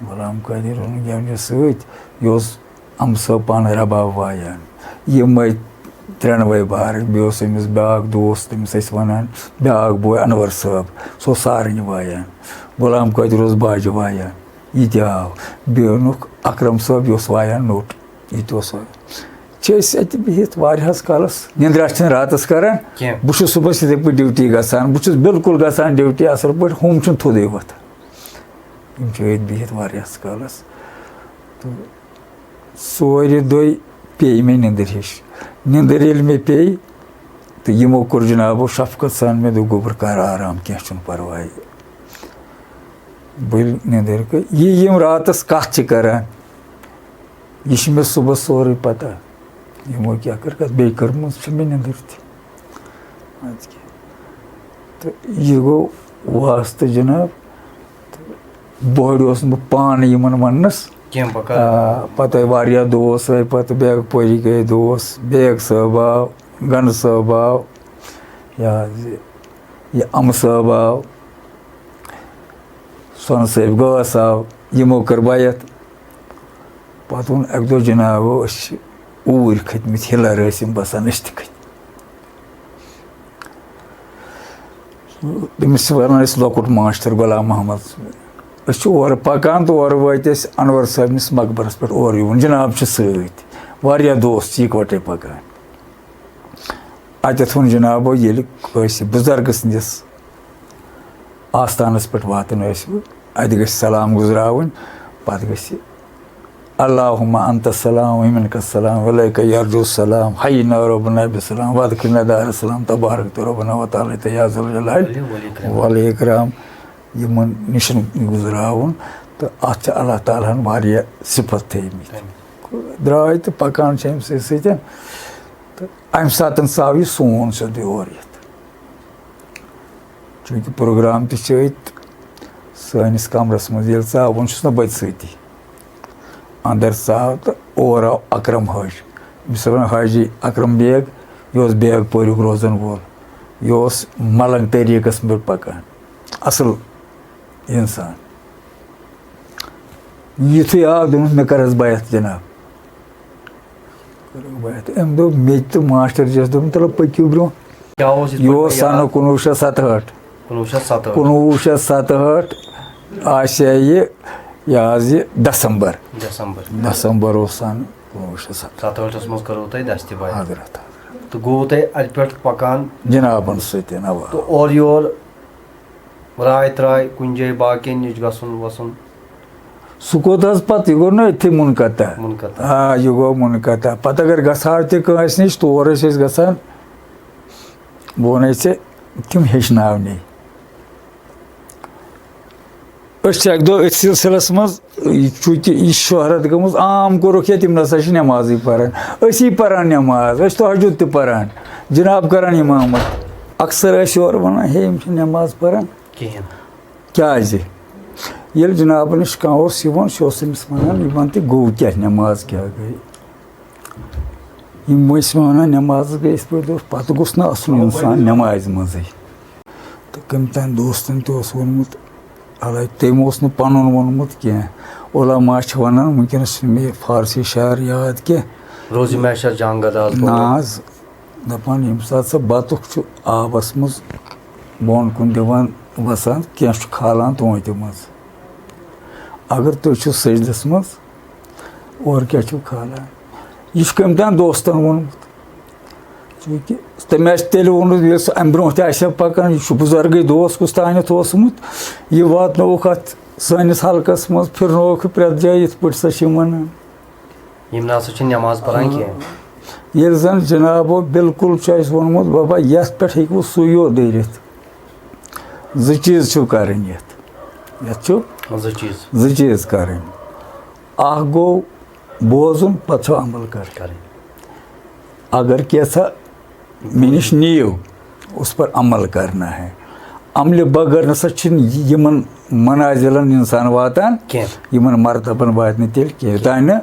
غلام قٲدِر اوٚن گٮ۪ونہِ سۭتۍ، یہِ اوس اَمہٕ صٲب پانہٕ رباب وایان۔ یِمَے ترٛٮ۪نوَے بارٕ، بیٚیہِ اوس أمِس بیٛاکھ دوست، تٔمِس ٲسۍ وَنان بیٛاکھ بوے اَنوَر صٲب، سُہ اوس سارنہِ وایان۔ غلام قٲدِر اوس باجہِ وایان، یہِ تہِ آو۔ بیٚیہِ اوٚنُکھ اَکرَم صٲب، یہِ اوس وایان نوٚٹ، یہِ تہِ اوس وایان۔ چھِ أسۍ اَتہِ بِہِتھ واریاہَس کالَس، نِندرا چھِنہٕ راتَس کَران۔ کینٛہہ۔ بہٕ چھُس صُبحَس یِتھَے پٲٹھۍ ڈیوٹی گژھان، بہٕ چھُس بِلکُل گژھان ڈیوٹی اَصٕل پٲٹھۍ، ہُم چھِنہٕ تھوٚدُے وۄتھان۔ یِم چھِ أتھۍ بِہِتھ واریاہَس کالَس۔ تہٕ ژورِ دۄہہِ پیٚیہِ مےٚ نِندٕر ہِش۔ نِندٕر ییٚلہِ مےٚ پیٚیہِ، تہٕ یِمو کوٚر جِنابو شفقت سان مےٚ دوٚپ، "گوٚبُر، کَر آرام، کینٛہہ چھُنہٕ پَرواے۔" بٔلۍ نِندٕر کٔر۔ یہِ یِم راتَس کَتھ چھِ کَران، یہِ چھِ مےٚ صُبحَس سورُے پَتہ۔ یِمو کیٛاہ کٔر کَتھ، بیٚیہِ کٔرمٕژ چھِ مےٚ نِندٕر تہِ۔ اَدٕ کیٛاہ۔ تہٕ یہِ گوٚو واسطہٕ جِناب۔ تہٕ بۄہڑِ اوسُس بہٕ پانہٕ یِمَن وَننَس۔ کینٛہہ بہٕ کَرٕ۔ آ، پَتہٕ آے واریاہ دوس آے، پَتہٕ بیگ پوری گٔے دوس، بیگ صٲب آو، گَنہٕ صٲب آو، یہِ حظ یہِ، یہِ اَمہٕ صٲب آو، سۄنہٕ صٲب گٲس آو، یِمو کٔر بیعت۔ پَتہٕ ووٚن اَکہِ دۄہ، "جِناب، أسۍ چھِ اوٗرۍ کھٔتۍ مٕتۍ، ہِلَر ٲسۍ یِم بَسان، أسۍ تہِ کھٔتۍ۔" تٔمِس چھِ وَنان أسۍ لۄکُٹ ماسٹر غلام محمد۔ أسۍ چھِ اورٕ پَکان تہٕ اورٕ وٲتۍ أسۍ اَنوَر صٲبنِس مقبرَس پٮ۪ٹھ، اورٕ یِوُن۔ جِناب چھِ سۭتۍ، واریاہ دوس چھِ یِکوَٹَے پَکان۔ اَتٮ۪تھ ووٚن جِنابو، ییٚلہِ کٲنٛسہِ بُزرگہٕ سٕنٛدِس آستانَس پٮ۪ٹھ واتُن ٲسِو، اَتہِ گژھِ سلام گُزراوٕنۍ، پَتہٕ گژھِ، "اللہم انت السلام و منک السلام و علیک یرجو السلام، حینا ربنا بالسلام، وادخلنا دار السلام، تبارک ربنا و تعالیٰ یا ذا الجلال والاکرام۔" یِمَن نِش گُزراوُن، تہٕ اَتھ چھِ اللہ تعالیٰ ہَن واریاہ صفت تھٲیمٕتۍ۔ درٛاے تہٕ پَکان چھِ أمۍ سٕے سۭتۍ، تہٕ اَمہِ ساتہٕ ژاو یہِ سون سیوٚد یور یِتھ۔ چوٗنٛکہِ پروگرام تہِ چھِ أتھۍ سٲنِس کمرس منٛز، ییٚلہِ ژاو، وۄنۍ چھُس نہٕ بہٕ تہِ سۭتی۔ اندر ژاو تہٕ اورٕ آو اکرم حٲج۔ یُس زَن حاجی اکرم بیگ، یہِ اوس بیگ پوریُک روزن وول، یہِ اوس ملنگ طریٖقس پٮ۪ٹھ پکان، اصل انسان۔ یُتھُے آو، دوٚپمَس، "مےٚ کر حظ بیعت جناب؟" کٔرٕکھ بیعت۔ أمۍ دوٚپ، مےٚ تہِ تہٕ ماسٹر جِیَس دوٚپُن، "تَلہٕ پٔکِو برٛونٛہہ۔" کیٛاہ اوس یِتھ یہِ پٲٹھۍ اوس یاد؟ سَنہٕ کُنوُہ شیٚتھ ستہٕ ٲٹھ۔ کُنوُہ شیٚتھ ستہٕ ٲٹھ۔ کُنوُہ شیٚتھ ستہٕ ٲٹھ آسہِ ہا یہِ، یہِ حظ یہِ دسمبر۔ دسمبر۔ دسمبر اوس سَنہٕ کُنوُہ شیٚتھ ستہٕ۔ ستہٕ ٲٹھس منٛز کٔرٕو تۄہہِ دستہِ بیعت۔ حضرت، حضرت۔ تہٕ گوٚو تۄہہِ اَتہِ پٮ۪ٹھ پَکان جنابن سۭتۍ، اَوا۔ تہٕ اورٕ یور راے تراے کُنہِ جایہِ باقین نِش گژھُن وَسُن؟ سُہ کوٚت حظ پَتہٕ؟ یہِ گوٚو نہ أتھی منقطع۔ منقطع۔ آ، یہِ گوٚو منقطع۔ پَتہٕ اگر گژھٕ ہاو تہِ کٲنٛسہِ نِش، تور ٲسۍ أسۍ گژھان، بہٕ وَنَے ژےٚ، تِم ہیٚچھناونہِ۔ أسۍ چھِ اَکہِ دۄہ أتھۍ سلسلس منٛز، یہِ چوٗنٛکہِ یہِ شہرت گٔمٕژ عام، کوٚرُکھ ییٚتہِ، یِم نہ سا چھِ نٮ۪مازٕے پَران، أسی پَران نٮ۪ماز، أسۍ تہجد تہِ پَران، جناب کَران اِمامت۔ اکثر ٲسۍ یورٕ وَنان، "ہے، یِم چھِ نٮ۪ماز پَران۔" کِہیٖنۍ۔ کیٛازِ؟ ییٚلہِ جنابہٕ نِش کانٛہہ اوس یِوان، سُہ اوس أمِس وَنان، "یِمَن تہِ گوٚو کیٛاہ، نٮ۪ماز کیٛاہ گٔے؟" یِم ٲسۍ وَنان، "نٮ۪مازَس گٔے یِتھ پٲٹھۍ دوٚپ، پَتہٕ گوٚژھ نہٕ اَسُن اِنسان نٮ۪مازِ منٛزٕے۔" تہٕ کٔمۍ تام دوستَن تہِ اوس ووٚنمُت، حالانکہِ تٔمۍ اوس نہٕ پَنُن ووٚنمُت کینٛہہ۔ علماء چھِ وَنان، وٕنکیٚنَس چھِنہٕ مےٚ یہِ فارسی شعر یاد کینٛہہ۔ روزِ محشر جان گداز نہ دور۔ حظ، دَپان، ییٚمہِ ساتہٕ سُہ بَتُک چھُ آبَس منٛز بۄن کُن دِوان وَسان، کینٛہہ چھُ کھالان توتہِ منٛز۔ اگر تُہۍ چھِو سٔجدَس منٛز، اورٕ کیٛاہ چھِو کھالان؟ یہِ چھُ کٔمۍ تام دوستَن ووٚنمُت۔ چوٗنٛکہِ تٔمۍ آسہِ تیٚلہِ ووٚنمُت، ییٚلہِ سُہ اَمہِ برٛونٛہہ تہِ آسہِ ہا پَکان، یہِ چھُ بُزرگٕے دوس کُس تانٮ۪تھ اوسمُت، یہِ واتنووُکھ اَتھ سٲنِس حلقَس منٛز، پھِرنووُکھ یہِ پرٛٮ۪تھ جایہِ، یِتھ پٲٹھۍ سا چھِ یِم وَنان۔ یِم نہ سا چھِ نٮ۪ماز پَران کینٛہہ۔ ییٚلہِ زَن جنابو بالکل چھُ اَسہِ ووٚنمُت، بابا، یَتھ پٮ۪ٹھ ہیٚکِو سُے یوت دٔرِتھ۔ زٕ چیٖز چھِو کَرٕنۍ یَتھ۔ یَتھ چھُ زٕ چیٖز۔ زٕ چیٖز کَرٕنۍ۔ اَکھ گوٚو بوزُن، پَتہٕ چھُ عمل کَرُن۔ کَرٕنۍ۔ اگر کینٛژھا مےٚ نِش نِیِو، اس پر عمل کرنا ہے۔ عملہِ بغٲر نہ سا چھِنہٕ یِمَن منازِلَن اِنسان واتان، کینٛہہ۔ یِمَن مرتبن واتہِ نہٕ تیٚلہِ کینٛہہ، یوٚتام نہٕ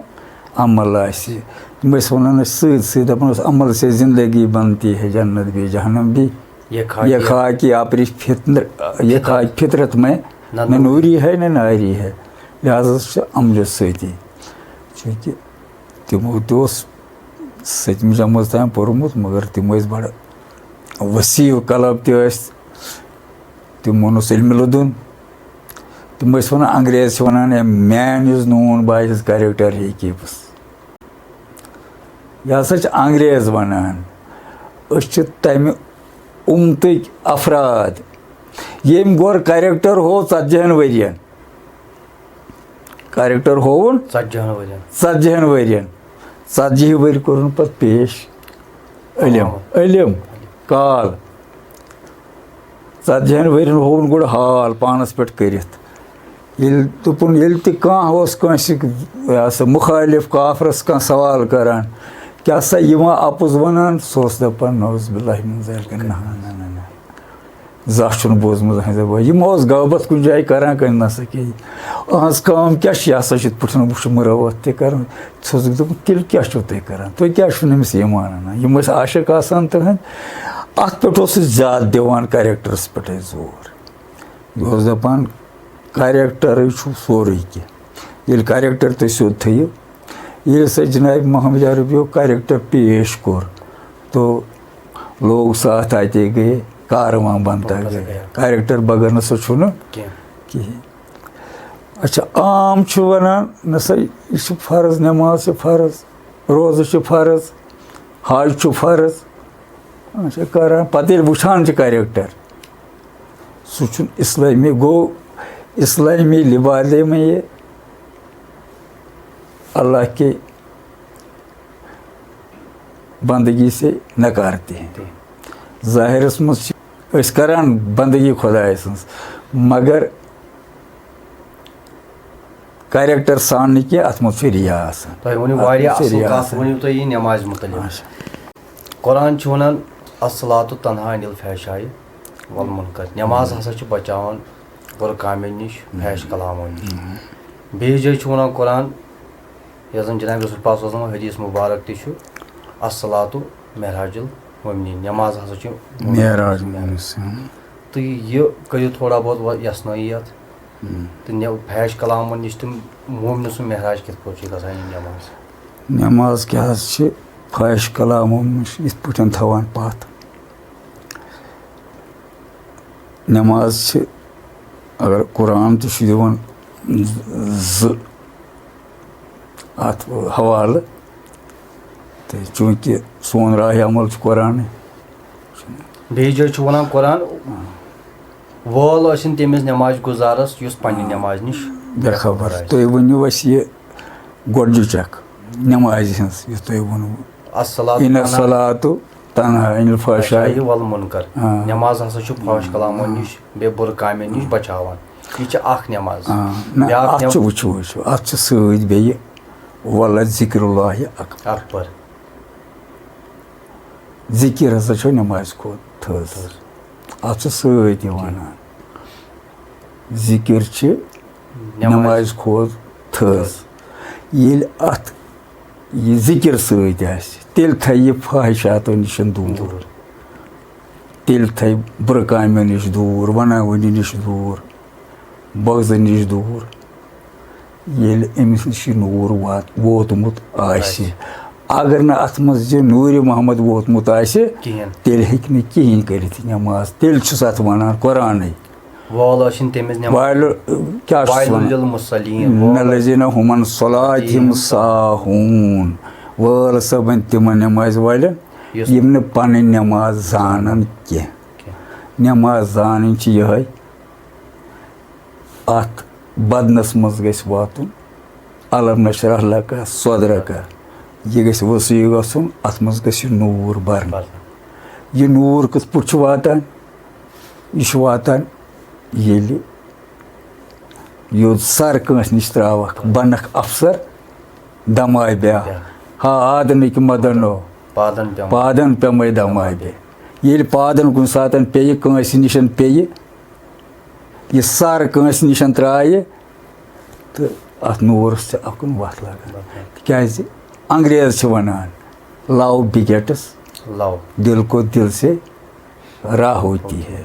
عمل آسہِ۔ تِم ٲسۍ وَنان اَسہِ سۭتۍ سۭتۍ، دَپان اوس، "عمل سے زندگی بنتی ہے، جنت بھی جہنم بھی۔" یہ خاکی یہ خاکی اپرِش فطر-، یہ خاکی فطرت میں نہ نہ نوری ہے، نہ ناری ہے۔ لہذا چھُ عملہِ سۭتی۔ چوٗنٛکہِ تِمو تہِ اوس سٔتمہِ جمٲژ تام پوٚرمُت، مگر تِم ٲسۍ بَڑٕ وسیع قلب تہِ ٲسۍ۔ تِمن اوس علمِ لدُن۔ تِم ٲسۍ وَنان، انگریز چھِ وَنان، "A man is known by his character he keeps۔" یہِ ہسا چھِ انگریز وَنان۔ أسۍ چھِ تَمہِ اُمتٕکۍ افراد، ییٚمۍ گۄڈٕ character ہوو ژتجی ہن ؤرین۔ Character ہووُن ژتجی ہن ؤرین۔ ژتجی ہن ؤرین۔ ژتجی ؤرۍ کوٚرُن پتہٕ پیش علم۔ آ۔ علم۔ کال۔ ژتجی ہن ؤرین ہووُن گۄڈٕ حال پانس پٮ۪ٹھ کٔرِتھ۔ ییٚلہِ دوٚپُن، ییٚلہِ تہِ کانٛہہ اوس کٲنٛسہِ، یہِ ہسا، مُخٲلِف کافرس کانٛہہ سوال کران، کیٛاہ سا یہِ ما اپُز ونان، سُہ اوس دپان، "نعوذ باللہ من ذالک، نہ، نہ، نہ، نہ۔" زانٛہہ چھُنہٕ بوٗزمُت زٕہٕنٛدِ زبٲنۍ۔ یِم اوس غٲبت کُنہِ جایہِ کران کِنہٕ نہ سا کِہیٖنۍ۔ أہٕنٛز کٲم کیٛاہ چھِ؟ یہِ ہسا چھِ یِتھ پٲٹھۍ وٕچھُن مُروت تہِ کران۔ ژٕ اوسُکھ دوٚپمُت، تیٚلہِ کیٛاہ چھُو تُہۍ کران؟ تُہۍ کیٛازِ چھُو نہٕ أمِس ایمان اَنان؟ یِم ٲسۍ عاشق آسان تٕہٕنٛدۍ۔ اَتھ پٮ۪ٹھ اوس سُہ زیادٕ دِوان، characterس پٮ۪ٹھٕے زور۔ یہِ اوس دَپان، characterٕے چھُ سورُے کینٛہہ۔ ییٚلہِ character تُہۍ سیوٚد تھٲیِو، ییٚلہِ سا جناب محمد عربیو character پیش کوٚر، تو لوگ ساتھ آتے گئے، کاروان بنتا بنتا گیا۔ گیا۔ Character بغٲر نہ سا چھُنہٕ کینٛہہ۔ کِہیٖنۍ۔ اچھا، عام چھُ وَنان، نہ سا یہِ چھُ فرض، نٮ۪ماز چھِ فرض، روزٕ چھِ فرض، حج چھُ فرض۔ اچھا، کران، پتہٕ ییٚلہِ وٕچھان چھِ character، سُہ چھُنہٕ اسلٲمی، گوٚو اسلٲمی لبادے میں یہ اللہ کے بندگی سے نکارتے ہیں۔ ظٲہرس منٛز چھِ أسۍ کران بندگی خۄدایہِ سٕنٛز، مگر character سان نہٕ کینٛہہ، اتھ منٛز چھُ ریا آسان۔ تۄہہِ ؤنِو اتھ واریاہ منٛز چھُ اصل ریا کتھ، آسان۔ ؤنِو تُہۍ یہِ نٮ۪مازِ متعلق۔ اچھا۔ قرآن چھُ ونان، "الصلاۃ تنہا عن الفحشاء والمنکر"، نٮ۪ماز ہسا چھِ بچاوان بُرٕ کامٮ۪ن نِش، فحش کلامو نِش۔ بیٚیِس جایہِ چھُ ونان قرآن، یۄس زن جناب رسول پاک صلی اللہ علیہ وسلم حدیث مبارک تہِ چھُ، الصلاۃ معراج المومنین، نماز ہسا چھِ مومنین معراج ہٕنٛز۔ مومنین۔ تہٕ یہِ کٔرِو تھوڑا بہت وۄنۍ یَژھنٲیی یَتھ۔ ہم۔ تہٕ نہ-، فحش کلامو نِش تہٕ مومنہٕ سُنٛد معراج کِتھ پٲٹھۍ چھِ گژھان یہِ نماز؟ نماز کیٛاہ حظ چھِ فحش کلامو نِش یِتھ پٲٹھۍ تھاوان پَتھ؟ نماز چھِ، اگر قرآن تہِ چھُ دِوان زٕ اَتھ حوالہٕ، تہٕ چوٗنٛکہِ سون راہِ عمل چھُ قرآنٕے۔ بیٚیہِ جایہِ چھُ وَنان قرآن، وول ٲسِن تٔمِس نماز گُزارَس یُس پننہِ نمازِ نِش بے خبر۔ آسہِ۔ تُہۍ ؤنِو اَسہِ یہِ گۄڈٕنِچ اَکھ نمازِ ہٕنٛز، یُس تۄہہِ ووٚنوُ۔ الصلاۃ ان تنہا الصلاۃ تنہا عن الفحشاء۔ فحشاء والمنکر۔ آ۔ نماز ہسا چھُ فحش کلامو نِش، بیٚیہِ بُرٕ کامٮ۪ن نِش بچاوان۔ یہِ چھِ اکھ نماز۔ آ، نہ، بیٛاکھ اَتھ نم-، چھُ، وٕچھِو، وٕچھِو، اَتھ چھُ سۭتۍ بیٚیہِ ولذکر اللہ اکبر۔ اکبر۔ ذِکِر ہسا چھُ نمازِ کھۄتہٕ تھٔز۔ تھٔز۔ اَتھ چھُ سۭتۍ یہِ وَنان، ذِکِر چھِ نمازِ نمازِ کھۄتہٕ تھٔز۔ تھٔز۔ ییٚلہِ اَتھ یہِ ذِکِر سۭتۍ آسہِ، تیٚلہِ تھایہِ یہِ فاحِشاتو نِش دوٗر۔ دوٗر۔ تیٚلہِ تھایہِ بُرٕ کامٮ۪و نِش دوٗر، وَناوٲنی نِش دوٗر، بغضہٕ نِش دوٗر۔ ییٚلہِ أمِس نِش یہِ نوٗر وات-، ووتمُت آسہِ۔ آسہِ۔ اگر نہٕ اَتھ منٛز یہِ نوٗرِ محمد ووتمُت آسہِ، کِہیٖنۍ۔ تیٚلہِ ہیٚکہِ نہٕ کِہیٖنۍ کٔرِتھ یہِ نٮ۪ماز۔ تیٚلہِ چھُس اَتھ وَنان قرآنٕے۔ وال ٲسِن تٔمِس نٮ۪ماز۔ وَیلُ-، کیٛاہ چھُس وَیلُ وَنان؟ لِلمُصَلِّیٖن۔ وال الَّذِیٖنَ هُمْ عَنْ صَلَاتِهِمْ سَاهُونَ۔ وٲل سا بَنہِ تِمَن نٮ۪مازِ والٮ۪ن، یُس یِم نہٕ پَنٕنۍ نٮ۪ماز زانَن کینٛہہ۔ کینٛہہ۔ نٮ۪ماز زانٕنۍ چھِ یِہوٚے، اَتھ بدنَس منٛز گژھِ واتُن الم نشرح لک صدرک۔ یہِ گژھِ وسیع گژھُن، اَتھ منٛز گژھِ نوٗر بَرُن۔ بَرُن۔ یہِ نوٗر کِتھ پٲٹھۍ چھُ واتان؟ یہِ چھُ واتان ییٚلہِ یوٚت سر کٲنٛسہِ نِش ترٛاوَکھ، بَنَکھ افسر دماے بیا۔ بیا۔ ہا آدنٕکۍ مدنو۔ پادن پٮ۪مو۔ پادن پٮ۪مَے دماے بے۔ ییٚلہِ پادن کُنہِ ساتَن پیٚیہِ کٲنٛسہِ نِش پیٚیہِ، یہِ سر کٲنٛسہِ نِش ترٛایہِ، تہٕ اَتھ نوٗرَس چھِ اَکُن وَتھ لَگان۔ تِکیٛازِ انگریز چھِ وَنان، "Love begets love۔ دل کو دل سے راہ ہوتی ہے۔"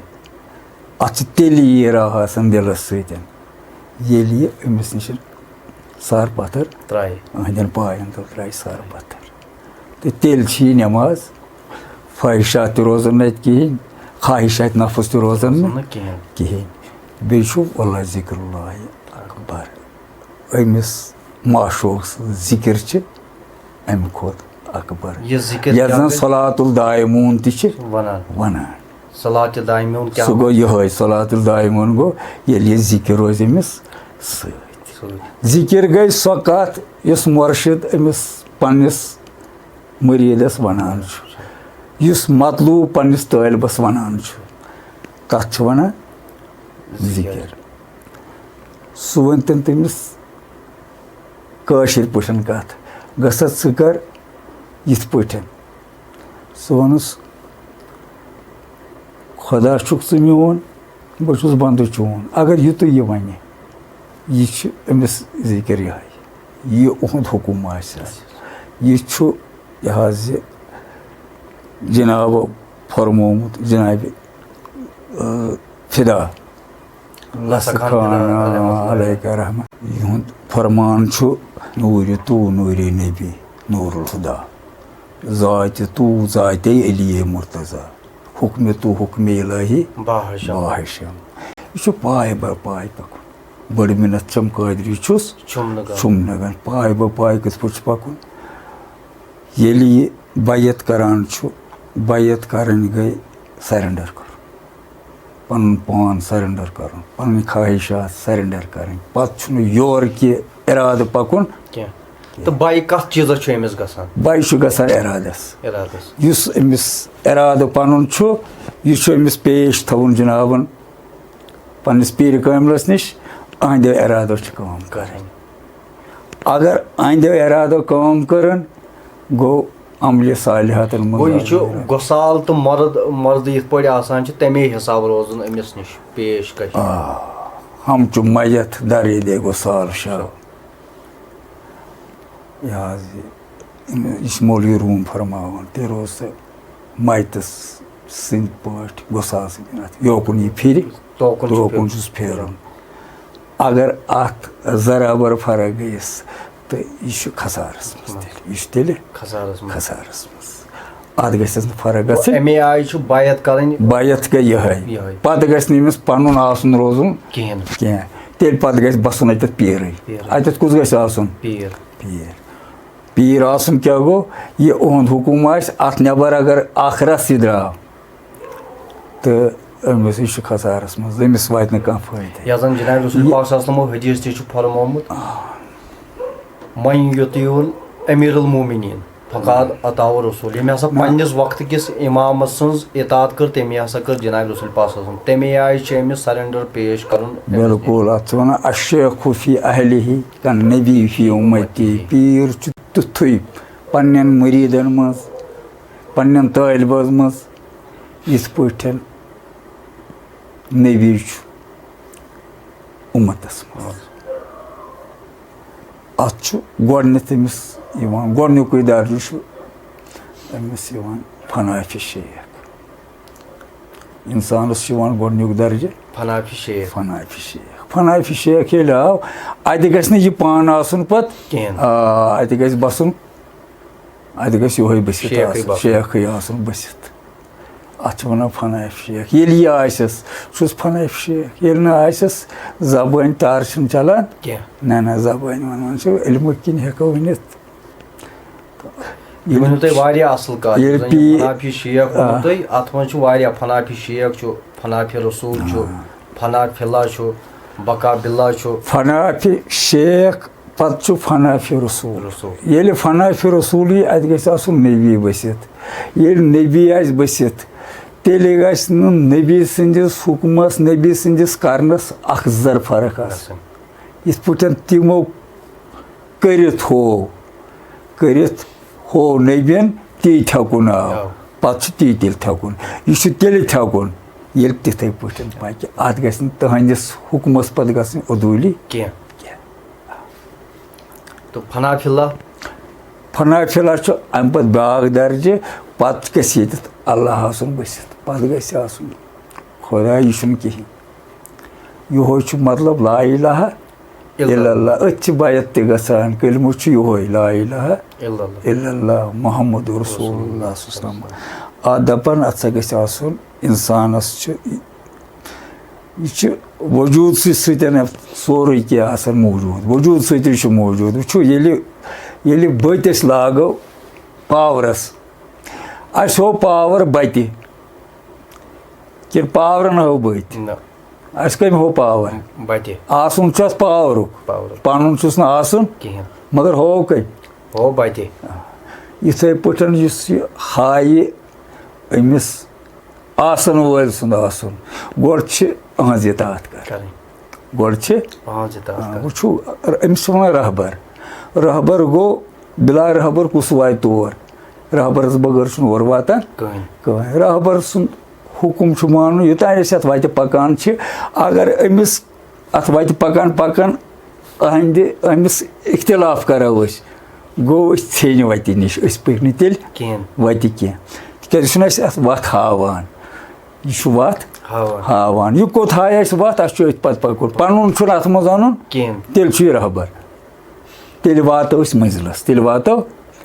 اَتھ چھِ تیٚلی یہِ راہ آسان دِلَس سۭتۍ، ییٚلہِ یہِ أمِس نِش سر پَتھر ترٛایہِ۔ أہٕنٛدٮ۪ن پایَن تَل ترٛایہِ سر پَتھر۔ تہٕ تیٚلہِ چھِ یہِ نٮ۪ماز، فٲحِشات تہِ روزان نہٕ اَتہِ کِہیٖنۍ، خواہِشات نفس تہِ روزان نہٕ نہٕ کِہیٖنۍ۔ کِہیٖنۍ۔ بیٚیہِ چھُ واللہ ذِکرُ اللہِ اکبر۔ أمِس معشوق سٕنٛز ذِکِر چھِ اَمہِ کھۄتہٕ اکبر۔ یہِ ذِکِر یَتھ کیٛاہ زَن گٔے؟ صلات الدائمون تہِ چھِ وَنان۔ وَنان۔ صلات الدائمون کیٛاہ سُہ گوٚو؟ گوٚو یِہوٚے، صلات الدائمون گوٚو ییٚلہِ یہِ ذِکِر روزِ أمِس سۭتۍ۔ سۭتۍ۔ ذِکِر گٔے سۄ کَتھ یُس مُرشِد أمِس پنٛنِس مُریٖدَس وَنان چھُ، یُس مطلوب پنٛنِس طٲلبَس وَنان چھُ، تَتھ چھِ وَنان ذِکِر۔ سُہ وَنہِ تٔمۍ تٔمِس کٲشِر پٲٹھۍ کَتھ، گژھتھ ژٕ کَر یِتھ پٲٹھۍ۔ سُہ ووٚنُس، "خۄدا چھُکھ ژٕ میون، بہٕ چھُس بنٛدٕ چون۔" اگر یِتُے یہِ وَنہِ، یہِ چھُ أمِس ذِکِر یِہوٚے، یہِ اُہُنٛد حُکُم آسہِ۔ یہِ چھُ یہِ حظ یہِ جنابو فرمومُت، جنابِ، آ، فدا۔ لَسَخَانَ علیکہ رحمہ۔ یِہُنٛد فرمان چھُ، "نوٗرِ تو نوٗرِ نبی نوٗر الہدا، ذاتِ تو ذاتِ علی مرتضی، حُکمِ تو حُکمِ الہی باہشم۔" باہشم۔ یہِ چھُ پاے بر پاے پَکُن۔ بٔڑ مِنَت چھَم قٲدری چھُس، چھُم نہٕ گَن۔ چھُم نہٕ گَن۔ پاے بر پاے کِتھ پٲٹھۍ چھُ پَکُن؟ ییٚلہِ یہِ بیعت کران چھُ، بیعت کرٕنۍ گٔے surrender کرُن۔ پنُن پان surrender کرُن، پنٕنۍ خواہشات surrender کرٕنۍ۔ پتہٕ چھُنہٕ یورٕ کہِ ارادٕ پکُن۔ کینٛہہ۔ تہٕ بیعت کتھ چیٖزس چھُ أمِس گژھان؟ بیعت چھُ گژھان ارادس۔ ارادس۔ یُس أمِس ارادٕ پنُن چھُ، یہِ چھُ أمِس پیش تھاوُن جنابن پننِس پیٖرِ کٲملس نِش، أہنٛدیو ارادو چھِ کٲم کرٕنۍ۔ اگر أہنٛدیو ارادو کٲم کٔرٕن، گوٚو عملِ صالحاتن منٛز گوٚو یہِ چھُ آسُن۔ غسال تہٕ مرد، مرد یِتھ پٲٹھۍ آسان چھِ، تَمے حساب روزُن أمِس نِش پیش کش۔ آ، ہم چھُ میت در دے غسال شاہ۔ یہِ حظ یہِ یہِ چھُ مولوی روٗم فرماوان، تیٚلہِ روز سا مَیتَس سٕنٛدۍ پٲٹھۍ، گوٚژھ آسٕنۍ اَتھ یوکُن یہِ پھِرِ، توکُن چھُ توکُن پھِرُن۔ چھُس پھیرُن۔ اگر اَتھ ذرا بر فرق گٔیَس، تہٕ یہِ چھُ خسارَس منٛز تیٚلہِ۔ یہِ چھُ تیٚلہِ خسارَس منٛز۔ خسارَس منٛز۔ اَتھ گژھٮ۪س نہٕ فرق گژھٕنۍ۔ اَمے آیہِ چھُ بیعت کَرٕنۍ۔ بیعت گٔے یِہوٚے۔ یِہوٚے۔ پَتہٕ گژھِ نہٕ أمِس پَنُن آسُن روزُن کِہیٖنۍ۔ کینٛہہ۔ تیٚلہِ پَتہٕ گژھِ بَسُن اَتٮ۪تھ پیٖرٕے۔ پیٖرٕے۔ اَتٮ۪تھ کُس گژھِ آسُن؟ پیٖر۔ پیٖر۔ پیٖر آسُن کیٛاہ گوٚو؟ یہِ اُہُنٛد حُکُم آسہِ، اَتھ نٮ۪بر اگر اَکھ رَژھ یہِ درٛاو، تہٕ أمِس، یہِ چھُ خسارَس منٛز، أمِس واتہِ نہٕ کانٛہہ فٲیدٕ۔ یَتھ زَن جناب رسول یہِ پاک صلی اللہ علیہ وسلمو حدیث تہِ چھُ فرمومُت، "من یطیع امیر المومنین فقد اطاع الرسول"، ییٚمۍ ہسا آ۔ پننِس وقتہٕ کِس امامس سٕنٛز اطاعت کٔر، تٔمی ہسا کٔر جناب رسول پاک صلی اللہ علیہ وسلم۔ تَمے آیہِ چھُ أمِس surrender پیش کرُن۔ بِلکُل، اَتھ چھِ وَنان الشیخ فی اہلہ کالنبی فی امتی۔ پیٖر چھُ تیُتھُے پننٮ۪ن مُریٖدن منٛز، پننٮ۪ن طٲلبَس منٛز، یِتھ پٲٹھۍ نبی چھُ اُمتَس منٛز۔ اَتھ چھُ گۄڈٕنٮ۪تھ أمِس یِوان، گۄڈٕنیُکُے درجہٕ چھُ أمِس یِوان فنا فی شیخ۔ اِنسانَس چھُ یِوان گۄڈٕنیُک درجہٕ فنا فی شیخ۔ فنا فی شیخ۔ فنا فی شیخ ییٚلہِ آو، اَتہِ گژھِ نہٕ یہِ پانہٕ آسُن پَتہٕ کِہیٖنۍ۔ آ، اَتہِ گژھِ بَسُن، اَتہِ گژھِ یِہوٚے بٔسِتھ شیخٕے آسُن، بَسُن۔ شیخٕے آسُن بٔسِتھ۔ اَتھ چھِ وَنان فنا فی شیخ۔ ییٚلہِ یہِ آسٮ۪س، چھُس فنا فی شیخ۔ ییٚلہِ نہٕ آسٮ۪س، زبٲنۍ تار چھِنہٕ چلان۔ کینٛہہ۔ نہ، نہ، زبٲنۍ وَنان چھِ، علمہٕ کِنۍ ہٮ۪کو ؤنِتھ۔ یہِ ؤنِو تُہۍ واریاہ اَصٕل کَتھ، ییٚلہِ یُس زَن یہِ پی-، فنا فی شیخ ووٚنوُ آ۔ تۄہہِ، اَتھ منٛز چھُ واریاہ، فنا فی شیخ چھُ، فنا فی رسول چھُ، آ۔ فنا فی اللہ چھُ، بقا باللہ چھُ۔ فنا فی شیخ پتہٕ چھُ فنا فی رسول۔ رسول۔ ییٚلہِ فنا فی رسول یی، اَتہِ گژھِ آسُن نبی بٔسِتھ۔ ییٚلہِ نبی آسہِ بٔسِتھ، تیٚلہِ گژھِ نہٕ نبی سٕنٛدِس حُکمَس، نبی سٕنٛدِس کرنَس اکھ ذر فرق آسٕنۍ۔ گژھٕنۍ۔ یِتھ پٲٹھۍ تِمو کٔرِتھ ہوو، کٔرِتھ ہوو نبیَن، تی تھٮ۪کُن آو۔ آو۔ پتہٕ چھُ تی تیٚلہِ تھٮ۪کُن۔ یہِ چھُ تیٚلہِ تھٮ۪کُن، ییٚلہِ تِتھَے پٲٹھۍ پَکہِ۔ اَتھ گژھِ نہٕ تُہٕنٛدِس حُکمَس پَتہٕ گژھٕنۍ عدوٗلی۔ کینٛہہ۔ کینٛہہ۔ تہٕ فنا فی اللہ؟ فنا فی اللہ چھُ اَمہِ پَتہٕ بیٛاکھ درجہٕ، پَتہٕ گژھِ ییٚتٮ۪تھ اللہ آسُن بٔسِتھ، پَتہٕ گژھِ آسُن خۄدا، یہِ چھُنہٕ کِہیٖنۍ۔ یِہوٚے چھُ مطلب لا الہ الا الا اللہ۔ اللہ۔ أتھۍ چھِ بیعت تہِ گژھان، کلمہٕ چھُ یِہوٚے، لا الہ الا اللہ۔ الا اللہ محمد رسول اللہ صلی اللہ علیہ وسلم۔ اَتھ دَپان، اَتھ سا گژھِ آسُن اِنسانَس چھُ، یہِ چھُ وجوٗدسٕے سۭتۍ سورُے کینٛہہ آسان موٗجوٗد، وجوٗد سۭتی چھُ موٗجوٗد۔ وٕچھِو، ییٚلہِ، ییٚلہِ بٔتۍ أسۍ لاگو پاورَس، اَسہِ ہوو پاور بَتہِ، کِنہٕ پاورَن ہوو بٔتۍ؟ نہ۔ اَسہِ کٔمۍ ہوو پاور؟ بَتہِ۔ آسُن چھُ اَتھ پاورُک۔ پاورُک۔ پَنُن چھُس نہٕ آسُن۔ کِہیٖنۍ۔ مگر ہوو کٔمۍ؟ ہوو بَتہِ۔ یِتھَے پٲٹھۍ یُس یہِ ہایہِ أمِس آسَن وٲلۍ سُنٛد آسُن، گۄڈٕ چھِ أہٕنٛز اطاعت کَرٕنۍ۔ کَرٕنۍ۔ گۄڈٕ چھِ، أہٕنٛز اطاعت آ، کَرٕنۍ۔ وٕچھِو، أمِس چھِ وَنان رہبر۔ رہبر گوٚو، بِلا رہبر کُس واتہِ تور؟ رہبرس بغٲر چھُنہٕ اورٕ واتان کٕہٕنۍ۔ کٕہٕنۍ۔ رہبر سُنٛد حُکُم چھُ مانُن، یوٚتام أسۍ اَتھ وَتہِ پَکان چھِ۔ اگر أمِس اَتھ وَتہِ پَکان پَکان أہٕنٛدِ، أمِس اختلاف کَرو أسۍ، گوٚو أسۍ ژھیٚنۍ وَتہِ نِش، أسۍ پٔکۍ نہٕ تیٚلہِ کِہیٖنۍ۔ وَتہِ کینٛہہ۔ تِکیٛازِ یہِ چھُنہٕ اَسہِ اَتھ وَتھ ہاوان، یہِ چھُ وَتھ ہاوان۔ ہاوان۔ یہِ کوٚت ہایہِ اَسہِ وَتھ، اَسہِ چھُ أتھۍ پَتہٕ پَکُن۔ پَنُن چھُنہٕ اَتھ منٛز اَنُن کِہیٖنۍ۔ تیٚلہِ چھُ یہِ رہبر۔ تیٚلہِ واتو أسۍ مٔنزلَس، تیٚلہِ واتو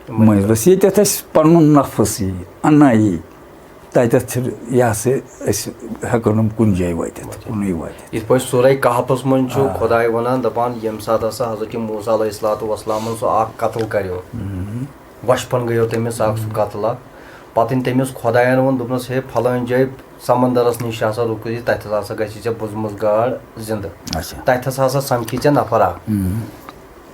مٔنزلَس۔ ییٚتٮ۪تھ اَسہِ پَنُن نفس یی، اَنا یی، تَتٮ۪تھ چھِ یہِ ہسا أسۍ ہٮ۪کو نہٕ کُنہِ جایہِ وٲتِتھ، کُنُے وٲتِتھ۔ یِتھ پٲٹھۍ سورہ کہفس منٛز چھُ آ۔ خۄداے وَنان، دَپان، ییٚمہِ ساتہٕ ہسا حضرت موسیٰ علیہ الصلوۃ والسلامن سُہ اکھ قتل کریو، ہُم۔ وَچھِ پھن گٔیو تٔمِس اکھ سُہ قتل اکھ۔ پتہٕ ییٚلہِ تٔمِس خۄداین ووٚن، دوٚپنَس، ہے، پھلٲنۍ جایہِ سمندرس نِش ہسا رُکہِ، تَتٮ۪تھ ہسا گژھِ ژےٚ بُزمٕژ گاڈ زِندٕ۔ اچھا۔ تَتٮ۪تھ ہسا سمکھی ژےٚ نفر اکھ۔ ہُم۔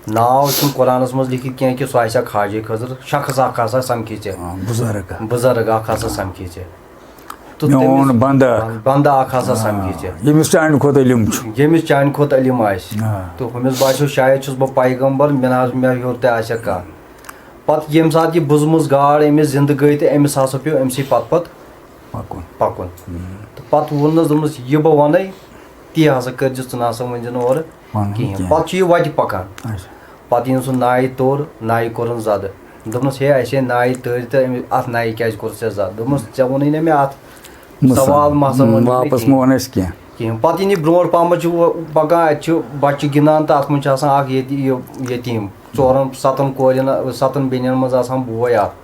ناو چھُنہٕ قرآنس منٛز لیکھِتھ کینٛہہ کہِ سُہ آسہِ ہا خواجے خضر، شخص اکھ ہسا سمکھی ژےٚ۔ آ، بُزرگ۔ بُزرگ اکھ ہسا سمکھی ژےٚ۔ تہٕ میون تٔمِس بندٕ اکھ۔ بندٕ اکھ ہسا آ، سمکھی ژےٚ۔ ییٚمِس چانہِ کھۄتہٕ علم چھُ۔ ییٚمِس چانہِ کھۄتہٕ علم آسہِ۔ آ۔ تہٕ ہُمِس باسیو شاید چھُس بہٕ پیغمبر، مےٚ نہ حظ، مےٚ ہیوٚر تہِ آسہِ ہا کانٛہہ۔ پتہٕ ییٚمہِ ساتہٕ یہِ بُزمٕژ گاڈ أمِس زِندٕ گٔے تہٕ أمِس ہسا پیوٚو أمۍ سٕے پتہٕ پتہٕ پکُن۔ پکُن۔ ہُم۔ تہٕ پتہٕ ووٚننَس، دوٚپنَس، یہِ بہٕ وَنَے، تی ہسا کٔرۍزِ، ژٕ نہ سا ؤنۍزِ نہٕ اورٕ وَنُن کِہیٖنۍ۔ کینٛہہ۔ پتہٕ چھُ یہِ وَتہِ پَکان۔ اچھا۔ پتہٕ ییٚلہِ سُہ نایہِ توٚر، نایہِ کوٚرُن زَدٕ۔ دوٚپنَس، ہے، اَسے نایہِ تٔرۍ تہٕ أمۍ، اَتھ نایہِ کیٛازِ کوٚر ژےٚ زَد؟ دوٚپمَس، ژےٚ ووٚنُے نہ مےٚ اَتھ مُسا-، سوال مَسا ووٚن نہٕ مےٚ واپَس کِہیٖنۍ۔ مہ وَن اَسہِ کینٛہہ۔ کِہیٖنۍ۔ پَتہٕ یہِ نہٕ برونٛٹھ پَہمَتھ چھُ وۄنۍ پَکان، اَتہِ چھُ بَچہِ گِنٛدان تہٕ اَتھ منٛز چھُ آسان اَکھ ییٚتہِ یہِ یتیٖم، ژورَن سَتَن کورٮ۪ن، سَتَن بیٚنٮ۪ن منٛز آسان بوے اَکھ۔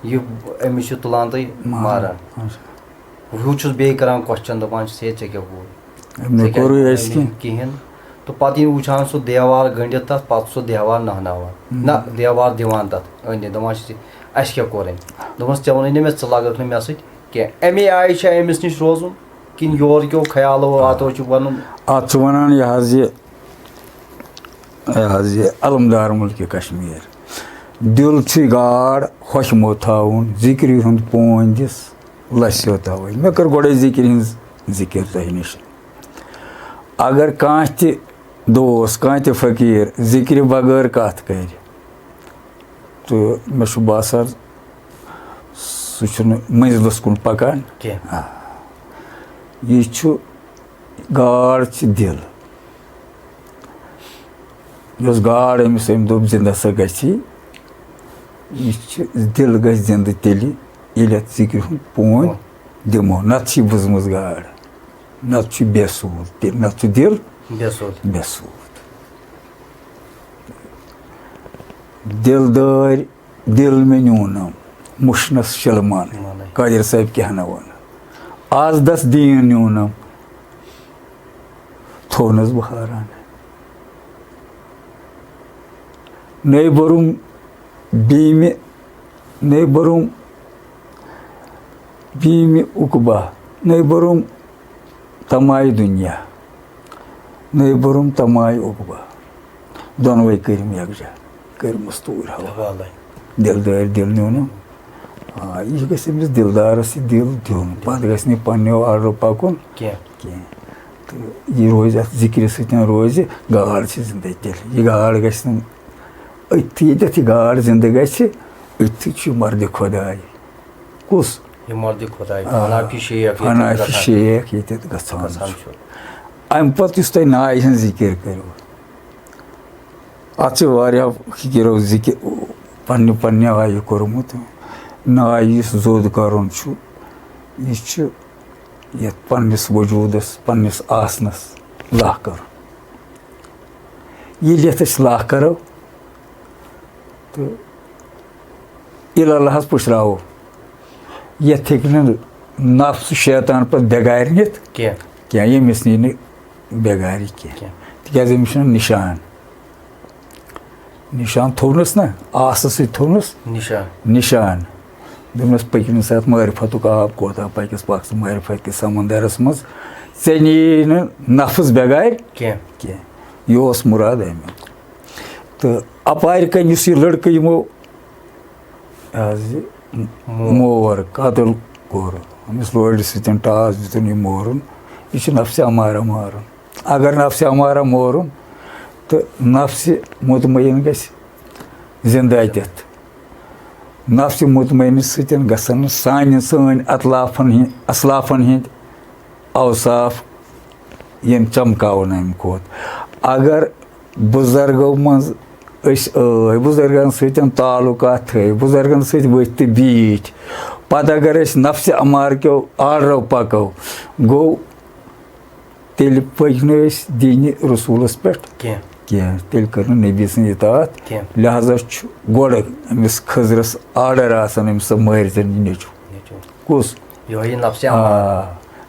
یہِ أمِس چھُ تُلان تہٕ ماران۔ اچھا۔ ہُہ چھُس بیٚیہِ کَران question، دَپان چھُس، ہے، ژےٚ کیٛاہ گوٚو؟ مےٚ ژےٚ کیٛازِ کوٚرُے کوٚرُتھ اَسہِ أمِس کینٛہہ۔ کِہیٖنۍ؟ تہٕ پَتہٕ ییٚلہِ وٕچھان سُہ دیوار گٔنٛڈِتھ تَتھ، پَتہٕ سُہ دیوار نَہناوان۔ نہ، دیوار دِوان تَتھ أنٛدۍ أنٛدۍ، دَپان چھُس، اَسہِ کیٛاہ کوٚر أمۍ؟ دوٚپمَس، ژےٚ ووٚنُے نہ مےٚ، ژٕ لَگَکھ نہٕ مےٚ سۭتۍ کینٛہہ۔ اَمے آیہِ چھا أمِس نِش روزُن کِنہٕ یورٕ کیو خیالو اَتو چھُ وَنُن؟ اَتھ چھُ وَنان یہِ حظ یہِ، یہِ حظ یہِ علمدار مُلکہِ کشمیٖر۔ دِل چھُے گاڈ ہۄچھمو تھاوُن، ذِکرِ ہُنٛد پونۍ دِس لَسیو تَوَے۔ مےٚ کٔر گۄڈَے ذِکرِ ہِنٛز ذِکِر تۄہہِ نِش۔ اگر کانٛہہ تہِ دوس، کانٛہہ تہِ فقیٖر ذِکرِ بغٲر کَتھ کَرِ، تہٕ مےٚ چھُ باسان، سُہ چھُنہٕ مٔنزلَس کُن پَکان۔ کینٛہہ۔ آ۔ یہِ چھُ، گاڈ چھِ دِل۔ یۄس گاڈ أمِس أمۍ دوٚپ، زِندٕ ہسا گژھی، یہِ چھِ، دِل گژھِ زِندٕ تیٚلہِ، ییٚلہِ اَتھ ذِکرِ ہُنٛد پونۍ دِمو، نَتہٕ چھِ یہِ بٕزمٕژ گاڈ، نَتہٕ چھُ بے سوٗد، تیٚلہِ نَتہٕ چھُ دِل بے سوٗد۔ بے سوٗد۔ دِلدٲرۍ دِل مےٚ نیوٗنم، مُشنَس شِلمان، مانَے۔ قٲدِر صٲب کیٛاہ نہ وَنہٕ۔ آز دَس دیٖن نیوٗنم، تھوونَس بہٕ حٲران۔ نٔے بوٚرُم بیمہِ، نٔے بوٚرُم بیمہِ عقبہ، نٔے بوٚرُم تمایہِ دُنیا، نٔے بوٚرُم تمایہِ عقبہ۔ دۄنوَے کٔرِم یَکجاہ، کٔرمَس توٗرۍ حوالہٕ۔ حوالَے۔ دِلدٲرۍ دِل نیوٗنم۔ آ، یہِ گژھِ أمِس دِلدارَس یہِ دِل دیُن، پَتہٕ گژھِ نہٕ یہِ پنٛنیو آرڈرو پَکُن۔ کینٛہہ۔ کینٛہہ۔ تہٕ یہِ روزِ اَتھ ذِکرِ سۭتۍ روزِ، گاڈ چھِ زِندَے تیٚلہِ۔ یہِ گاڈ گژھِ نہٕ أتھی، ییٚتٮ۪تھ یہِ گاڈ زِندٕ گژھِ، أتھی چھُ یہِ مَردِ خۄداے۔ کُس؟ یہِ مَردِ خۄداے، آ، حنافی شیخ ییٚتہِ حنافی گژھان۔ شیخ ییٚتٮ۪تھ گژھان گژھان چھُ۔ چھُ۔ اَمہِ پَتہٕ یُس تۄہہِ نایہِ ہٕنٛز ذِکِر کٔرِو، اَتھ چھِ واریاہ فِکِرو ذِکِر، پنٛنہِ پنٛنہِ آیہِ کوٚرمُت۔ نایہِ یُس زوٚد کَرُن چھُ، یہِ چھُ یَتھ پنٛنِس وجوٗدَس، پنٛنِس آسنَس لاہ کَرُن۔ ییٚلہِ یَتھ أسۍ لاہ کَرو تہٕ اِلہ اللہَس پُشراوو، یَتھ ہیٚکہِ نہٕ نفس شیطان پَتہٕ بٮ۪گارِ نِتھ کینٛہہ۔ کینٛہہ، ییٚمِس نی نہٕ بٮ۪گارِ کینٛہہ۔ کینٛہہ۔ تِکیٛازِ أمِس چھُنہٕ نِشان۔ نِشان تھوٚونَس نہ، آسہٕ سۭتۍ تھوٚونَس نِشان۔ نِشان۔ دوٚپنَس، پٔکِو سا اَتھ معرفتُک آب کوتاہ پَکٮ۪س، پَکھ ژٕ معرفت کِس سمندرَس منٛز۔ ژےٚ نِیی نہٕ نفس بٮ۪گارِ کینٛہہ۔ کینٛہہ۔ یہِ اوس مُراد اَمیُک۔ تہٕ اَپارِ کَنۍ یُس یہِ لٔڑکہٕ یِمو یہِ حظ یہِ مور۔ مور قتل کوٚر، أمِس لورِ سۭتۍ ٹاس دیُتُن یہِ مورُن، یہِ چھُ نفسِ امارہ مارُن۔ اگر نفسِ امارہ مورُن تہٕ نفسِ مطمئن گژھِ زِندٕ اَتٮ۪تھ۔ نفسِ مطمئنہِ سۭتۍ گژھن نہٕ سانہِ، سٲنۍ اطلافن ہِنٛدۍ، اسلافن ہِنٛدۍ اوصاف یِن چمکاونہٕ اَمہِ کھۄتہٕ۔ اگر بُزرگو منٛز أسۍ ٲے، بُزرگن سۭتۍ تعلقات تھٲے، بُزرگن سۭتۍ ؤتھۍ تہٕ بیٖٹھۍ، پتہٕ اگر أسۍ نفسِ امار کیو آرڈرو پکو، گوٚو تیٚلہِ پٔکۍ نہٕ أسۍ دیٖنہِ رسوٗلس پٮ۪ٹھ کینٛہہ۔ کینٛہہ، تیٚلہِ کٔر نہٕ نبی سٕنٛز اطاعت۔ کینٛہہ۔ لہذا چھُ گۄڈٕ أمِس خضرس آرڈر آسان، أمِس سا مٲرۍ زن یہِ نیٚچو۔ نیٚچو۔ کُس؟ یِہوٚے یہِ نفسِ امار۔ آ،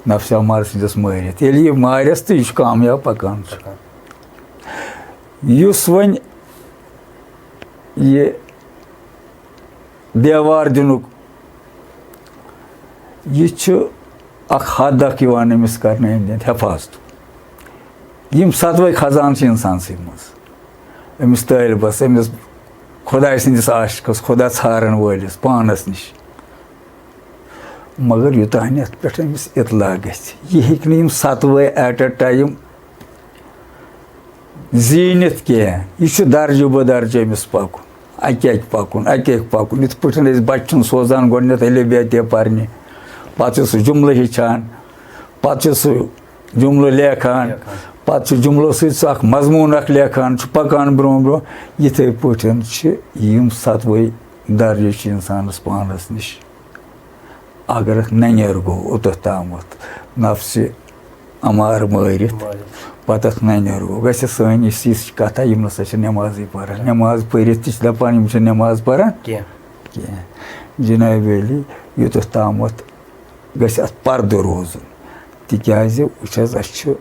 نفسِ امار سٕنٛدِس مٲرِتھ۔ ییٚلہِ یہِ مارٮ۪س تہٕ یہِ چھُ کامیاب پکان چھُ۔ پکان۔ یُس وۄنۍ یہِ دیوار دِنُک، یہِ چھُ اکھ حد اکھ یِوان أمِس کرنہٕ أمۍ دِتھ حفاظت۔ یِم ستوے خزانہٕ چھِ اِنسانسٕے منٛز، أمِس طٲلبس، أمِس خۄداے سٕنٛدِس عاشقس، خۄدا ژھارن وٲلِس پانس نِش۔ مگر یوٚتانۍ یَتھ پٮ۪ٹھ أمِس اطلاع گژھِ، یہِ ہیٚکہِ نہٕ یِم ستوے at a time زیٖنِتھ کینٛہہ۔ یہِ چھُ درجہٕ بہٕ درجہٕ أمِس پَکُن، اَکہِ اَکہِ پَکُن، اَکہِ اَکہِ پَکُن۔ یِتھ پٲٹھۍ أسۍ بَچہٕ چھِن سوزان گۄڈٕنٮ۪تھ الف بے تے پَرنہِ، پَتہٕ چھُ سُہ جُملہٕ ہیٚچھان، پَتہٕ چھُ سُہ جُملہٕ لیکھان، لیکھان۔ پَتہٕ چھُ جُملو سۭتۍ سُہ اَکھ مضموٗن اَکھ لیکھان، چھُ پَکان برٛونٛہہ برٛونٛہہ۔ یِتھَے پٲٹھۍ چھِ یِم سَتوَے درجہِ چھِ اِنسانَس پانَس نِش۔ اگر اَتھ نَنٮ۪ر گوٚو اوٚتَتھ تامَتھ، نفسِ اَمار مٲرِتھ، مٲرِتھ۔ پَتہٕ اَتھ نَنٮ۪ر گوٚو، گژھِ سٲنۍ یُس یِژھ کَتھا، یِم نہ سا چھِ نٮ۪مازٕے پَران۔ نٮ۪ماز پٔرِتھ تہِ چھِ دَپان، یِم چھِ نٮ۪ماز پَران کینٛہہ۔ کینٛہہ۔ جناب علی، یوٚتَتھ تامَتھ گژھِ اَتھ پردٕ روزُن، تِکیٛازِ وٕچھ حظ، اَسہِ چھُ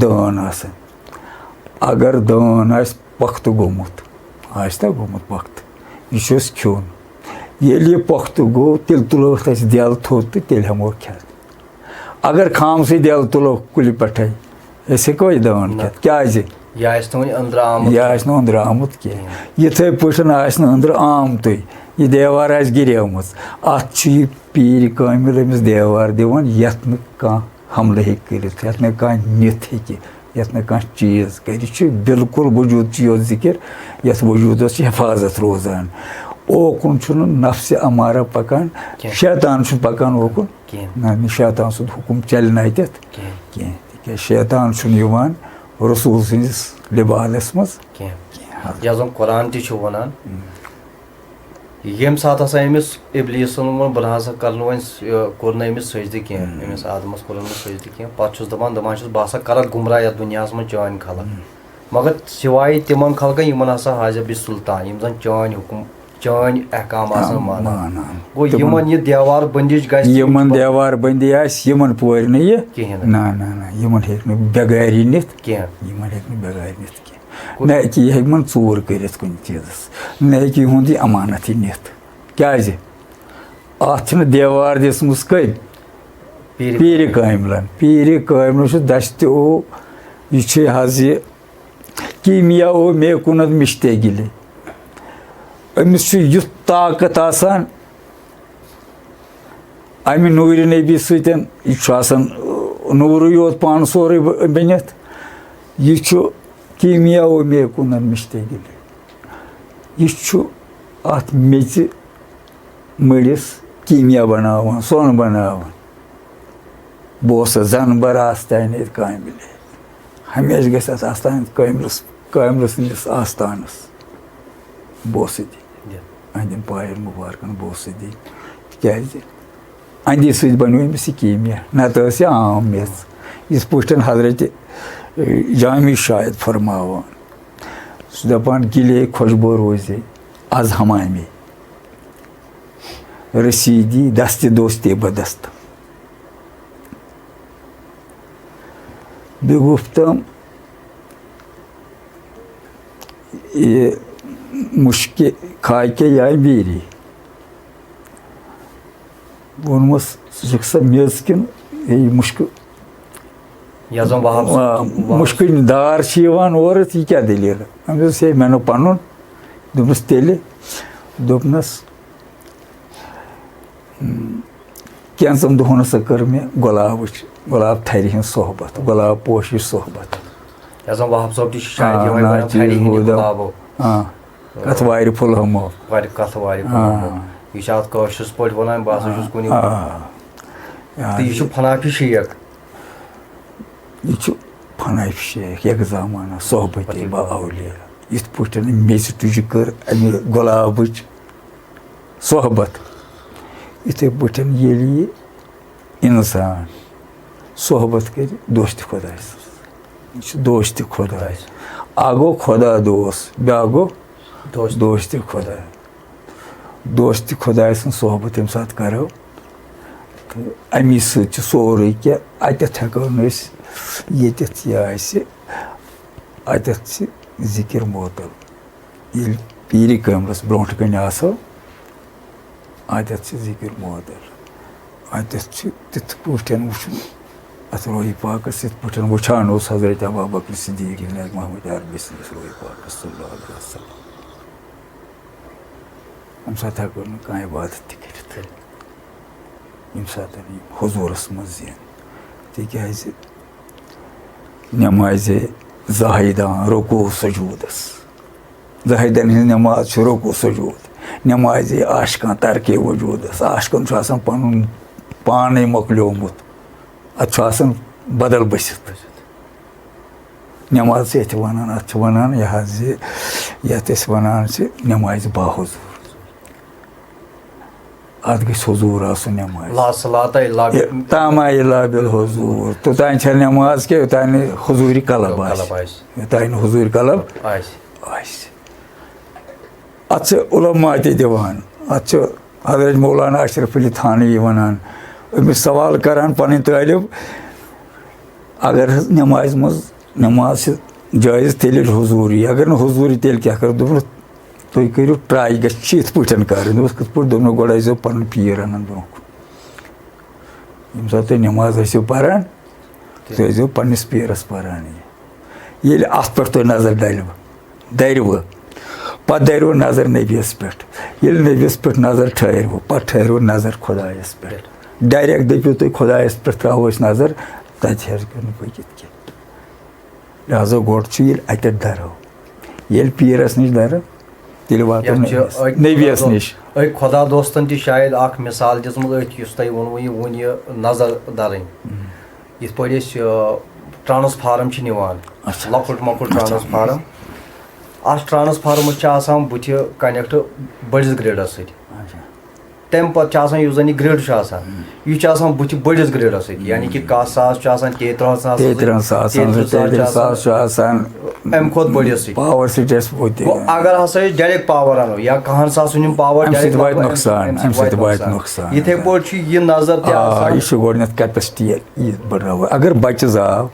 دٲن آسان۔ اگر دٲن آسہِ پۄختہٕ گوٚمُت، آسہِ نا گوٚمُت پۄختہٕ، یہِ چھُ اَسہِ کھیوٚن۔ ییٚلہِ یہِ پۄختہٕ گوٚو، تیٚلہِ تُلو أسۍ دٮ۪ل تھوٚد تہٕ تیٚلہِ ہٮ۪مو کھٮ۪تھ۔ اگر خامسٕے دٮ۪ل تُلو کُلہِ پٮ۪ٹھَے، أسۍ ہٮ۪کو یہِ دٲن نہ۔ کھٮ۪تھ؟ کیٛازِ؟ یہِ آسہِ نہٕ وۄنۍ أنٛدرٕ آمُت یہِ کینٛہہ۔ آسہِ نہٕ أنٛدرٕ آمُت کینٛہہ۔ کینٛہہ۔ یِتھَے پٲٹھۍ آسہِ نہٕ أنٛدرٕ آمتُے۔ یہِ دیوار آسہِ گِریمٕژ، اَتھ چھُ یہِ پیٖرِ کٲمِل أمِس دیوار دِوان، یَتھ نہٕ کانٛہہ حملہٕ ہیٚکہِ کٔرِتھ، یَتھ نہٕ کانٛہہ نِتھ ہیٚکہِ، یَتھ نہٕ کانٛہہ چیٖز کَرِ۔ یہِ چھُ بالکل وجوٗدچی یوت ذِکِر، یَتھ وجوٗدَس چھِ حفاظت روزان۔ اوکُن چھُنہٕ نفسِ اَمارہ پَکان، کینٛہہ۔ شیطان چھُنہٕ پَکان اوکُن۔ کینٛہہ۔ نہ، نہ، شیطان سُنٛد حُکُم چَلہِ نہٕ اَتٮ۪تھ کینٛہہ۔ کینٛہہ، تِکیٛازِ شیطان چھُنہٕ یِوان رسول سٕنٛدِس لبادَس منٛز کینٛہہ۔ کینٛہہ۔ یَتھ زَن قرآن تہِ چھُ وَنان۔ ہم۔ ییٚمہِ ساتہٕ ہسا أمِس ابلیٖسن ووٚن، "بہٕ نہ ہسا کرٕ نہٕ وۄنۍ س-، یہِ، کوٚر نہٕ أمِس سجدٕ کینٛہہ، ہم۔ أمِس آدمس کوٚر نہٕ سجدٕ کینٛہہ"، پتہٕ چھُس دپان، دپان چھُس، "بہٕ ہسا کرکھ گمراہ یتھ دُنیاہس منٛز چٲنۍ خلق۔" ہم۔ مگر سوائے تِمن خلقن، یِمن ہسا ہازِ بہٕ سلطان، یِم زن چٲنۍ حُکم، چٲنۍ احکام آسن آ، مانان۔ مانان۔ گوٚو، تِمن یِمن یہِ دیوار بندش گژھِ، یِمن دیوار بندی آسہِ، یِمن پورِ نہٕ یہِ۔ کِہیٖنۍ نہٕ۔ نہ، نہ، نہ، یِمن ہیٚکہِ نہٕ بٮ۪گارِ نِتھ۔ کینٛہہ۔ یِمن ہیٚکہِ نہٕ بٮ۪گارِ نِتھ کینٛہہ۔ نہ ہیٚکہِ یہِ ہیٚکہِ یِمن ژوٗر کٔرِتھ کُنہِ چیٖزس، نہ ہیٚکہِ یِہُنٛد یہِ امانت یہِ نِتھ۔ کیٛازِ؟ اَتھ چھِنہٕ دیوار دِژمٕژ کٔمۍ؟ پیٖرِ پیٖرِ کٲملَن۔ پیٖرِ کٲملَن چھُ دَستہِ او، یہِ چھُ حظ یہِ کیٖمیا او مے کُنَتھ مِشتعگِلہِ۔ أمِس چھُ یُتھ طاقت آسان، اَمہِ نوٗرِ نبی سۭتۍ، یہِ چھُ آسان، نوٗرٕے یوت پانہٕ سورُے بٔنِتھ۔ یہِ چھُ کیٖمیا او مے کُنَتھ مِشتعگِلہِ۔ یہِ چھُ اَتھ میٚژِ مٔڑِس کیٖمیا بَناوان، سۄن بَناوان۔ بہٕ اوسُس زَنہٕ بَر آستانہِ کامہِ۔ ہمیشہِ گژھِ اَتھ آستانہِ کٲمِلَس، کٲمِلہٕ سٕنٛدِس آستانَس بوسہٕ دِنۍ۔ یہِ۔ أہٕنٛدٮ۪ن پایَن مُبارکَن بوسہٕ دِنۍ۔ تِکیٛازِ اَندِ سۭتۍ بَنیو أمِس یہِ کیٖمیا، نَتہٕ ٲس یہِ عام میٚژ۔ یِتھ پٲٹھۍ حضرت، اے، جامی شاید فرماوان، سُہ دَپان، "گِلے خوشبو روزے از ہمامے، رسیدی دست دوستے بدست۔" بیٚیہِ گُفتم، یہِ مُشکہِ خاکہِ یا بیٖری۔ ووٚنمَس، "ژٕ چھُکھ سا میٚژ کِنہٕ یہِ مُشکہٕ؟" یَتھ زَن وَہَب صٲب، آ، وَہَب مُشکٕنۍ دار چھِ یِوان اورٕ، یہِ کیٛاہ دٔلیٖل؟ أمۍ دوٚپُس، "ہے، مےٚ نوٚو پَنُن۔" دوٚپمَس، "تیٚلہِ؟" دوٚپنَس، "کینٛژَن دۄہَن ہسا کٔر مےٚ گۄلابٕچ، گۄلاب تھَرِ ہِنٛز صحبت، گۄلاب پوشِچ صحبت۔" یَتھ زَن وَہَب صٲب تہِ چھُ شاید آ، یِہوٚے وَنان، ناچیز تھَرِ ہِنٛدِ گودم۔ گۄلابو۔ آ، کَتھ وارِ پھُل ہمو۔ وارِ کَتھ وارِ پھُل آ۔ ہمو۔ یہِ چھُ اَتھ کٲشرِس پٲٹھۍ وَنان، بہٕ ہسا چھُس کُنہِ آ۔ آ۔ تہٕ یہِ چھُ فنافی شیخ۔ یہِ چھُ فنافی شیخ، یک زمانہ صحبتِ با اولیاء۔ یِتھ پٲٹھۍ میٚژِ تُجہِ کٔر اَمہِ گۄلابٕچ صحبت، یِتھَے پٲٹھۍ ییٚلہِ یہِ اِنسان صحبت کَرِ دوستِ خۄداے سٕنٛز۔ یہِ چھُ دوستِ خۄداے۔ اَکھ گوٚو خۄدا دوس، بیٛاکھ گوٚو دوست۔ دوستِ خۄداے۔ دوستِ خۄداے سٕنٛز صحبت ییٚمہِ ساتہٕ کَرو، تہٕ اَمی سۭتۍ چھُ سورُے کینٛہہ۔ اَتٮ۪تھ ہٮ۪کو نہٕ أسۍ، ییٚتٮ۪تھ یہِ آسہِ، اَتٮ۪تھ چھِ ذِکِر معطل۔ ییٚلہِ پیٖرِ کٲملَس برٛونٛٹھ کَنہِ آسو، اَتٮ۪تھ چھِ ذِکِر معطل۔ اَتٮ۪تھ چھِ تِتھ پٲٹھۍ وٕچھُن اَتھ روحِ پاکَس، یِتھ پٲٹھۍ وٕچھان اوس حضرت ابوبکر صدیق جناب محمد عربی سٕنٛدِس روحِ پاکَس صلی اللہ علیہ وسلم۔ اَمہِ ساتہٕ ہٮ۪کو نہٕ کانٛہہ عبادت تہِ کٔرِتھ۔ ییٚمہِ ساتہٕ یِم حضوٗرَس منٛز یِن، تِکیٛازِ نٮ۪مازِ زاہدان رکوع سجوٗدَس۔ زاہدن ہٕنٛز نٮ۪ماز چھِ رکوع سجوٗد۔ نٮ۪مازِ عاشقان ترکِ وجوٗدس۔ عاشقن چھُ آسان پنُن پانے مۄکلیومُت۔ اتھ چھُ آسان بدل بٔسِتھ۔ نٮ۪ماز چھِ یَتھ وَنان، اَتھ چھِ وَنان یہِ حظ یہِ، یَتھ أسۍ وَنان چھِ نٮ۪مازِ باحضوٗر۔ اَتھ گژھِ حضوٗر آسُن نٮ۪مازِ۔ لا صلاۃ الا بال- تام الا بالحضوٗر۔ توٚتانۍ چھےٚ نٮ۪ماز کہِ یوٚتانۍ نہٕ حضوٗرِ قلب آسہِ۔ قلب آسہِ۔ یوٚتانۍ نہٕ حضوٗرِ قلب آسہِ۔ آسہِ۔ اَتھ چھِ علماء تہِ دِوان۔ اَتھ چھُ حضرت مولانا اشرف علی تھانوی وَنان، أمِس سوال کَران پَنٕنۍ طٲلب، اگر حظ نٮ۪مازِ منٛز، نٮ۪ماز چھِ جٲیِز، تیٚلہِ ییٚلہِ حضوٗرٕے، اگر نہٕ حضوٗرٕے، تیٚلہِ کیٛاہ کَرو؟ دوٚپنَس، تُہۍ کٔرِو ٹرٛاے، گژھِ چھِ یِتھ پٲٹھۍ کَرٕنۍ۔ دوٚپمَس، کِتھ پٲٹھۍ؟ دوٚپنَس، گۄڈٕ ٲسۍزیو پَنُن پیٖر اَنان برٛونٛہہ کُن۔ ییٚمہِ ساتہٕ تُہۍ نٮ۪ماز ٲسِو پَران، تُہۍ ٲسۍزیو پنٛنِس پیٖرَس پَران یہِ۔ ییٚلہِ اَتھ پٮ۪ٹھ تُہۍ نظر ڈَلِوٕ، دَرِوٕ، پَتہٕ دَرِوٕ نظر نبیَس پٮ۪ٹھ۔ ییٚلہِ نبیَس پٮ۪ٹھ نظر ٹھٔہرِوٕ، پَتہٕ ٹھٔہرِوٕ نظر خۄدایَس پٮ۪ٹھ۔ ڈایریکٹ دٔپِو تُہۍ، خۄدایَس پٮ۪ٹھ ترٛاوو أسۍ نظر، تَتہِ ہیٚکہِ نہٕ پٔکِتھ کینٛہہ۔ لہذا گۄڈٕ چھُ ییٚلہِ اَتٮ۪تھ دَرو، ییٚلہِ پیٖرَس نِش دَرو، تیٚلہِ واتو یَتھ چھِ نبیَس، أکۍ نبیَس خۄدا نِش۔ أکۍ خۄدا دوستَن تہِ شاید اَکھ مِثال دِژمٕژ أتھۍ، یُس تۄہہِ ووٚنوُ یہِ، ووٚن یہِ نظر دَرٕنۍ۔ یِتھ پٲٹھۍ أسۍ، آ، ٹرانسفارم چھِ نِوان، اچھا۔ لۄکُٹ مۄکُٹ اچھا۔ ٹرانسفارم۔ اَتھ ٹرانسفارمَس چھِ آسان بُتھِ کنیکٹ بٔڑِس گرِڈَس سۭتۍ۔ اچھا۔ تَمہِ پَتہٕ چھِ آسان، یُس زَن یہِ گرِڈ چھُ آسان، یہِ چھُ آسان بُتھِ بٔڑِس گرِڈَس سۭتۍ، یعنی کہِ کاہ ساس چھُ آسان، تیٚیہِ تٕرٛہَن ساسَن تیٚیہِ تٕرٛہَن سۭتۍ، ساس، تیٚیہِ تٕرٛہ ساس ژۄیہِ تٕرٛہ چھُ آسان، ساس چھُ آسان اَمہِ کھۄتہٕ بٔڑِس سۭتۍ۔ پاور سۭتۍ اَسہِ ووت تہِ۔ گوٚو، اگر ہسا أسۍ ڈایریکٹ پاور اَنو یا کَہَن ساسَن ہُنٛد پاور اَمہِ ڈایریکٹ سۭتۍ واتہِ لاگو، اَمہِ نۄقصان، اَمہِ اَمہِ سۭتۍ سۭتۍ واتہِ واتہِ نۄقصان۔ نۄقصان۔ یِتھَے پٲٹھۍ چھُ یہِ نظر تہِ آ، آسان۔ یہِ چھُ گۄڈٕنٮ۪تھ کیپیسٹی یہِ بڑاوٕنۍ۔ اگر بچہٕ زاو،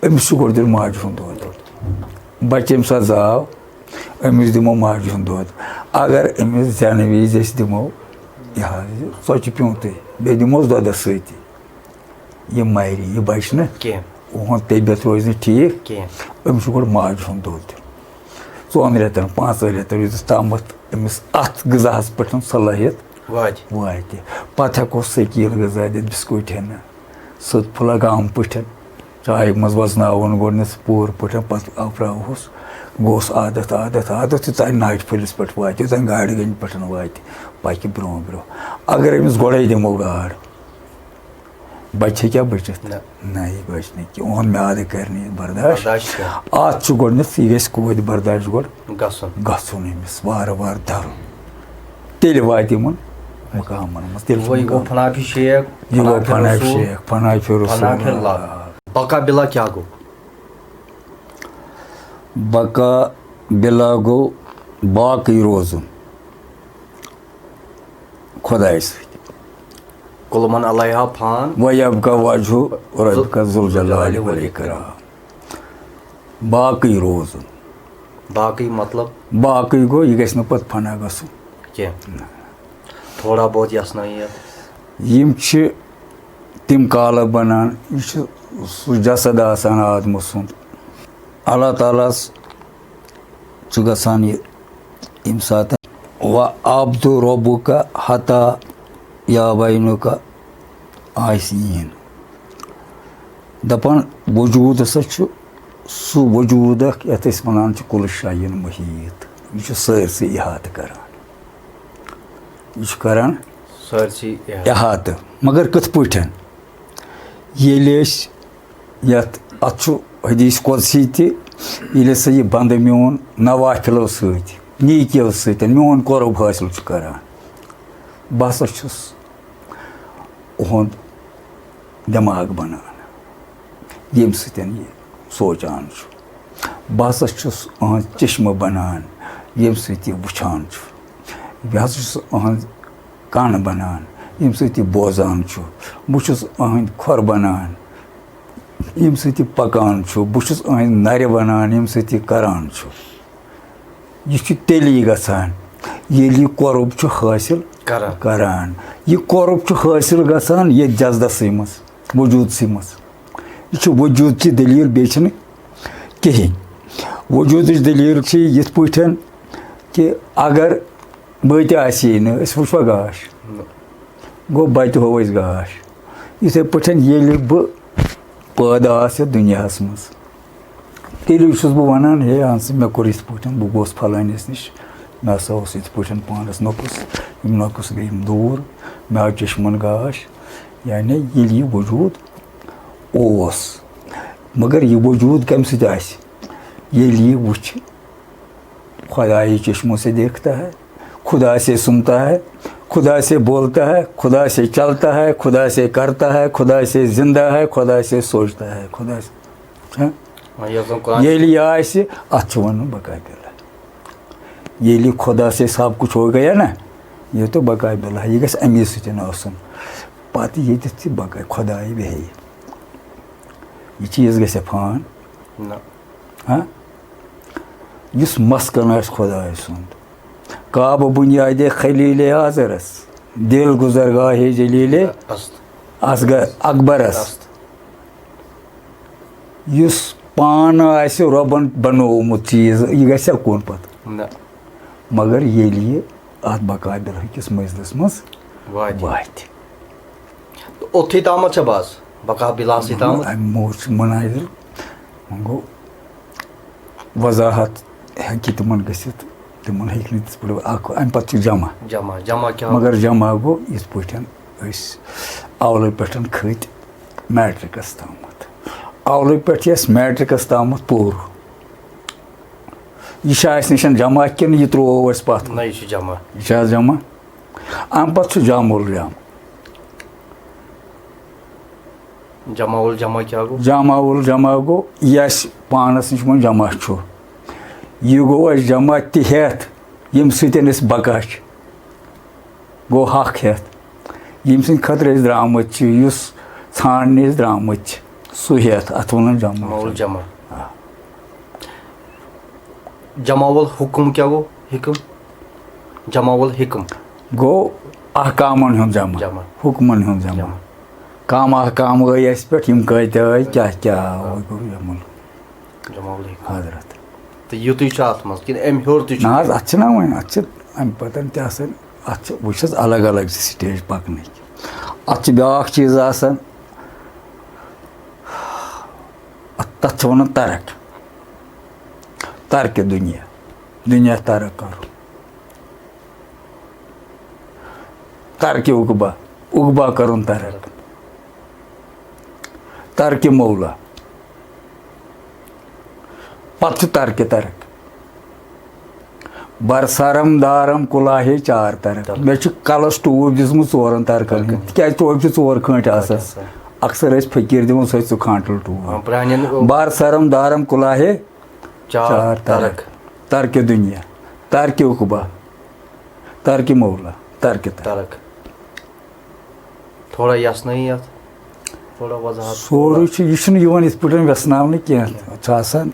أمِس چھُ گۄڈٕ دیُن ماجہِ ہُنٛد دۄد۔ بچہٕ ییٚمہِ ساتہٕ زاو، أمِس دِمو ماجہِ ہُنٛد دۄد۔ اگر أمِس زٮ۪نہٕ وِزِ أسۍ دِمو یہِ حظ یہِ ژۄچہِ پیوٗنٛتٕے، بیٚیہِ دِموس دۄدَس سۭتی، یہِ مَرِ، یہِ بَچہِ نہٕ۔ کینٛہہ۔ اُہُنٛد طبیعت روزِ نہٕ ٹھیٖک۔ کینٛہہ۔ أمِس چھُ گۄڈٕ ماجہِ ہُنٛد دۄد دیُن۔ ژۄن رٮ۪تَن، پانٛژَن رٮ۪تَن، یوٗتاہ تامَتھ أمِس اَتھ غذاہَس پٮ۪ٹھ صلٲحیت واتہِ۔ واتہِ۔ پَتہٕ ہٮ۪کو سٔکیٖل غذا دِتھ، بِسکوٗٹ ہٮ۪نہٕ، سیوٚد پھُلہ گامہٕ پٲٹھۍ، چایہِ منٛز وَزناوُن گۄڈٕنٮ۪تھ پوٗرٕ پٲٹھۍ، پَتہٕ آپراوہوس۔ گوٚوس عادت، عادت، عادت، یوٚتانۍ ناٹہِ پھٔلِس پٮ۪ٹھ واتہِ، یوٚتانۍ گاڈٕ گٔنٛڈِ پٮ۪ٹھ واتہِ، پَکہِ برٛونٛہہ برٛونٛہہ۔ اگر أمِس گۄڈَے دِمو گاڈ، بَچہِ ہیٚکیٛاہ بٔچِتھ؟ نہ۔ نہ، یہِ بَچہِ نہٕ کینٛہہ۔ یِہُنٛد میٛادٕ کَرِ نہٕ یہِ برداش۔ برداش کینٛہہ۔ اَتھ چھُ گۄڈٕنٮ۪تھ، یہِ گژھِ کوتہِ برداش گۄڈٕ گژھُن۔ گژھُن أمِس، وارٕ وارٕ دَرُن۔ تیٚلہِ واتہِ یِمَن مُقامَن منٛز۔ تیٚلہِ چھُ وۄنۍ گوٚو مُقام۔ فنافی شیخ، یہِ گوٚو فنافی فنافی رسول، شیخ، فنافی رسول۔ فنافی اللہ۔ بقا بلا کیٛاہ گوٚو؟ بقا بلا گوٚو باقٕے روزُن خۄدایہِ سۭتۍ۔ کُل من علیہا فان۔ وَیَبْقَىٰ وَجْهُ رَبِّکَ ذُو الْجَلَالِ وَالْإِکْرَام۔ باقٕے روزُن۔ باقٕے مطلب؟ باقٕے گوٚو، یہِ گژھِ نہٕ پَتہٕ فنا گژھُن۔ کینٛہہ۔ نہ۔ تھوڑا بہت یَژھنٲیِتھ۔ یِم چھِ تِم کالہٕ بَنان، یہِ چھُ سُہ جسد آسان آدمہٕ سُنٛد۔ اللہ تعالیٰ ہَس چھُ گژھان یہِ، ییٚمہِ ساتہٕ وَعَبْدُ رَبُّکَ حَتَّىٰ یَأْتِیَکَ الْیَقیٖن۔ دَپان وجوٗد ہسا چھُ سُہ وجوٗد اکھ، یَتھ أسۍ وَنان چھِ کُلہٕ شایَن مُحیٖط۔ یہِ چھُ سٲرسٕے احاطہٕ کران۔ یہِ چھُ کران سٲرسٕے احاطہٕ۔ احاطہٕ۔ مگر کِتھ پٲٹھۍ؟ ییٚلہِ أسۍ یَتھ، اَتھ چھُ حدیث قدسی تہِ، ییٚلہِ ہسا یہِ بنٛدٕ میون نوافلو سۭتۍ، نیکیو سۭتۍ میون قرب حٲصِل چھُ کران، بہٕ ہسا چھُس اُہُنٛد دٮ۪ماغ بنان، ییٚمہِ سۭتۍ یہِ سونٛچان چھُ۔ بہٕ ہسا چھُس أہنٛز چشمہٕ بنان، ییٚمہِ سۭتۍ یہِ وٕچھان چھُ۔ بہٕ ہسا چھُس أہنٛز کَن بنان، ییٚمہِ سۭتۍ یہِ بوزان چھُ۔ بہٕ چھُس أہنٛدۍ کھۄر بنان، ییٚمہِ سۭتۍ یہِ پکان چھُ۔ بہٕ چھُس أہنٛدۍ نرِ بنان، ییٚمہِ سۭتۍ یہِ کران چھُ۔ یہِ چھُ تیٚلی گژھان، ییٚلہِ یہِ قۄرب چھُ حٲصِل کران۔ کران۔ یہِ قۄرب چھُ حٲصِل گژھان ییٚتھۍ جسدسٕے منٛز، وجوٗدسٕے منٛز۔ یہِ چھُ وجوٗدچہِ دٔلیٖل، بیٚیہِ چھِنہٕ کِہیٖنۍ۔ وجوٗدٕچ دٔلیٖل چھِ یِتھ پٲٹھۍ کہِ اگر بہٕ تہِ آسہِ ہے نہٕ، أسۍ وٕچھوا گاش؟ نہ۔ گوٚو، بَتہِ ہوو أسۍ گاش۔ یِتھَے پٲٹھۍ ییٚلہِ بہٕ پٲدٕ آس یَتھ دُنیاہَس منٛز، تیٚلہِ چھُس بہٕ وَنان، ہے، اَہن سا، مےٚ کوٚر یِتھ پٲٹھۍ، بہٕ گوس فلٲنِس نِش، مےٚ ہسا اوس یِتھ پٲٹھۍ پانَس نۄقُص، یِم نۄقُص گٔے یِم دوٗر، مےٚ آو چشمَن گاش۔ یعنی ییٚلہِ یہِ وجوٗد اوس، مگر یہِ وجوٗد کَمہِ سۭتۍ آسہِ؟ ییٚلہِ یہِ وٕچھِ، خدائی چشموں سے دیکھتا ہے، خدا سے سنتا ہے، خدا سے بولتا ہے، خدا سے چلتا ہے، خدا سے کرتا ہے، خدا سے زندہ ہے، خدا سے سوچتا ہے، خدا سے، ہاں؟ ہاں، یۄس زن قرآن ییٚلہِ یہِ آسہِ، اَتھ چھُ وَنُن بقاء باللہ۔ ییٚلہِ خدا سے سب کچھ ہو گیا نا، یہِ تو بقاء باللہ، یہِ گژھِ اَمی سۭتۍ آسُن۔ پَتہٕ ییٚتٮ۪تھ تہِ بقاء خداے بیٚہہِ۔ یہِ چیٖز گژھِ فان۔ نہ۔ ہاں؟ یُس مسکن آسہِ خداے سُنٛد۔ کعبہٕ بُنیادِ خلیل آزرس، دل گُزرگاہِ جلیل است۔ اصغر، اکبرس۔ است۔ یُس پانہٕ آسہِ رۄبن بنوومُت چیٖز، یہِ گژھِ کُن پتہٕ؟ نہ۔ مگر ییٚلہِ یہِ اتھ بقاء باللہ کِس مجلس منٛز واتہِ۔ واتہِ۔ تہٕ اوٚتھُے تامَتھ چھا بس؟ بقاء باللہ سٕے تامَتھ؟ اَمہِ موٗجوٗب چھُ منازل، وۄنۍ گوٚو وضاحت ہیٚکہِ تِمن گٔژھِتھ، تِمن ہیٚکہِ نہٕ تِتھ پٲٹھۍ اکھ، اَمہِ پتہٕ چھُ جمع۔ جمع، جمع کیٛاہ؟ مگر جمع گوٚو یِتھ پٲٹھۍ أسۍ اولہٕ پٮ۪ٹھ کھٔتۍ میٹرکس تامَتھ۔ اولہٕ پٮ۪ٹھ یۄس میٹرکس تامَتھ پوٚر، یہِ چھا اَسہِ نِش جمع کِنہٕ یہِ ترٛوو اَسہِ پَتھ کُن؟ نہ، یہِ چھُ جمع۔ یہِ چھا جمع؟ اَمہِ پَتہٕ چھُ جمع الجمع۔ جمع الجمع کیٛاہ گوٚو؟ جمع الجمع گوٚو، یہِ اَسہِ پانَس نِش وۄنۍ جمع چھُ، یہِ گوٚو اَسہِ جمع تہِ ہٮ۪تھ، ییٚمہِ سۭتۍ أسۍ بقا چھِ۔ گوٚو حق ہٮ۪تھ، ییٚمہِ سٕنٛدِ خٲطرٕ أسۍ درٛامٕتۍ چھِ، یُس ژھانٛڈنہِ أسۍ درٛامٕتۍ چھِ، سُہ ہٮ۪تھ، اَتھ وَنان جمع۔ جمع الجمع۔ آ۔ جمع الحکم کیٛاہ گوٚو؟ حکم۔ جمع الحکم۔ گوٚو احکامن ہُنٛد جمع، جمع۔ حکمن ہُنٛد جمع۔ جمع۔ کم احکام ٲے اَسہِ پٮ۪ٹھ، یِم کۭتیٛاہ ٲے، کیٛاہ کیٛاہ آو، گوٚو جمع الحکم۔ جمع الحکم۔ حضرت۔ تہٕ یُتُے چھُ اَتھ منٛز کِنہٕ اَمہِ ہیوٚر تہِ چھُ؟ نہ حظ، اَتھ چھِنہ وۄنۍ، اَتھ چھِ اَمہِ پتہٕ تہِ آسان، اَتھ چھِ، وٕچھ حظ، الگ الگ چھِ سٹیج پَکنٕکۍ۔ اَتھ چھِ بیٛاکھ چیٖز آسان، اَتھ، تَتھ چھِ وَنان ترک، ترکِ دُنیا، دُنیا ترک کَرُن۔ ترکِ عقبہ، عقبہ کَرُن ترک۔ ترکِ مولا۔ پَتہٕ چھُ ترکِ ترک۔ بر سرم دارم کُلاہے چار ترک۔ ترک۔ مےٚ چھُ کَلَس ٹوٗپۍ دِژمٕژ ژورَن ترکَن ہٕنٛز۔ ترکَن۔ تِکیٛازِ ٹوپۍ چھِ ژور کھٲنٛٹۍ آسان۔ آسان۔ اکثر ٲسۍ فقیٖر دِوان، سُہ ٲسۍ ژٕ کھانٛٹَل ٹوٗپۍ۔ آ، پرٛانٮ۪ن بر سرم دارم کُلاہے چار چار ترک۔ ترک۔ ترکِ دُنیا، ترکِ عقبہ، ترکِ مولا، ترکِ ترک۔ ترک۔ تھوڑا یژھنٲیی یتھ، تھوڑا وضاحت۔ سورُے چھُ، یہِ چھُنہٕ یِوان یِتھ پٲٹھۍ وٮ۪ژھناونہٕ کینٛہہ۔ کینٛہہ۔ چھُ آسان،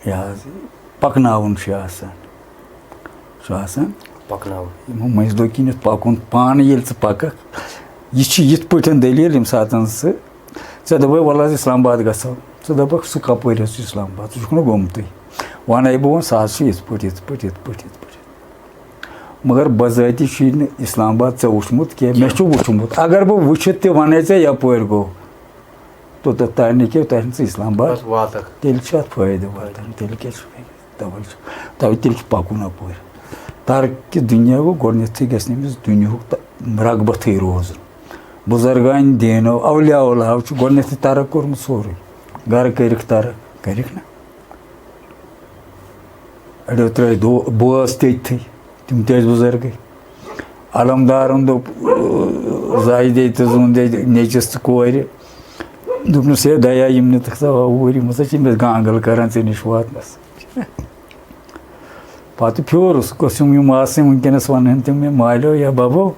یہِ حظ، پکناوُن چھُ آسان۔ چھُ آسان۔ پکناوُن۔ یِمو مٔنٛزۍ دۄہ کِنٮ۪تھ پکُن، پانہٕ ییٚلہِ ژٕ پککھ، یہِ چھِ یِتھ پٲٹھۍ دٔلیٖل، ییٚمہِ ساتہٕ ژٕ، ژےٚ دوٚپُے، "وَلہٕ حظ، اسلام آباد گژھو۔" ژٕ دَپَکھ، "سُہ کَپٲرۍ حظ چھُ اسلام آباد؟ ژٕ چھُکھ نہٕ گوٚمتُے۔" وَنَے بہٕ وۄنۍ، سُہ حظ چھُ یِتھ پٲٹھۍ، یِتھ پٲٹھۍ، یِتھ پٲٹھۍ، یِتھ پٲٹھۍ۔ مگر بذٲتی چھُے نہٕ اسلام آباد ژےٚ وُچھمُت کینٛہہ، مےٚ چھُ وُچھمُت۔ اگر بہٕ وٕچھِتھ تہِ وَنے ژےٚ یَپٲرۍ گوٚو، توٚتَتھ تانۍ نہٕ کینٛہہ، تۄہہِ نہٕ ژٕ اسلام آباد۔ بس واتَکھ۔ تیٚلہِ چھُ اَتھ فٲیدٕ واتان، تیٚلہِ کیٛاہ چھُ فٲیدٕ؟ تَوَے چھُ، تَوَے تیٚلہِ چھُ پَکُن اَپٲرۍ۔ ترکہِ دُنیا گوٚو، گۄڈٕنٮ۪تھٕے گژھِ نہٕ أمِس دُنیاہُک تہ-، رغبتھٕے روزُن۔ بُزرگانہِ دیٖنو، اولیاء اللہ چھُ گۄڈٕنٮ۪تھٕے ترک کوٚرمُت سورُے۔ گرٕ کٔرِکھ ترک، کٔرِکھ نہ؟ اَڑیو ترٛٲے دو-، بٲژ تٔتھٕے، تِم تہِ ٲسۍ بُزرگٕے۔ علمدارَن دوٚپ، زایہِ دے تہٕ زوٗن دے نیٚچِس تہٕ کورِ۔ دوٚپنَس، "ہے دَیا، یِم نِتھ ژٕ اوٗرۍ، یِم ہسا چھِ مےٚ گانٛگَل کران ژےٚ نِش واتنَس۔" پَتہٕ پھیورُس، گوٚژھ یِم، یِم آسٕنۍ وٕنکیٚنَس وَنہٕ ہن تِم مےٚ مالیو یا بَبو،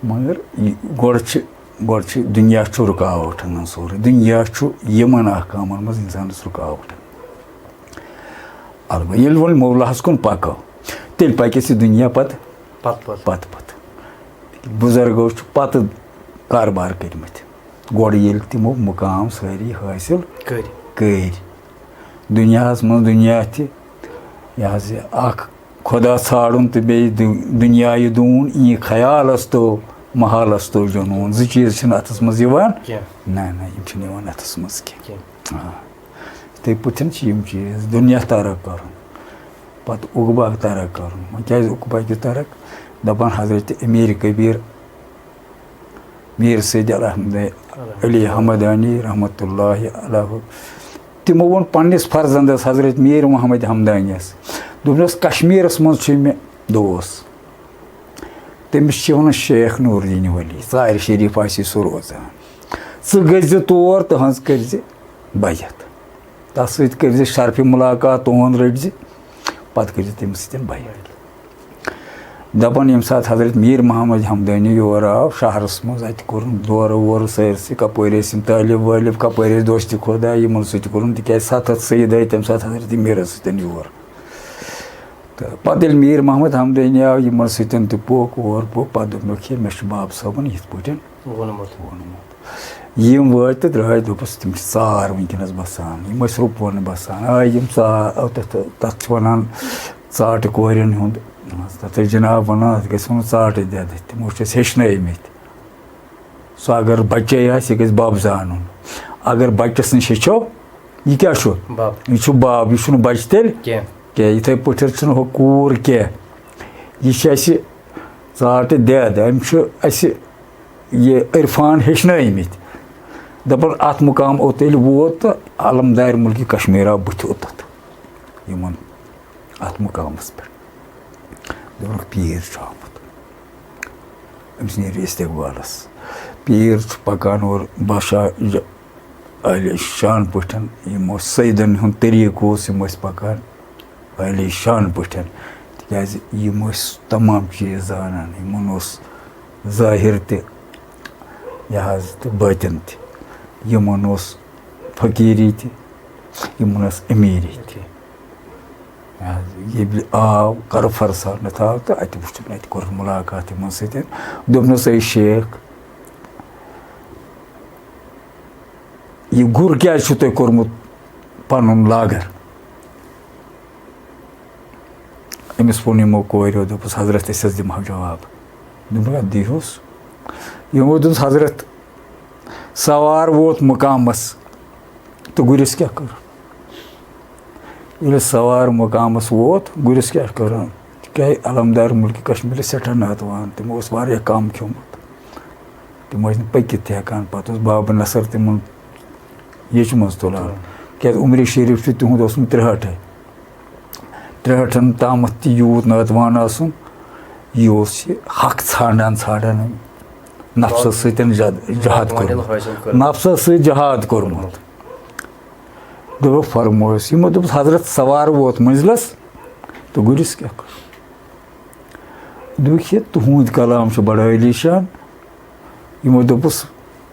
مگر یہِ گۄڈٕ چھِ، گۄڈٕ چھِ دُنیا چھُ رُکاوَٹھ اَنان سورُے۔ دُنیا چھُ یِمَن احکامَن منٛز اِنسانَس رُکاوَٹھ اَنان۔ البتہ ییٚلہِ وۄنۍ مولاہَس کُن پَکو، تیٚلہِ پَکہِ اَسہِ یہِ دُنیا پَتہٕ پَتہٕ پَتہٕ۔ پَتہٕ پَتہٕ۔ بُزرگو چھُ پَتہٕ کاربار کٔرمٕتۍ۔ گۄڈٕ ییٚلہِ تِمو مُقام سٲری حٲصِل کٔرۍ۔ کٔرۍ۔ دُنیاہَس منٛز دُنیا تہِ، یہِ حظ یہِ اَکھ خۄدا ژھانٛڈُن تہٕ بیٚیہِ دُ-، دُنیاہہِ دوٗن، یی خیالَس تو محالَس تو جنوٗن۔ زٕ چیٖز چھِنہٕ اَتھَس منٛز یِوان۔ کینٛہہ۔ نہ، نہ، یِم چھِنہٕ یِوان اَتھَس منٛز کینٛہہ۔ کینٛہہ۔ آ۔ یِتھَے پٲٹھۍ چھِ یِم چیٖز، دُنیا ترک کَرُن، پَتہٕ عقبہ ترک کَرُن۔ وۄنۍ کیٛازِ عقبہ کہِ ترک؟ دَپان حضرت امیر کبیر میٖر سید الحمد علی حمدانی رحمتہ اللہ علیہ۔ تِمو ووٚن پننِس فرزندس حضرت میٖر محمد حمدانیس، دوٚپنس، کشمیرس منٛز چھُ مےٚ دوس، تٔمِس چھِ وَنان شیخ نور الدین ولی، ژارِ شریف آسی سُہ روزان۔ ژٕ گٔژھۍ زِ تور، تہنٛز کٔرۍ زِ بیعت۔ تَتھ سۭتۍ کٔرۍ زِ شرفہِ مُلاقات، تُہُنٛد رٔٹۍ زِ، پَتہٕ کٔرۍ زِ تٔمِس سۭتۍ بیعت۔ دَپان، ییٚمہِ ساتہٕ حضرت میٖر محمد حمدانی یور آو شہرس منٛز، اَتہِ کوٚرُن دورٕ وورٕ سٲرسٕے، کَپٲرۍ ٲسۍ یِم طٲلب وٲلب، کَپٲرۍ ٲسۍ دوستہِ خۄدا، یِمن سۭتۍ کوٚرُن، تِکیازِ ستھ ہَتھ سید آیہِ تَمہِ ساتہٕ حضرت میٖرس سۭتۍ یور۔ تہٕ پَتہٕ ییٚلہِ میٖر محمد حمدٲنی آو، یِمَن سۭتۍ تہِ پوٚک، اور پوٚک، پَتہٕ دوٚپنَکھ، "ہے، مےٚ چھُ بابہٕ صٲبَن یِتھ پٲٹھۍ ووٚنمُت۔ ووٚنمُت۔" یِم وٲتۍ تہٕ درٛاے، دوٚپُس، "تِم چھِ ژار وٕنکیٚنَس بَسان، یِم ٲسۍ رُپون بَسان۔" آے یِم ژا-، تَتھ، تَتھ چھِ وَنان ژاٹہٕ کورٮ۪ن ہُنٛد، تَتھ ٲسۍ جِناب وَنان، اَتھ گژھِ وَنُن ژاٹہٕ دٮ۪د، تِمو چھِ أسۍ ہیٚچھنٲومٕتۍ۔ سُہ اگر بَچے آسہِ، یہِ گژھِ بَب زانُن۔ اگر بَچَس نِش ہیٚچھو، یہِ کیٛاہ چھُ؟ بَب۔ یہِ چھُ بَب، یہِ چھُنہٕ بَچہٕ تیٚلہِ کینٛہہ۔ کینٛہہ۔ یِتھَے پٲٹھۍ چھُنہٕ ہُہ کوٗر کینٛہہ۔ یہِ چھِ اَسہِ ژاٹہٕ دٮ۪د، أمۍ چھُ اَسہِ یہِ عرفان ہیٚچھنٲومٕتۍ۔ دَپان، اَتھ مُقام اوٚت ییٚلہِ ووت تہٕ علمدارِ مُلکہِ کشمیٖر آو بٕتھِ اوٚتَتھ یِمَن اَتھ مُقامَس پٮ۪ٹھ۔ دوٚپُکھ، پیٖر چھُ آمُت، أمِس نیرِ استقبالَس۔ پیٖر چھُ پَکان اورٕ بادشاہ ج-، عالی شان پٲٹھۍ، یِم اوس سیدَن ہُنٛد طریٖقہٕ اوس، یِم ٲسۍ پَکان عالی شان پٲٹھۍ، تِکیٛازِ یِم ٲسۍ تمام چیٖز زانان، یِمَن اوس ظٲہِر تہِ، یہِ حظ، تہٕ بٲطِن تہِ، یِمَن اوس فقیٖری تہِ، یِمَن ٲس أمیٖری تہِ۔ یہِ حظ، ییٚلہِ آو، کَرٕ فرسانَتھ آو تہٕ اَتہِ وُچھُن، اَتہِ کوٚر مُلاقات یِمَن سۭتۍ۔ دوٚپنَس، "اے شیخ، یہِ گُر کیٛازِ چھُو تۄہہِ کوٚرمُت پَنُن لاگر؟" أمِس ووٚن یِمو کوریو، دوٚپُس، "حضرت، أسۍ حظ دِمہو جواب۔" دوٚپُکھ، "اَدٕ دِیٖہُس۔" یِمو دوٚپُس، "حضرت، سوار ووت مُقامَس تہٕ گُرِس کیٛاہ کوٚر؟" ییٚلہِ سوار مُقامَس ووت، گُرِس کیٛاہ کوٚر؟ تِکیٛازِ علمدار مُلکہِ کشمیٖرَس سٮ۪ٹھاہ ناتوان، تِمو اوس واریاہ کَم کھیوٚمُت۔ تِم ٲسۍ نہٕ پٔکِتھ تہِ ہٮ۪کان۔ پَتہٕ اوس بابہٕ نصر تِمَن ییٚچھِ منٛز تُلان۔ کیٛازِ عمرِ شریٖف چھُ تِہُنٛد اوسمُت ترٛےٚ ہَٹھَے۔ ترٛےٚ ہَٹھَن تامَتھ تہِ یوٗت ناتوان آسُن، یہِ اوس یہِ حق ژھانٛڈان، ژھانٛڈان أمۍ نفسَس سۭتۍ جد-، جہاد کوٚرمُت۔ نفسَس سۭتۍ جہاد کوٚرمُت۔ دوٚپُکھ، "فرمویُس۔" یِمو دوٚپُس، "حضرت، سوار ووت مٔنزلَس تہٕ گُرِس کیٛاہ کوٚر؟" دوٚپُکھ، "یہِ تُہُنٛد کلام چھُ بڑٕ عٲلی شان۔" یِمو دوٚپُس،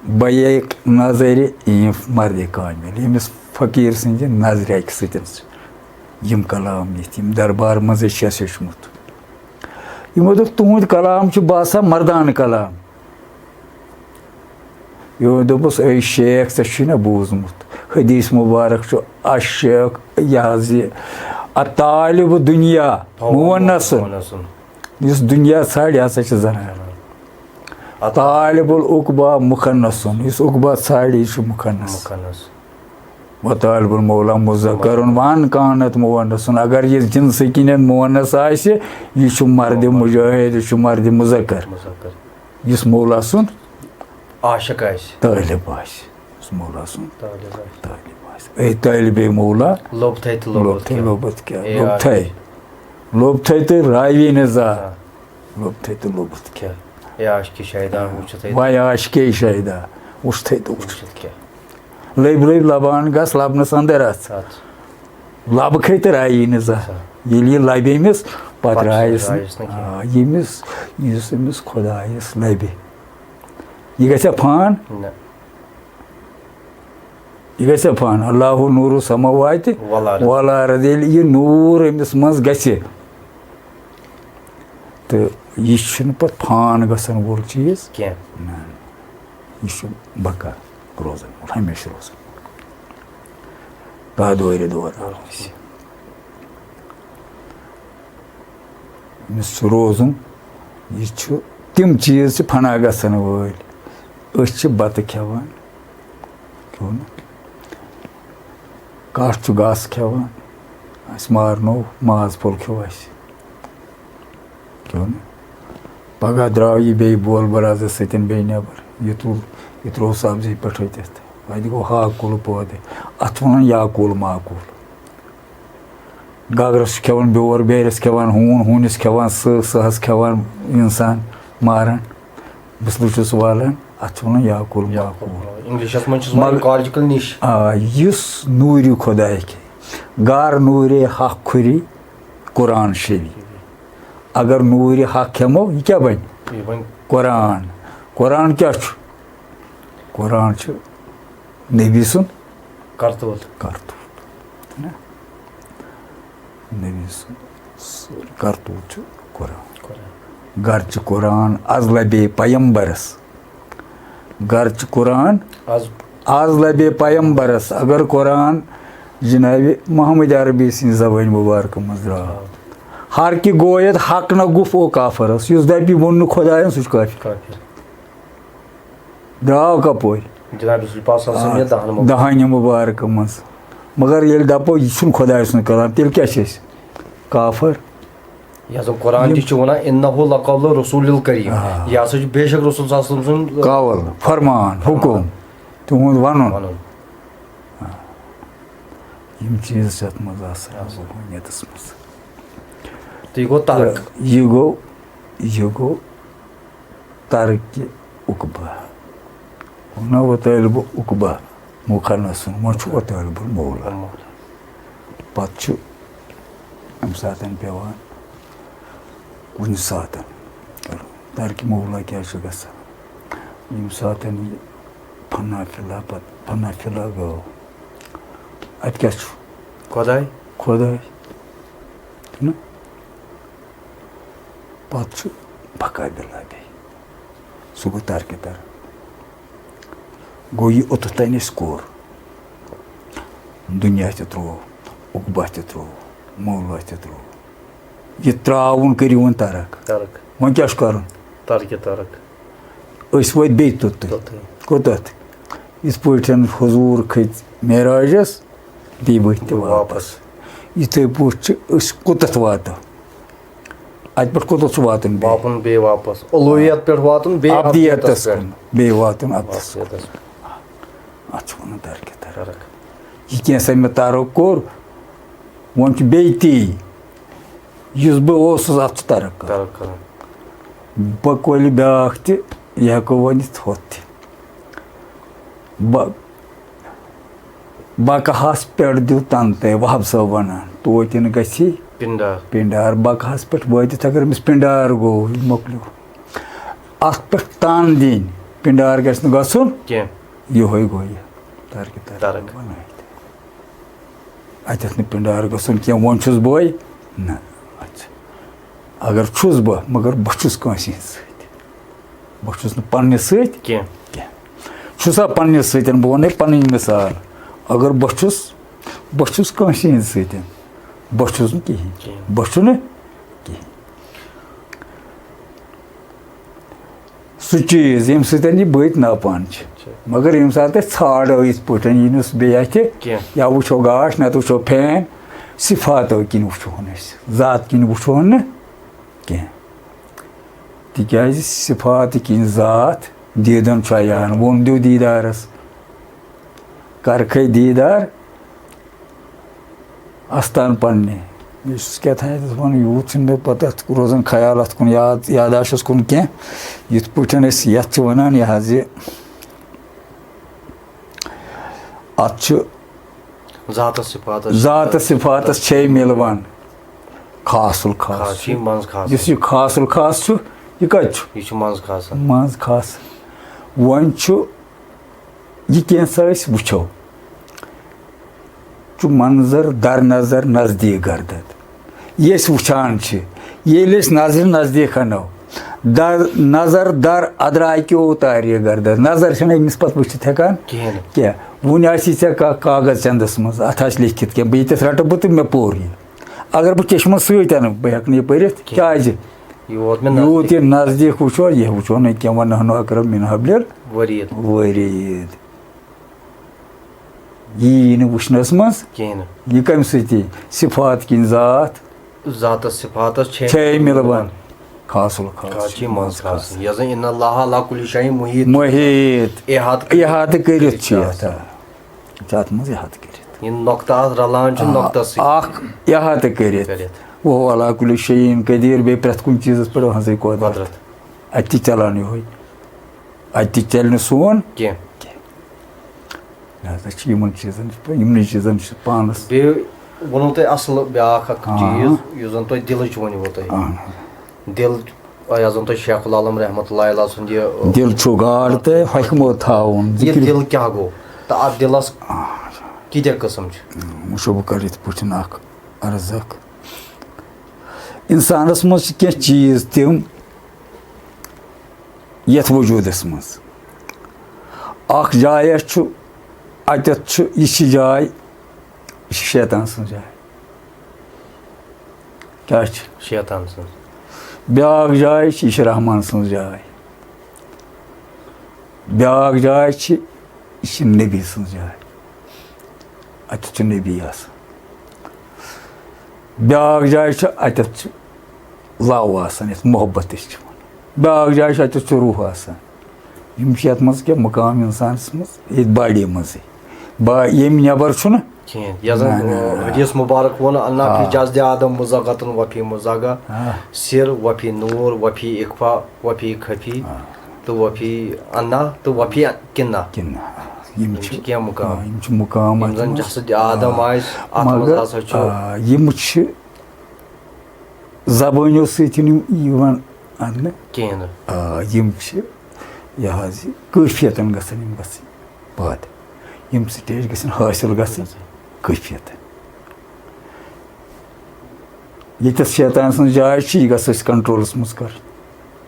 "بیک نظرِ ایم مردِ کامل، ییٚمِس فقیٖر سٕنٛدِ نظرِ اَکہِ سۭتۍ یِم کلام نِتھ، یِم دربار منٛزٕے چھِ اَسہِ ہیوٚچھمُت۔" یِمو دوٚپ، "تُہُنٛد کلام چھُ باسان مردانہٕ کلام۔" یِمو دوٚپُس، "اے شیخ، ژےٚ چھُے نہ بوٗزمُت، حدیث مبارک چھُ، الشیخ، یہِ حظ یہِ، الطالب دنیا مونسن، یُس دنیا ژھانٛڈِ، یہِ ہسا چھِ زنان۔ الطالب العقبہ مخنثن، یُس عقبہ ژھانٛڈِ، یہِ چھُ مخنث۔ مخنث۔ وطالب المولا مذکر وان کانت مونسن، اگر یہِ جنسہٕ کِنٮ۪ن مونس آسہِ، یہِ چھُ مرد مجاہد، یہِ چھُ مرد مذکر۔ مذکر۔ یُس مولا سُنٛد عاشق آسہِ۔ طٲلب آسہِ۔ یُس مولا سُنٛد طٲلب آسہِ۔ طٲلب آسہِ۔ اے طٲلب مولا۔ لوٚبتھے تہٕ لوٚبُتھ لوٚبتھے کیٛاہ؟ لوٚبُتھ کیٛاہ؟ اے لوٚبتھے۔ عاشق۔ لوٚبتھے تہٕ راوی نزا۔ آ۔ لوٚبتھے تہٕ لوٚبُتھ کیٛاہ؟ اے عاشقِ شیدا وٕچھِو تُہۍ۔ وَے عاشقِ شیدا وٕچھتھے تہٕ وٕچھِتھ۔ وٕچھِتھ کیٛاہ؟ لٔبۍ لٔبۍ لبان گژھ، لبنس اندر اژ۔ اژ۔ لبہٕ کھے تہٕ رایی نہٕ زانٛہہ۔ اچھا۔ ییٚلہِ یہِ لبہِ أمِس، پتہٕ پتہٕ رایس نہٕ۔ رایس نہٕ کینٛہہ۔ آ، ییٚمِس، یُس أمِس خۄدایس لبہِ، یہِ گژھِ فان؟ نہ۔ یہِ گژھِ فان؟ اللہ نور السماوات والارض۔ والارض۔ ییٚلہِ یہِ نور أمِس منٛز گژھِ، تہٕ یہِ چھُنہٕ پتہٕ فان گژھن وول چیٖز۔ کینٛہہ۔ نہ، یہِ چھُ بقا روزن وول، ہمیشہٕ روزن وول۔ دورِ دوران روزِ۔ أمِس چھُ روزُن، یہِ چھُ، تِم چیٖز چھِ فنا گژھن وٲلۍ۔ أسۍ چھِ بتہٕ کھٮ۪وان، کھیوٚو نہٕ؟ کَٹھ چھُ گاسہٕ کھٮ۪وان، اَسہِ مارنوو، ماز پھوٚل کھیوٚو اَسہِ۔ کیوں نہٕ؟ پگاہ درٛاو یہِ بیٚیہِ بول برازَس سۭتۍ بیٚیہِ نٮ۪بر۔ یہِ تُل، یہِ ترٛوو سبزی پٮ۪ٹھ أتٮ۪تھ۔ اَتہِ گوٚو ہاکہٕ کُلہٕ پٲدٕ۔ اَتھ چھِ وَنان یاکوٗل ماکوٗل۔ گگرَس چھِ کھٮ۪وان بیور، بیرَس کھٮ۪وان ہوٗن، ہوٗنِس کھٮ۪وان سٕہہ، سٕہَس کھٮ۪وان اِنسان، ماران۔ بِسلہٕ چھُس والان، اَتھ چھِ وَنان یاکوٗل ماکوٗل۔ اِنگلِشَس منٛز چھِس وَنان مگر- کاجکل نیش۔ آ، یُس نوٗرِ خۄداے کھے، گار نوٗرِ حق کھُری قرآن شریٖف۔ اگر نوٗرِ حق کھٮ۪مو، یہِ کیٛاہ بَنہِ؟ یہِ وۄنۍ قرآن۔ قرآن کیٛاہ چھُ؟ قرآن چھُ نبی سُنٛد کرتوت۔ کرتوت۔ نبی سُنٛد کرتوت چھُ قرآن۔ گرچہ قرآن از لبے پیمبرس، گرچہ قرآن از از لبے پیمبرس، اگر قرآن جناب محمد عربی سٕنٛزِ زبٲنۍ مبارکہٕ منٛز درٛاو، ہر کہ گوید حق نہ گُف او کافرس، یُس دپہِ ووٚن نہٕ خۄدایَن، سُہ چھُ کٲفِر۔ کٲفِر۔ درٛاو کپٲرۍ؟ جناب رسول پاک صلی اللہ علیہ وسلم یَتھ دہن مُبارک۔ دہنہِ مبارکہٕ منٛز۔ مگر ییٚلہِ دپو یہِ چھُنہٕ خۄداے سُنٛد کلام، تیٚلہِ کیٛاہ چھِ أسۍ؟ کافر۔ یَتھ زَن قرآن تہِ چھُ وَنان، "انہ لقول رسول کریم"۔ آ۔ یہِ ہسا چھُ بے شک رسول صلی اللہ علیہ وسلم سُنٛد قول، فرمان، حکم، تِہُنٛد وَنُن۔ وَنُن۔ یِم چیٖز چھِ اَتھ منٛز آسان، ؤنِتھَس منٛز۔ تہٕ یہِ گوٚو ترک۔ یہِ گوٚو، یہِ گوٚو ترکِ عقبہ۔ وَنو وۄنۍ طٲلبُ عقبہ مُخنث سُنٛد، وۄنۍ چھُ وۄنۍ طٲلبُ المولا۔ پَتہٕ چھُ اَمہِ ساتَن پٮ۪وان کُنہِ ساتَن کَرُن۔ ترکِ مولا کیٛاہ چھُ گژھان؟ ییٚمہِ ساتَن یہِ فنا فِلا پَتہٕ فنا فِلا گوٚو، اَتہِ کیٛاہ چھُ؟ خۄداے۔ خۄداے۔ چھُنہ؟ پَتہٕ چھُ بقا بِلا بیٚیہِ۔ سُہ گوٚو ترکِ ترک۔ گوٚو یہِ اوٚتَتھ تانۍ اَسہِ کوٚر۔ دُنیا تہِ ترٛوو، عقبہ تہِ ترٛوو، مولا تہِ ترٛوو۔ یہِ ترٛاوُن کٔرِو وۄنۍ ترک۔ ترک۔ وۄنۍ کیٛاہ چھُ کَرُن؟ ترکِ ترک۔ أسۍ وٲتۍ بیٚیہِ توٚتُے۔ توٚتُے۔ کوٚتَتھ؟ یِتھ پٲٹھۍ حضوٗر کھٔتۍ معراجَس، بیٚیہِ ؤتھۍ تہِ واپَس۔ واپَس۔ یِتھَے پٲٹھۍ چھِ أسۍ کوٚتَتھ واتو؟ اَتہِ پٮ۪ٹھ کوٚتَتھ چھُ واتُن بیٚیہِ؟ واپُن بیٚیہِ واپَس۔ اُلوٗہیت پٮ۪ٹھ واتُن بیٚیہِ ابدیتَس ابدیتَس پٮ۪ٹھ۔ کُن بیٚیہِ واتُن ابدیتَس کُن۔ ابدیتَس پٮ۪ٹھ۔ اَتھ چھُ وَنان ترکِ ترک۔ ترک۔ یہِ کینٛژھا مےٚ ترک کوٚر، وۄنۍ چھُ بیٚیہِ تی۔ یُس بہٕ اوسُس، اَتھ چھُ ترک کَرُن۔ ترک کَرُن۔ بہٕ کۄلہِ بیٛاکھ تہِ، یہِ ہٮ۪کو ؤنِتھ ہُتھ تہِ۔ بہ-، بکہَس پٮ۪ٹھ دیُت تَنہٕ تۄہہِ وہب صٲب وَنان، توتہِ نہٕ گژھی پِنڈار۔ پِنڈار۔ بکہَس پٮ۪ٹھ وٲتِتھ اگر أمِس پِنڈار گوٚو، یہِ مۄکلیو۔ اَتھ پٮ۪ٹھ تَن دِنۍ، پِنڈار گژھِ نہٕ گژھُن۔ کینٛہہ۔ یِہوٚے گوٚو یہِ ترکِ ترک ترک۔ بنٲیِتھ۔ اَتٮ۪تھ نہٕ پِنڈار گژھُن کینٛہہ، وۄنۍ چھُس بہٕ۔ نہ، اچھا۔ اگر چھُس بہٕ، مگر بہٕ چھُس کٲنٛسہِ ہِنٛدۍ سۭتۍ۔ بہٕ چھُس نہٕ پنٛنِس سۭتۍ کینٛہہ۔ کینٛہہ۔ چھُسا پنٛنِس سۭتۍ؟ بہٕ وَنَے پَنٕنۍ مِثال۔ اگر بہٕ چھُس، بہٕ چھُس کٲنٛسہِ ہِنٛدۍ سۭتۍ۔ بہٕ چھُس نہٕ کِہیٖنۍ۔ کِہیٖنۍ۔ بہٕ چھُس نہٕ کِہیٖنۍ۔ سُہ چیٖز، ییٚمہِ سۭتۍ یہِ بٔتۍ نَپان چھِ۔ مگر ییٚمہِ ساتہٕ أسۍ ژھانٛڈو یِتھ پٲٹھۍ، یہِ نہٕ سُہ بیٚیہِ اَتھِ کینٛہہ۔ یا وٕچھو گاش، نَتہٕ وٕچھو فین، صِفاتو کِنۍ وٕچھو نہٕ أسۍ، ذات کِنۍ وٕچھو نہٕ کینٛہہ۔ تِکیٛازِ صِفات کِنۍ ذات دیٖدَن چھُ عیان، ووٚن دیو دیٖدارَس، کَرکھَے دیٖدار۔ اَستان پنٛنہِ۔ یہِ چھُس کیٛاہ تام اَتٮ۪تھ وَنان، یوٗت چھُنہٕ مےٚ پَتہٕ اَتھ روزان خیال اَتھ کُن، یاد، یاداشَس کُن کینٛہہ۔ یِتھ پٲٹھۍ أسۍ یَتھ چھِ وَنان، یہِ حظ یہِ، اَتھ چھُ ذاتس صفاتس۔ ذاتس صفاتس چھے مِلوان خاص الخاص خاص چھُ یہِ منٛز خاص۔ یُس یہِ خاص الخاص چھُ، یہِ کَتہِ چھُ؟ یہِ چھُ منٛز خاص۔ منٛز خاص۔ وۄنۍ چھُ یہِ کینٛژھا أسۍ وٕچھو، چھُ منظر در نظر نزدیٖک گردد۔ یہِ أسۍ وٕچھان چھِ، ییٚلہِ أسۍ نظرِ نزدیٖک اَنو، در، نظر در ادراکہِ اوتاریہِ گردد۔ نظر چھَنہٕ أمِس پَتہٕ وٕچھِتھ ہٮ۪کان کِہیٖنۍ۔ کینٛہہ۔ وٕنہِ آسی ژےٚ کانٛہہ کاغذ چندس منٛز، اَتھ آسہِ لیکھِتھ کینٛہہ، بہٕ ییٚتٮ۪تھ رَٹہٕ بہٕ تہٕ مےٚ پوٚر یہِ۔ اگر بہٕ چشمس سۭتۍ اَنہٕ، بہٕ ہٮ۪کہٕ نہٕ یہِ پٔرِتھ۔ کینٛہہ۔ کیٛازِ؟ یہِ ووت مےٚ یوٗت نزدیٖک۔ یہِ نزدیٖک وٕچھو، یہِ وٕچھو نہٕ کینٛہہ، وَنہٕ ہنو اکرم من حبل ؤریٖد۔ ؤریٖد۔ یی نہٕ وٕچھنَس منٛز۔ کِہیٖنۍ نہٕ۔ یہِ کَمہِ سۭتۍ یی؟ صفات کِنۍ ذات ذاتس صفاتس چھے چھے مِلوان۔ خاص الخاص خاص چھِ منٛز خاص، یۄس زَن ان اللہ علی کل شیء محیط، محیط۔ احاطہٕ احاطہٕ کٔرِتھ چھِ چھِ یَتھ آ۔ چھِ اَتھ منٛز احاطہٕ کٔرِتھ۔ یِم نۄقطہٕ اَتھ رلان چھِ نۄقطَس سۭتۍ اکھ احاطہٕ کٔرِتھ۔ کٔرِتھ۔ وهو على كل شيء قدير، بیٚیہِ پرٛٮ۪تھ کُنہِ چیٖزَس پٮ۪ٹھ ہنٛزٕے قۄدرت۔ قۄدرت۔ اَتہِ تہِ چلان یِہوٚے۔ اَتہِ تہِ چلہِ نہٕ سون۔ کینٛہہ۔ لہذا چھِ یِمَن چیٖزَن چھِ پَے، یِمنٕے چیٖزَن چھِ پانَس۔ بیٚیہِ ووٚنوُ تۄہہِ اَصٕل بیٛاکھ اَکھ آ۔ چیٖز، یُس زَن تۄہہِ دِلٕچ ووٚنوُ تۄہہِ۔ آ۔ دِل، یۄس زَن تۄہہِ شیخ العالم رحمتہ اللہ علیہ سُنٛد یہِ دِل چھُ گاڈ تہٕ حکمو تھاوُن۔ یہِ ذِکرِ دِل کیٛاہ گوٚو؟ تہٕ اَتھ دِلَس کۭتیٛاہ قٕسٕم چھِ؟ وٕچھو بہٕ کَرٕ یِتھ پٲٹھۍ اَکھ عرض اَکھ۔ اِنسانَس منٛز چھِ کینٛہہ چیٖز تِم یَتھ وجوٗدَس منٛز۔ اَکھ جاے یۄس چھُ، اَتٮ۪تھ چھُ، یہِ چھِ جاے، یہِ چھِ شیطان سٕنٛز جاے۔ کیٛاہ چھِ؟ شیطان سٕنٛز۔ بیٛاکھ جاے چھِ، یہِ چھِ رحمان سٕنٛز جاے۔ بیٛاکھ جاے چھِ، یہِ چھِ نبی سٕنٛز جاے۔ اَتٮ۪تھ چھُ نبی آسان۔ بیٛاکھ جاے چھِ، اَتٮ۪تھ چھُ love آسان، یَتھ محبت أسۍ چھِ وَنان۔ بیٛاکھ جاے چھِ، اَتٮ۪تھ چھُ روح آسان۔ یِم چھِ یَتھ منٛز کینٛہہ مُقام اِنسانَس منٛز، ییٚتہِ باڈی منٛزٕے۔ با-، ییٚمہِ نٮ۪بر چھُنہٕ۔ کِہیٖنۍ۔ یۄس زَن نہ، نہ، نہ۔ حدیث مبارک ووٚن، "انا فی آ۔ جسد آدم مضغۃ و فی مضغہ"، آ۔ سِر و فی نور و فی اخفا و فی خفی تہٕ و فی انا تہٕ و فی کنہ۔ کِنہٕ نہ؟ یِم یِم چھِ چھِ کینٛہہ مُقام۔ آ، یِم چھِ مُقام یِم اَتھ زَن منٛز۔ جسد آدم آسہِ، اَتھ منٛز مگر، ہسا چھُ آ، یِم چھِ زبٲنیو سۭتۍ یِم یِوان اَننہٕ۔ کِہیٖنۍ نہٕ۔ آ، یِم چھِ یہِ حظ یہِ کٲفیتَن گژھن یِم گژھٕنۍ پٲدٕ۔ یِم سٹیج گژھن حٲصِل گژھٕنۍ کٲفیت۔ ییٚتٮ۪تھ شیطان سٕنٛز جاے چھِ، یہِ گژھِ أسۍ کنٹرولَس منٛز کَرٕنۍ۔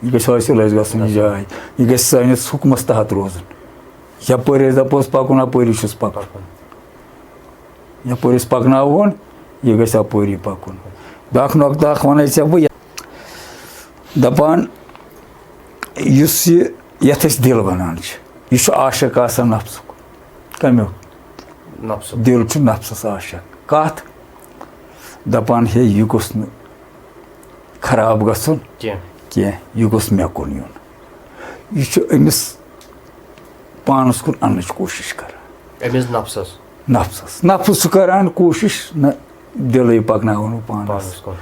یہِ گژھِ حٲصِل اَسہِ گژھٕنۍ یہِ جاے۔ یہِ گژھِ سٲنِس حُکمَس تحت روزُن۔ یَپٲرۍ أسۍ دَپوس پَکُن، اَپٲری چھُس پَکُن۔ یَپٲرۍ أسۍ پَکناوہون، یہِ گژھِ اَپٲری پَکُن۔ بیٛاکھ نۄقطہٕ اَکھ وَنَے ژےٚ بہٕ، دَپان یُس یہِ، یَتھ أسۍ دِل وَنان چھِ، یہِ چھُ عاشق آسان نفسُک۔ کَمیُک؟ نفسُک۔ دِل چھُ نفسَس عاشق۔ کَتھ؟ دَپان ہے، یہِ گوٚژھ نہٕ خراب گژھُن کینٛہہ۔ کینٛہہ، یہِ گوٚژھ مےٚ کُن یُن۔ یہِ چھُ أمِس پانَس کُن اَننٕچ کوٗشِش کَران۔ أمِس نفسَس۔ نفسَس۔ نفس چھُ کَران کوٗشِش نہ دِلٕے پَکناوُن بہٕ پانَس۔ پانَس کُن۔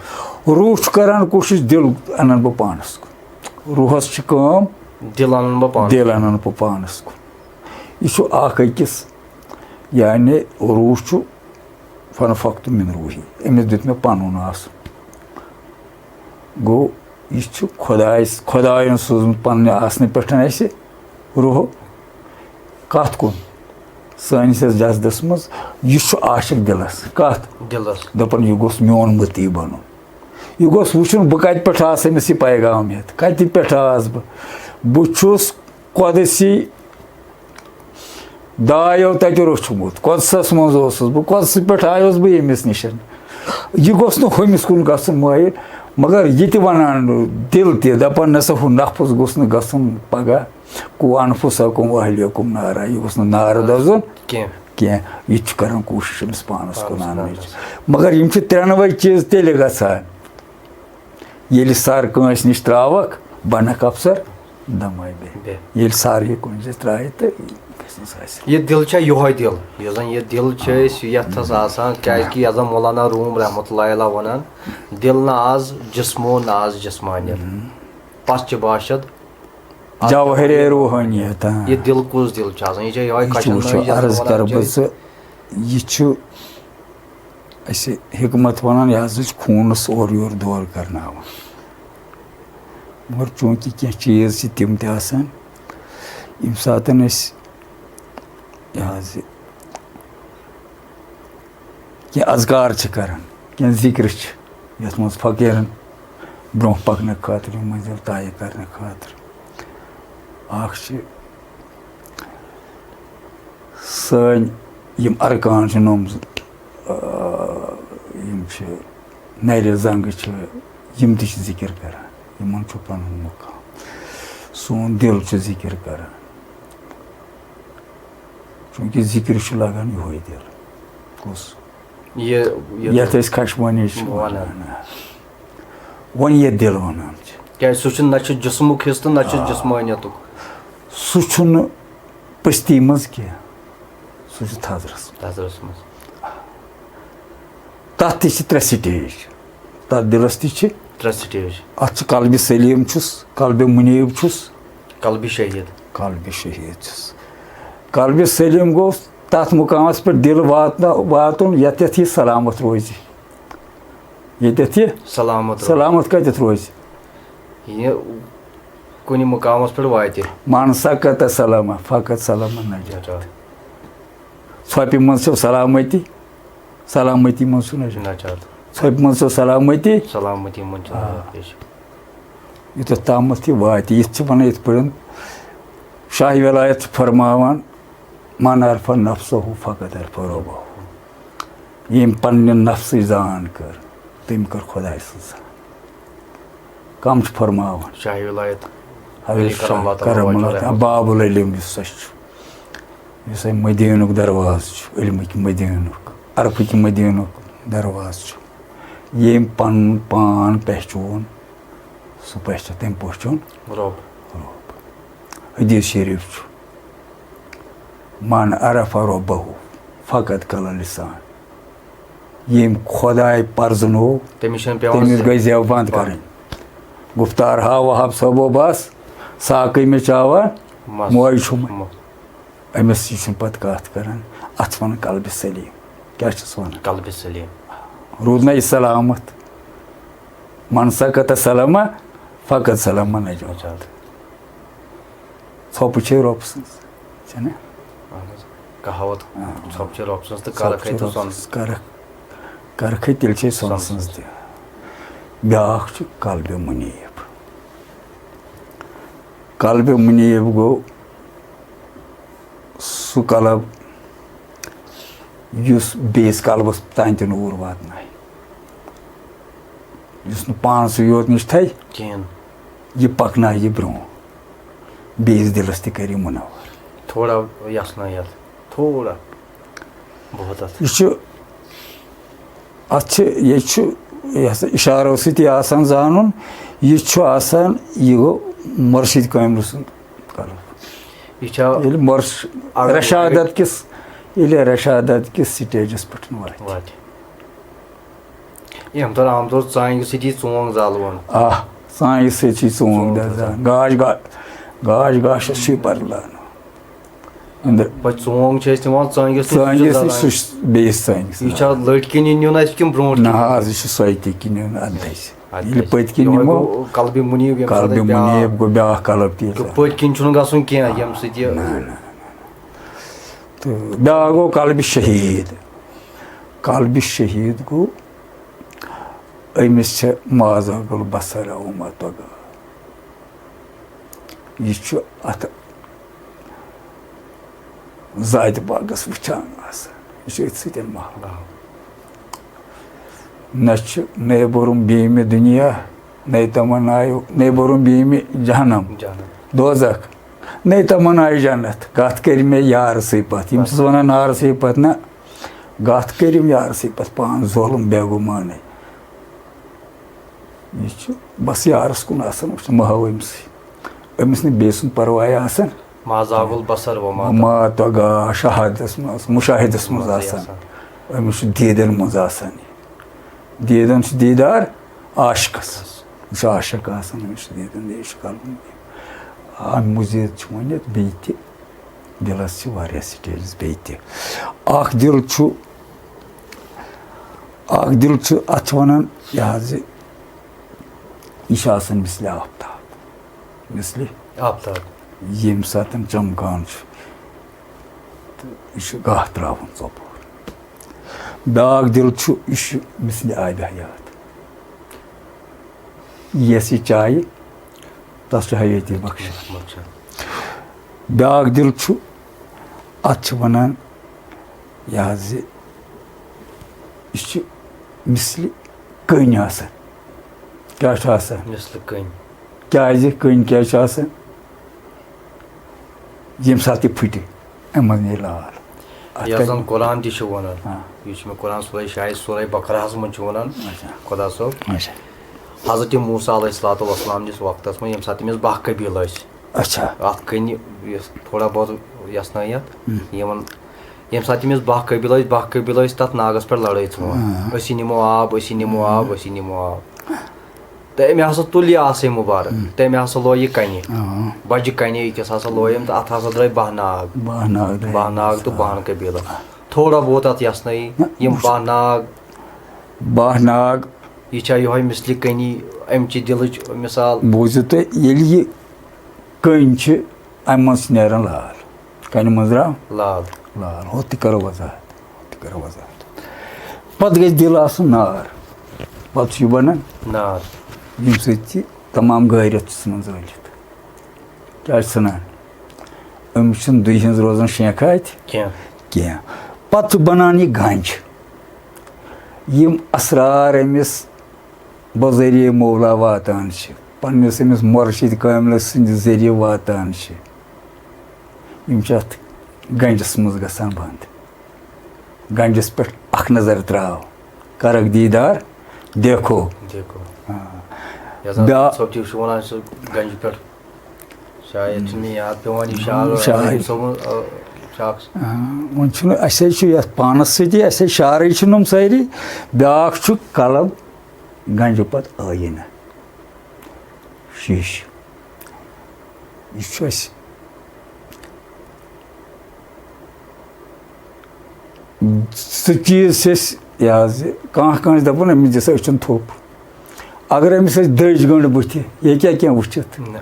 روح چھُ کَران کوٗشِش دِل اَنَن بہٕ پانَس کُن۔ روحَس چھِ کٲم دِل اَنَن بہٕ پانَس۔ دِل اَنَن بہٕ پانَس کُن۔ یہِ چھُ اَکھ أکِس، یعنی روح چھُ فنفخت من روحی، أمِس دیُت مےٚ پَنُن آسُن۔ گوٚو، یہِ چھُ خۄدایَس، خۄدایَن سوٗزمُت پنٛنہِ آسنہٕ پٮ۪ٹھ اَسہِ روح۔ کَتھ کُن؟ سٲنِس یَتھ جسدَس منٛز۔ یہِ چھُ عاشق دِلَس۔ کَتھ؟ دِلَس۔ دَپان، یہِ گوٚژھ میون مُتی بَنُن۔ یہِ گوٚژھ وٕچھُن، بہٕ کَتہِ پٮ۪ٹھ آسہٕ أمِس یہِ پیغام ہٮ۪تھ؟ کَتہِ پٮ۪ٹھ آس بہٕ؟ بہٕ چھُس قۄدسی دایو تَتہِ روٚچھمُت، قۄدسَس منٛز اوسُس بہٕ، قۄدسہٕ پٮ۪ٹھ آیوس بہٕ ییٚمِس نِش۔ یہِ گوٚژھ نہٕ ہُمِس کُن گژھُن مٲیِل، مگر یہِ تہِ وَنان دِل تہِ، دَپان نہ سا ہُہ نفس گوٚژھ نہٕ گژھُن پَگاہ، "قُوا أَنفُسَكُمْ وَأَهْلِيكُمْ نَارًا"، یہِ گوٚژھ نہٕ نارٕ دَزُن کینٛہہ۔ بیٚیہِ۔ ییٚلہِ سَر یہِ کُنہِ جایہِ ترٛایہِ تہٕ یہِ گژھِ نہٕ حٲصِل۔ یہِ دِل چھا یِہوے دِل، یُس زَن یہِ دِل چھِ أسۍ یَتھ تھَس آسان، کیٛازِکہِ یَتھ زَن مولانا روٗم رحمتہ اللہ علیہ وَنان، "دِل نہ آز جسمو نہ آز جسمانیت، پس چہ باشد آز جوہرِ روحانیت، آ۔ یہِ دِل کُس دِل چھُ آسان؟ یہِ چھا یِہوے یہِ چھُ question وٕچھُن، یۄس زَن عرض وَنان کَرٕ چھِ بہٕ أسۍ۔ ژٕ، یہِ چھُ اَسہِ حکمت وَنان، یہِ حظ چھُ خوٗنَس اورٕ یورٕ دورٕ کَرناوان۔ مگر چوٗنٛکہِ کینٛہہ چیٖز چھِ تِم تہِ آسان، ییٚمہِ ساتَن أسۍ یہِ حظ یہِ کینٛہہ اذکار چھِ کَران، کینٛہہ ذِکرِ چھِ، یَتھ منٛز فقیٖرَن برٛونٛہہ پَکنہٕ خٲطرٕ، یِم مٔنزِل طے کَرنہٕ خٲطرٕ۔ اَکھ چھِ سٲنۍ یِم ارکان چھِ نومژٕ، آ، یِم چھِ نَرِ زنٛگہٕ چھِ، یِم تہِ چھِ ذِکِر کَران، یِمَن چھُ پَنُن مُقام۔ سون دِل چھُ ذِکِر کَران، چوٗنٛکہِ ذِکرِ چھُ لَگان یِہوٚے دِل۔ کُس؟ یہِ یہِ یَتھ أسۍ خشمٲنی چھِ وَنان۔ وَنان۔ وۄنۍ یَتھ دِل وَنان چھِ۔ کیٛازِ سُہ چھُ، نہ چھُ جسمُک حصہٕ تہٕ نہ چھُ جسمٲنیتُک۔ سُہ چھُنہٕ پٔستی منٛز کینٛہہ، سُہ چھُ تھزرس منٛز۔ تھزرس منٛز۔ تَتھ تہِ چھِ ترٛےٚ سٹیج، تَتھ دِلس تہِ چھِ۔ ترٛےٚ سٹیج۔ اَتھ چھُ قلبِ سلیٖم چھُس، قلبِ مُنیٖب چھُس۔ قلبِ شہیٖد۔ قلبِ شہیٖد چھُس۔ قلبِ سلیٖم گوٚو تَتھ مُقامَس پٮ۪ٹھ دِل واتنا-، واتُن، یَتٮ۪تھ یہِ سلامت روزِ۔ ییٚتٮ۪تھ یہِ سلامت روزِ۔ سلامت کَتٮ۪تھ روزِ؟ یہِ کُنہِ مُقامَس پٮ۪ٹھ واتہِ۔ من سقط سلامہ، فقط سلامہ نجات۔ نجات۔ ژھۄپہِ منٛز چھو سلامتی، سلامتی منٛز چھُ نجات۔ نجات۔ ژھۄپہِ منٛز چھو سلامتی۔ سلامتی منٛز چھُ آ۔ نجات، بے شک۔ یوٚتَتھ تامَتھ یہِ واتہِ، یِتھ چھِ وَنان یِتھ پٲٹھۍ شاہِ ولایت چھِ فرماوان، "من عرف نفسہ فقد عرف ربہ"۔ ییٚمۍ پننہِ نفسٕچ زان کٔر، تٔمۍ کٔر خۄداے سٕنٛز زان۔ کم چھِ فرماوان؟ شاہِ ولایت حضرت علی کرم اللہ شاہ تعالیٰ کرم وجہہ اللہ تعالیٰ، رحمتہ۔ باب العلم یُس اَسہِ چھُ، یُس اَسہِ مدیٖنُک دروازٕ چھُ، علمٕکۍ مدیٖنُک، عرفٕکۍ مدیٖنُک دروازٕ چھُ۔ ییٚمۍ پنُن پان پہچون، سُہ پہچان، تٔمۍ پہچون رۄب۔ رۄب۔ حدیث شریف چھُ، "من عرف ربہ فقد کل لسان"۔ ییٚمۍ خۄداے پرزنو، تٔمِس چھَنہٕ پٮ۪وان تٔمِس زِ-، گٔے زٮ۪و بنٛد بنٛد۔ کَرٕنۍ۔ گُفتار ہا وہاب صٲبو بس، ساقٕے مےٚ چاوان، مَس۔ موج چھُم۔ مَس۔ أمِس یہِ چھُنہٕ پَتہٕ کَتھ کَران، اَتھ چھِ وَنان قلبِ سلیٖم۔ کیٛاہ چھِس وَنان؟ قلبِ سلیٖم۔ روٗد نہ یہِ سلامت؟ من سقط سلامہ، فقط سلامہ نجات۔ نجات۔ ژھۄپہٕ چھے رۄب سٕنٛز، چھےٚ نہ؟ اہن حظ۔ کہاوت، آ۔ ژھۄپہٕ چھے رۄب سٕنٛز تہٕ ژھۄپہٕ کرکھے چھے تہٕ رۄب سۄن۔ سٕنٛز، کرکھ، کرکھے تیٚلہِ چھے سۄن سۄن سٕنٛز سٕنٛز۔ تہِ۔ بیٛاکھ چھُ قلبِ مُنیٖب۔ قلبِ مُنیٖب گوٚو سُہ قلب یُس بیٚیِس قلبَس تام تہِ نوٗر واتنایہِ، یُس نہٕ پانسٕے یوت نِش تھایہِ، کِہیٖنۍ۔ یہِ پَکنایہِ یہِ برٛونٛہہ، بیٚیِس دِلَس تہِ کَرِ یہِ مُنوَر۔ تھوڑا یَژھ نہ یَتھ، تھوڑا بہت اَتھ۔ یہِ چھُ، اَتھ چھِ، یہِ چھُ، یہِ ہسا اِشارو سۭتی آسان زانُن، یہِ چھُ آسان، یہِ گوٚو مُرشِد کٲمِل سُنٛد قلب۔ یہِ چھا ییٚلہِ مۄرس اگر رشادت کِس، ییٚلہِ رشادت کِس سٹیجس پٮ۪ٹھ واتہِ۔ واتہِ۔ ییٚمہِ طور عام طور ژانگہِ سۭتی ژونگ زالوان۔ آہ، ژانگہِ سۭتۍ چھِ ژونگ ژونگ دَزان۔ دَزان۔ گاش گا-، گاش گاشس چھُ یہِ بدلان۔ أنٛدر۔ پتہٕ ژونگ چھِ أسۍ نِوان ژانگِس نِش، سُہ چھُ ژانگِس نِش، زالان۔ سُہ چھُ بیٚیِس ژانگِس یہِ نِش۔ چھا لٔٹۍ کِنۍ نیُن اَسہِ کِنہٕ برونٛٹھ نہ کِنۍ؟ حظ، یہِ چھُ سۄے تہِ کِنۍ نیُن اَندَے۔ اَدٕ ییٚلہِ کیٛاہ؟ پٔتۍ کِنۍ یِہوٚے نِمو۔ گوٚو قلبِ مُنیٖب، ییٚمہِ ساتہٕ قلبِ بیٛاکھ مُنیٖب گوٚو بیٛاکھ قلب تہِ تہٕ زن۔ پٔتۍ کِنۍ چھُنہٕ گژھُن کینٛہہ، ییٚمہِ سۭتۍ یہِ نہ، نہ، نہ، نہ۔ تہٕ بیٛاکھ گوٚو قلبِ شہیٖد۔ قلبِ شہیٖد گوٚو، أمِس چھِ مازا گُل بصر اومت پگاہ۔ یہِ چھُ اَتھ ذاتِ پاکَس وٕچھان آسان۔ یہِ چھُ أتھۍ سۭتۍ محو۔ نہ چھُ، نَے بوٚرُم بیٚیہِ مےٚ دُنیا، نَے تَمَنایو، نَے بوٚرُم بیٚیہِ مےٚ جہنم، جہنم۔ دوزخ، نَے تَمَنایو جنت۔ کَتھ کٔرۍ مےٚ یارسٕے پَتھ۔ یِم چھِس وَنان نارسٕے پَتھ، نہ، کَتھ کٔرِم یارسٕے پَتھ، پانہٕ ظٲلُم بے گُمانٕے۔ یہِ چھُ بس یارس کُن آسان وٕچھُن، مہ ہاو أمۍ سٕے۔ أمِس نہٕ بیٚیہِ سُنٛد پرواے آسان۔ ما زاغ البصر وما طغى۔ ما طغى، شہادتس منٛز، مشاہدس منٛز منٛزٕے آسان۔ آسان۔ أمِس چھُ دیٖدن منٛز آسان یہِ۔ دیٖدن چھُ دیٖدار عاشقس۔ یہِ چھُ عاشق آسان، أمِس چھُ دیٖدن، یہِ چھُ کرُن۔ اَمہِ مزید چھُ ؤنِتھ بیٚیہِ تہِ۔ دِلَس چھِ واریاہ سٹیجز بیٚیہِ تہِ۔ اَکھ دِل چھُ، اَکھ دِل چھُ، اَتھ چھِ وَنان یہِ حظ یہِ، یہِ چھُ آسان مثلِ آفتاب، مثلِ آفتاب۔ ییٚمہِ ساتَن چمکان چھُ، تہٕ یہِ چھُ گاہ ترٛاوان ژۄپور۔ بیٛاکھ دِل چھُ، یہِ چھُ مثلِ آبِ حیات۔ یَس یہِ چایہِ، تَس چھُ حیٲتی بخشان۔ بخشان۔ بیٛاکھ دِل چھُ، اَتھ چھِ وَنان یہِ حظ یہِ، یہِ چھُ مثلِ کٔنۍ آسان۔ کیٛاہ چھُ آسان؟ مثلِ کٔنۍ۔ کیٛازِ کٔنۍ کیٛازِ چھُ آسان؟ ییٚمہِ ساتہٕ یہِ پھٕٹہِ، اَمہِ منٛز نیرِ لال۔ اَتھ یَتھ کَرِ زَن قرآن تہِ چھُ وَنان۔ ہاں۔ یہِ چھُ مےٚ قرآن سورہ شاید سورہ بقرہَس منٛز چھُ وَنان اچھا۔ خۄدا صٲب۔ اچھا۔ حضرت موسیٰ علیہ الصلوۃ والسلام نِس وقتس منٛز، ییٚمہِ ساتہٕ تٔمِس باہ قبیٖلہٕ ٲسۍ، اچھا۔ اتھ کٔنۍ یۄس تھوڑا بہت یژھنٲیتھ، یِمن، ییٚمہِ ساتہٕ تٔمِس باہ قبیٖلہٕ ٲسۍ، باہ قبیٖلہٕ ٲسۍ تتھ ناگس پٮ۪ٹھ لڑٲے ژھٕنان، أسی نِمو آب، أسی نِمو آب، أسی نِمو آب۔ تہٕ أمۍ ہسا تُل یہِ آسے مُبارک، تہٕ أمۍ ہسا لوو یہِ کنہِ، بجہِ کنہِ أکِس ہسا لوو أمۍ، تہٕ اتھ ہسا درٛاے باہ ناگ۔ باہ ناگ درٛاے۔ باہ ناگ تہٕ باہن قبیٖلن۔ تھوڑا بہت اتھ یژھنٲیی، یِم باہ ناگ۔ باہ ناگ۔ یہِ چھا یِہوے مثلہِ کنی، امہِ چہِ دِلٕچ مثال؟ بوٗزِو تُہۍ، ییٚلہِ یہِ کٔنۍ چھِ، امہِ منٛز چھِ نیران لال۔ کنہِ منٛز درٛاو لال۔ لال۔ ہُتھ تہِ کرو وضاحت، ہُتھ تہِ کرو وضاحت۔ پتہٕ گژھِ دِل آسُن نار، پتہٕ چھُ یہِ بنان، نار۔ ییٚمہِ سۭتۍ یہِ تمام غٲریت چھُ ژھٕنان زٲلِتھ۔ کیٛاہ چھُ ژھٕنان؟ أمِس چھُنہٕ دُہہِ ہٕنٛز روزان شینٛکھا اَتھِ کینٛہہ۔ کینٛہہ۔ پتہٕ چھُ بنان یہِ گنٛج۔ یِم اسرار أمِس بذریعہ مولا واتان چھِ، پننِس أمِس مرشد کاملس سٕنٛدِ ذٔریعہٕ واتان چھِ، یِم چھِ اَتھ گنٛجس منٛز گژھان بنٛد۔ گنٛجس پٮ۪ٹھ اکھ نظر تراو، کرکھ دیٖدار، دیکھو۔ دیکھو۔ آ۔ یَتھ زَن بیا- صٲب جی چھُ وَنان، سُہ گنٛجہِ پٮ۪ٹھ شاید چھُنہٕ مےٚ یاد پٮ۪وان یہِ شعر، شاعر۔ رحیٖم صٲبُن، آ، شخص۔ آ، وۄنۍ چھُنہٕ اَسہِ حظ چھُ یَتھ پانَس سۭتی، اَسہِ حظ شعرٕے چھِ نۄم سٲری۔ بیٛاکھ چھُ قلم، گنٛجہِ پتہٕ آیٖنہٕ، شیٖشہٕ۔ یہِ چھُ اَسہِ سُہ چیٖز چھِ أسۍ، یہِ حظ، یہِ کانٛہہ کٲنٛسہِ دَپان، أمِس دِ سا أچھَن تھوٚپ۔ اگر أمِس أسۍ دٔج گٔنٛڈ بٕتھِ، یہِ ہیٚکیٛاہ کینٛہہ وٕچھِتھ؟ نہ۔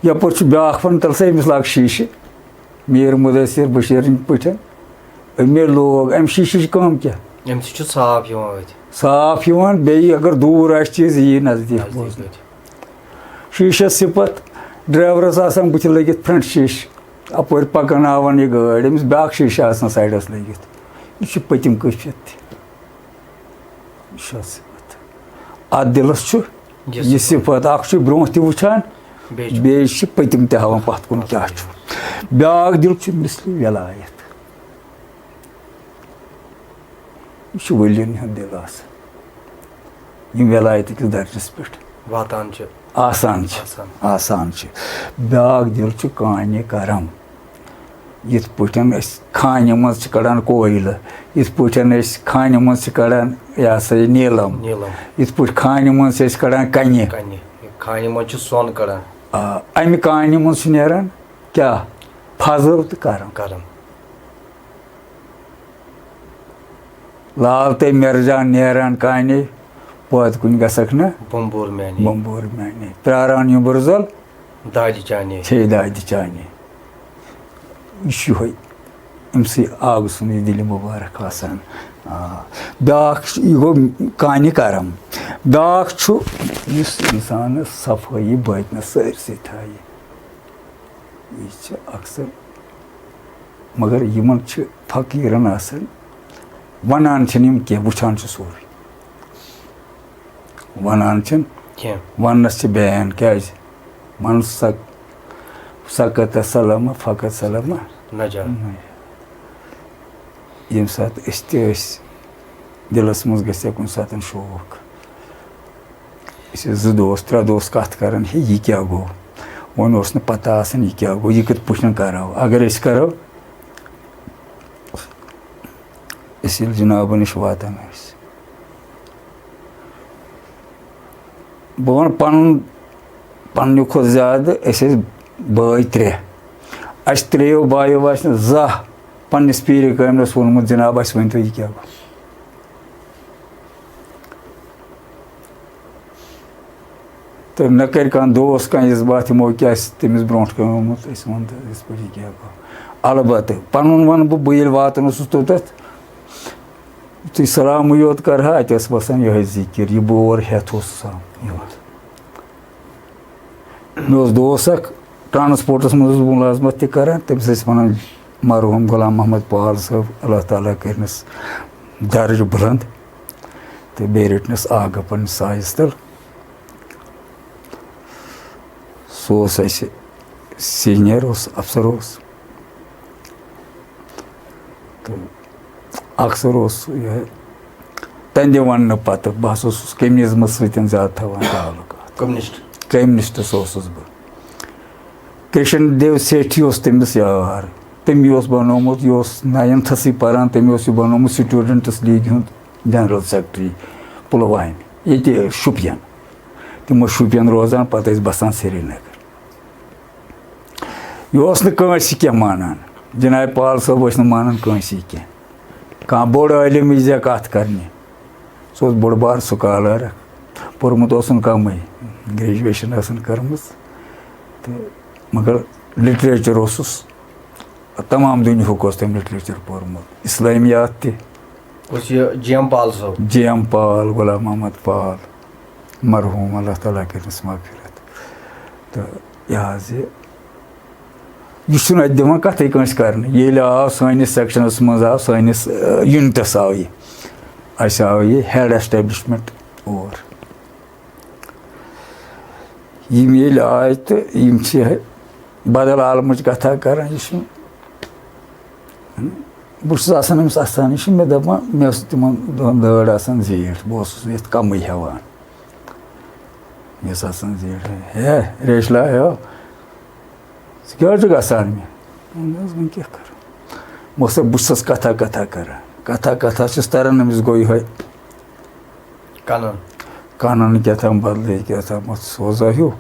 یَپٲرۍ چھُ بیٛاکھ وَنان، تَلہٕ سا أمِس لاگ شیٖشہٕ۔ میٖر مُدثر بشیٖرٕنۍ پٲٹھۍ أمۍ لوگ، اَمہِ شیٖشِچ کٲم کیٛاہ؟ اَمہِ سۭتۍ چھُ صاف یِوان أتھۍ۔ صاف یِوان، بیٚیہِ اگر دوٗر آسہِ چیٖز، یہِ یی نزدیٖک نزدیٖک بوزنہٕ۔ أتھۍ۔ شیٖشَس صِفت، ڈرٛیورَس آسان بٕتھِ لٔگِتھ فرٛنٛٹ شیٖشہٕ، اَپٲرۍ پَکناوان یہِ گٲڑۍ، أمِس بیٛاکھ شیٖشہٕ آسان سایڈَس لٔگِتھ، یہِ چھُ پٔتِم کٔشِتھ تہِ۔ یہِ چھُ اَتھ صِفت۔ اَتھ دِلَس چھُ یہِ یہِ صِفت۔ صِفت، اَکھ چھُ برٛونٛہہ تہِ وٕچھان، بیٚیہِ چھُ بیٚیہِ چھِ پٔتِم تہِ ہاوان پَتھ کُن کیٛاہ چھُ۔ بیٛاکھ دِل چھُ مثلِ وِلایت۔ یہِ چھُ ؤلیَن ہُنٛد دِل آسان، یِم وِلایت کِس درجَس پٮ۪ٹھ واتان چھِ۔ آسان چھِ۔ آسان۔ آسان چھِ۔ بیٛاکھ دِل چھُ کانہِ کرم۔ یِتھ پٲٹھۍ أسۍ کھانہِ منٛز چھِ کڑان کویلہٕ، یِتھ پٲٹھۍ أسۍ کھانہِ منٛز چھِ کڑان، یہِ ہسا یہِ نیٖلم۔ نیٖلم۔ یِتھ پٲٹھۍ کھانہِ منٛز چھِ أسۍ کڑان کنہِ۔ کنہِ۔ کھانہِ منٛز چھُ سۄن کڑان۔ آ، اَمہِ کانہِ منٛز چھُ نیران کیٛاہ؟ فضل تہٕ کرم۔ کرم۔ لال تہٕ مرجان نیران کانے، پوت کُنہِ گژھکھ نہ۔ بمبور میانے۔ بمبور میانے۔ پراران یُمبرزل۔ دادِ چانے۔ چھے دادِ چانے۔ یہِ چھُ یِہوٚے أمۍ سٕے آگہٕ سُنٛد یہِ دِلہِ مُبارک آسان۔ آ۔ بیٛاکھ چھُ، یہِ گوٚو کانہِ کرم۔ بیٛاکھ چھُ یُس اِنسانَس صفٲیی بٲطنَس سٲرسٕے تھایہِ۔ یہِ چھِ اکثر، مگر یِمن چھِ فقیٖرن آسان، وَنان چھِنہٕ یِم کینٛہہ، وٕچھان چھِ سورُے۔ وَنان چھِنہٕ، کینٛہہ۔ وَننَس چھِ بین، کیٛازِ؟ من سک-، سکت سلم فقط سلم۔ نجا۔ ییٚمہِ ساتہٕ أسۍ تہِ ٲسۍ، دِلَس منٛز گژھِ ہا کُنہِ ساتہٕ شوق۔ أسۍ ٲسۍ زٕ دوس، ترٛےٚ دوس کَتھ کَران، ہے، یہِ کیٛاہ گوٚو؟ وۄنۍ اوس نہٕ پَتہ آسان، یہِ کیٛاہ گوٚو، یہِ کِتھ پٲٹھۍ کَرو؟ اگر أسۍ کَرو، أسۍ ییٚلہِ جِنابَن نِش واتان ٲسۍ، بہٕ وَنہٕ پَنُن، پَننہِ کھۄتہٕ زیادٕ أسۍ ٲسۍ بٲے ترٛےٚ۔ اَسہِ ترٛیٚیو بایو آسہِ نہٕ زانٛہہ پَننِس پیٖرِ کٲمِلَس ووٚنمُت، "جِناب، اَسہِ ؤنۍ تو، یہِ کیٛاہ گوٚو؟" تہٕ نہ کَرِ کانٛہہ دوس کانٛہہ یِژھ باتھ، یِمو کیٛاہ آسہِ تٔمِس برونٛٹھ کَنہِ ووٚنمُت، أسۍ وَنہٕ تہٕ یِتھ پٲٹھۍ یہِ کیٛاہ گوٚو۔ البتہٕ پَنُن وَنہٕ بہٕ، بہٕ ییٚلہِ واتان اوسُس توٚتَتھ، یُتھُے سلامٕے یوت کَرٕ ہا، اَتہِ ٲس وَسان یِہوٚے ذِکِر، یہِ بور ہٮ۪تھ اوس آسان یِوان۔ مےٚ اوس دوس اَکھ، ٹرانسپورٹَس منٛز اوسُس بہٕ مُلازمَت تہِ کَران، تٔمِس ٲسۍ وَنان مرحوٗم غلام محمد پال صٲب، اللہ تعالیٰ کٔرنَس درجہٕ بُلنٛد، تہٕ بیٚیہِ رٔٹنَس آگہٕ پنٛنِس سایَس تَل۔ سُہ اوس اَسہِ سیٖنیَر اوس، اَفسَر اوس۔ تہٕ اَکثر اوس سُہ یِہوٚے تَنہِ وَننہٕ پَتہٕ بہٕ ہسا اوسُس کمیٖزمَس سۭتۍ زیادٕ تھاوان تعلق۔ کمنسٹ۔ کمیونسٹس اوسُس بہٕ۔ کرشن دیو سیٹھی اوس تٔمِس یار۔ تٔمی اوس بنوومُت، یہِ اوس ناینتھسٕے پران، تٔمۍ اوس یہِ بنوومُت سٹوڈنٹس لیگہِ ہُنٛد جنرل سیکرٹری پلوامہِ، ییٚتہِ شُپین۔ تِم ٲسۍ شُپین روزان، پتہٕ ٲسۍ بسان سرینگر۔ یہِ اوس نہٕ کٲنٛسہِ کینٛہہ مانان۔ جناب پال صٲب ٲسۍ نہٕ مانان کٲنٛسی کینٛہہ۔ کانٛہہ بوٚڑ عٲلِم یی زِ کتھ کرنہِ۔ سُہ اوس بوٚڑ بار سکالر۔ پوٚرمُت اوسُن کمٕے، گریجویشن ٲسٕن کٔرمٕژ۔ تہٕ مگر لٹریچر اوسُس، تمام دُنیہُک اوس تٔمۍ لٹریچر پوٚرمُت، اسلٲمیات تہِ۔ کُس یہِ جی ایم پال صٲب؟ جی ایم پال، غلام محمد پال، مرحوم، اللہ تعالیٰ کٔرِنَس مغفرت۔ تہٕ یہِ حظ یہِ، یہِ چھُنہٕ اَتہِ دِوان کَتھٕے کٲنٛسہِ کَرنہٕ۔ ییٚلہِ آو سٲنِس سیکشنَس منٛز، آو سٲنِس، ٲں، یوٗنٹَس آو یہِ، اَسہِ آو یہِ ہیڈ ایسٹیبلشمنٹ اور۔ یِم ییٚلہِ آے تہٕ یِم چھِ بدل عالمٕچ کَتھا کَران۔ یہِ چھُنہٕ، بہٕ چھُس آسان أمِس اَستان، یہِ چھُ مےٚ دَپان، مےٚ ٲس تِمَن دۄہَن دٲڑ آسان زیٖٹھ، بہٕ اوسُس یَتھ کَمٕے ہٮ۪وان۔ مےٚ ٲس آسان زیٖٹھ، ہے ریشلا ہیو، ژٕ کیٛاہ حظ چھُکھ گژھان مےٚ؟ وۄنۍ حظ، وۄنۍ کیٛاہ کَرٕ؟ بہٕ اوسُس، بہٕ چھُس کَتھا کَتھا کَران، کَتھا کَتھا چھُس تَران أمِس گوٚو یِہوٚے۔ کَنَن۔ کَنَن کیٛاہ تام بدلٕے کیٛاہ تام سوزا ہیوٗ۔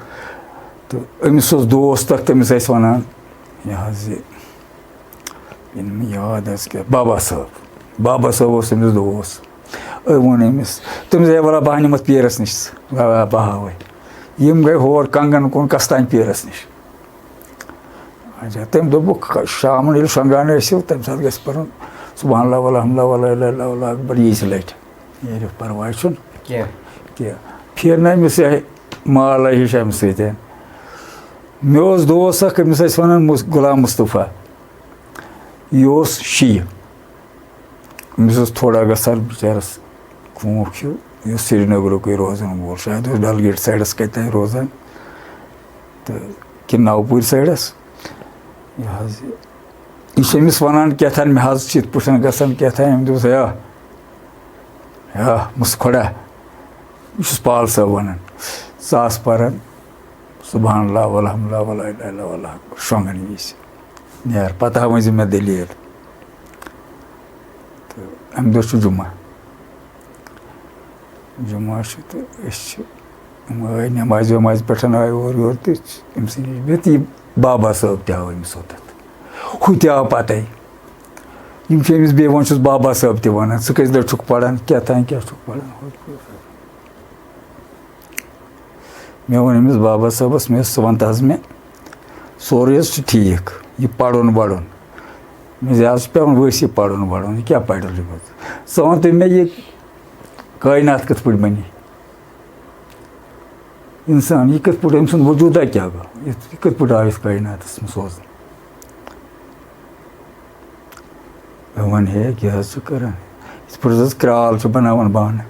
تہٕ أمِس اوس دوست اَکھ، تٔمِس ٲسۍ وَنان، یہِ حظ یہِ، ییٚلہِ مےٚ یاد آسہِ کیٛاہ، بابا صٲب۔ بابا صٲب اوس أمِس دوست۔ أمۍ ووٚن أمِس، تٔمِس، "ہے وَلہ بہٕ ہا نِمَتھ پیٖرَس نِش، وَلہ بہٕ ہاوَے۔" یِم گٔے ہور کنگن کُن کستانۍ پیٖرَس نِش۔ اچھا، تٔمۍ دوٚپُکھ، شامَن ییٚلہِ شۄنٛگان ٲسِو، تَمہِ ساتہٕ گژھِ پَرُن سبحان اللہ والحمد للہ ولا الہ الا اللہ اکبر ییٖژِ لَٹہِ۔ نیرِ پَرواے چھُنہٕ کینٛہہ۔ کینٛہہ۔ پھیرنٲومٕژ یِہوٚے مالہ ہِش اَمہِ سۭتۍ۔ مےٚ اوس دوس اَکھ، أمِس ٲسۍ وَنان مُس-، غلام مصطفیٰ۔ یہِ اوس شیعہ۔ أمِس اوس تھوڑا گژھان بِچارَس خوٗنٛکھ ہیوٗ۔ یہِ اوس سرینگرُکٕے روزَن وول، شاید اوس ڈل گیٹ سایڈَس کَتہِ تام روزان۔ تہٕ کِنہٕ نَوپوٗرۍ سایڈَس۔ یہِ حظ یہِ، یہِ چھِ أمِس وَنان کیٛاہ تام، مےٚ حظ چھِ یِتھ پٲٹھۍ گژھان کیٛاہ تام۔ أمۍ دوٚپُس، "ہے، ہے، مُس کھۄڑا، یہِ چھُس پال صٲب وَنان، ژٕ آس پَران سبحان اللہ والحمد للہ ولا الہ الا اللہ شۄنٛگَن وِزِ۔ نیر، پَتہٕ ہا ؤنۍ زِ مےٚ دٔلیٖل۔" تہٕ اَمہِ دۄہ چھُ جُمعہ۔ جُمعہ چھُ تہٕ أسۍ چھِ، یِم ٲے نٮ۪مازِ وٮ۪مازِ پٮ۪ٹھ آے اورٕ یورٕ تہٕ أمۍ سٕے نِش بِہِتھ۔ یہِ بابا صٲب تہِ آو أمِس اوٚتَتھ، ہُہ تہِ آو پَتَے۔ یِم چھِ أمِس بیٚیہِ، وۄنۍ چھُس بابا صٲب تہِ وَنان، "ژٕ کٔژِ لَٹہِ چھُکھ پَران، کیٛاہ تام کیٛاہ چھُکھ پَران؟" مےٚ ووٚن أمِس بابا صٲبَس، مےٚ ووٚنُس، "ژٕ وَن تہٕ حظ مےٚ، سورُے حظ چھُ ٹھیٖک، یہِ پَرُن وَرُن، مےٚ زِ حظ چھُ پٮ۪وان ؤسۍ یہِ پَرُن وَرُن، یہِ کیٛاہ پَرِ لٔگِتھ؟ ژٕ وَن تہٕ مےٚ، یہِ کائنات کِتھ پٲٹھۍ بَنہِ؟" اِنسان، یہِ کِتھ پٲٹھۍ، أمۍ سُنٛد وجوٗدا کیٛاہ گوٚو؟ یہِ، یہِ کِتھ پٲٹھۍ آو یَتھ کائناتَس منٛز سوزنہٕ؟ مےٚ وَن، ہے، کیٛاہ حظ چھُ کَران؟ یِتھ پٲٹھۍ حظ کرٛال چھُ بَناوان بانہٕ،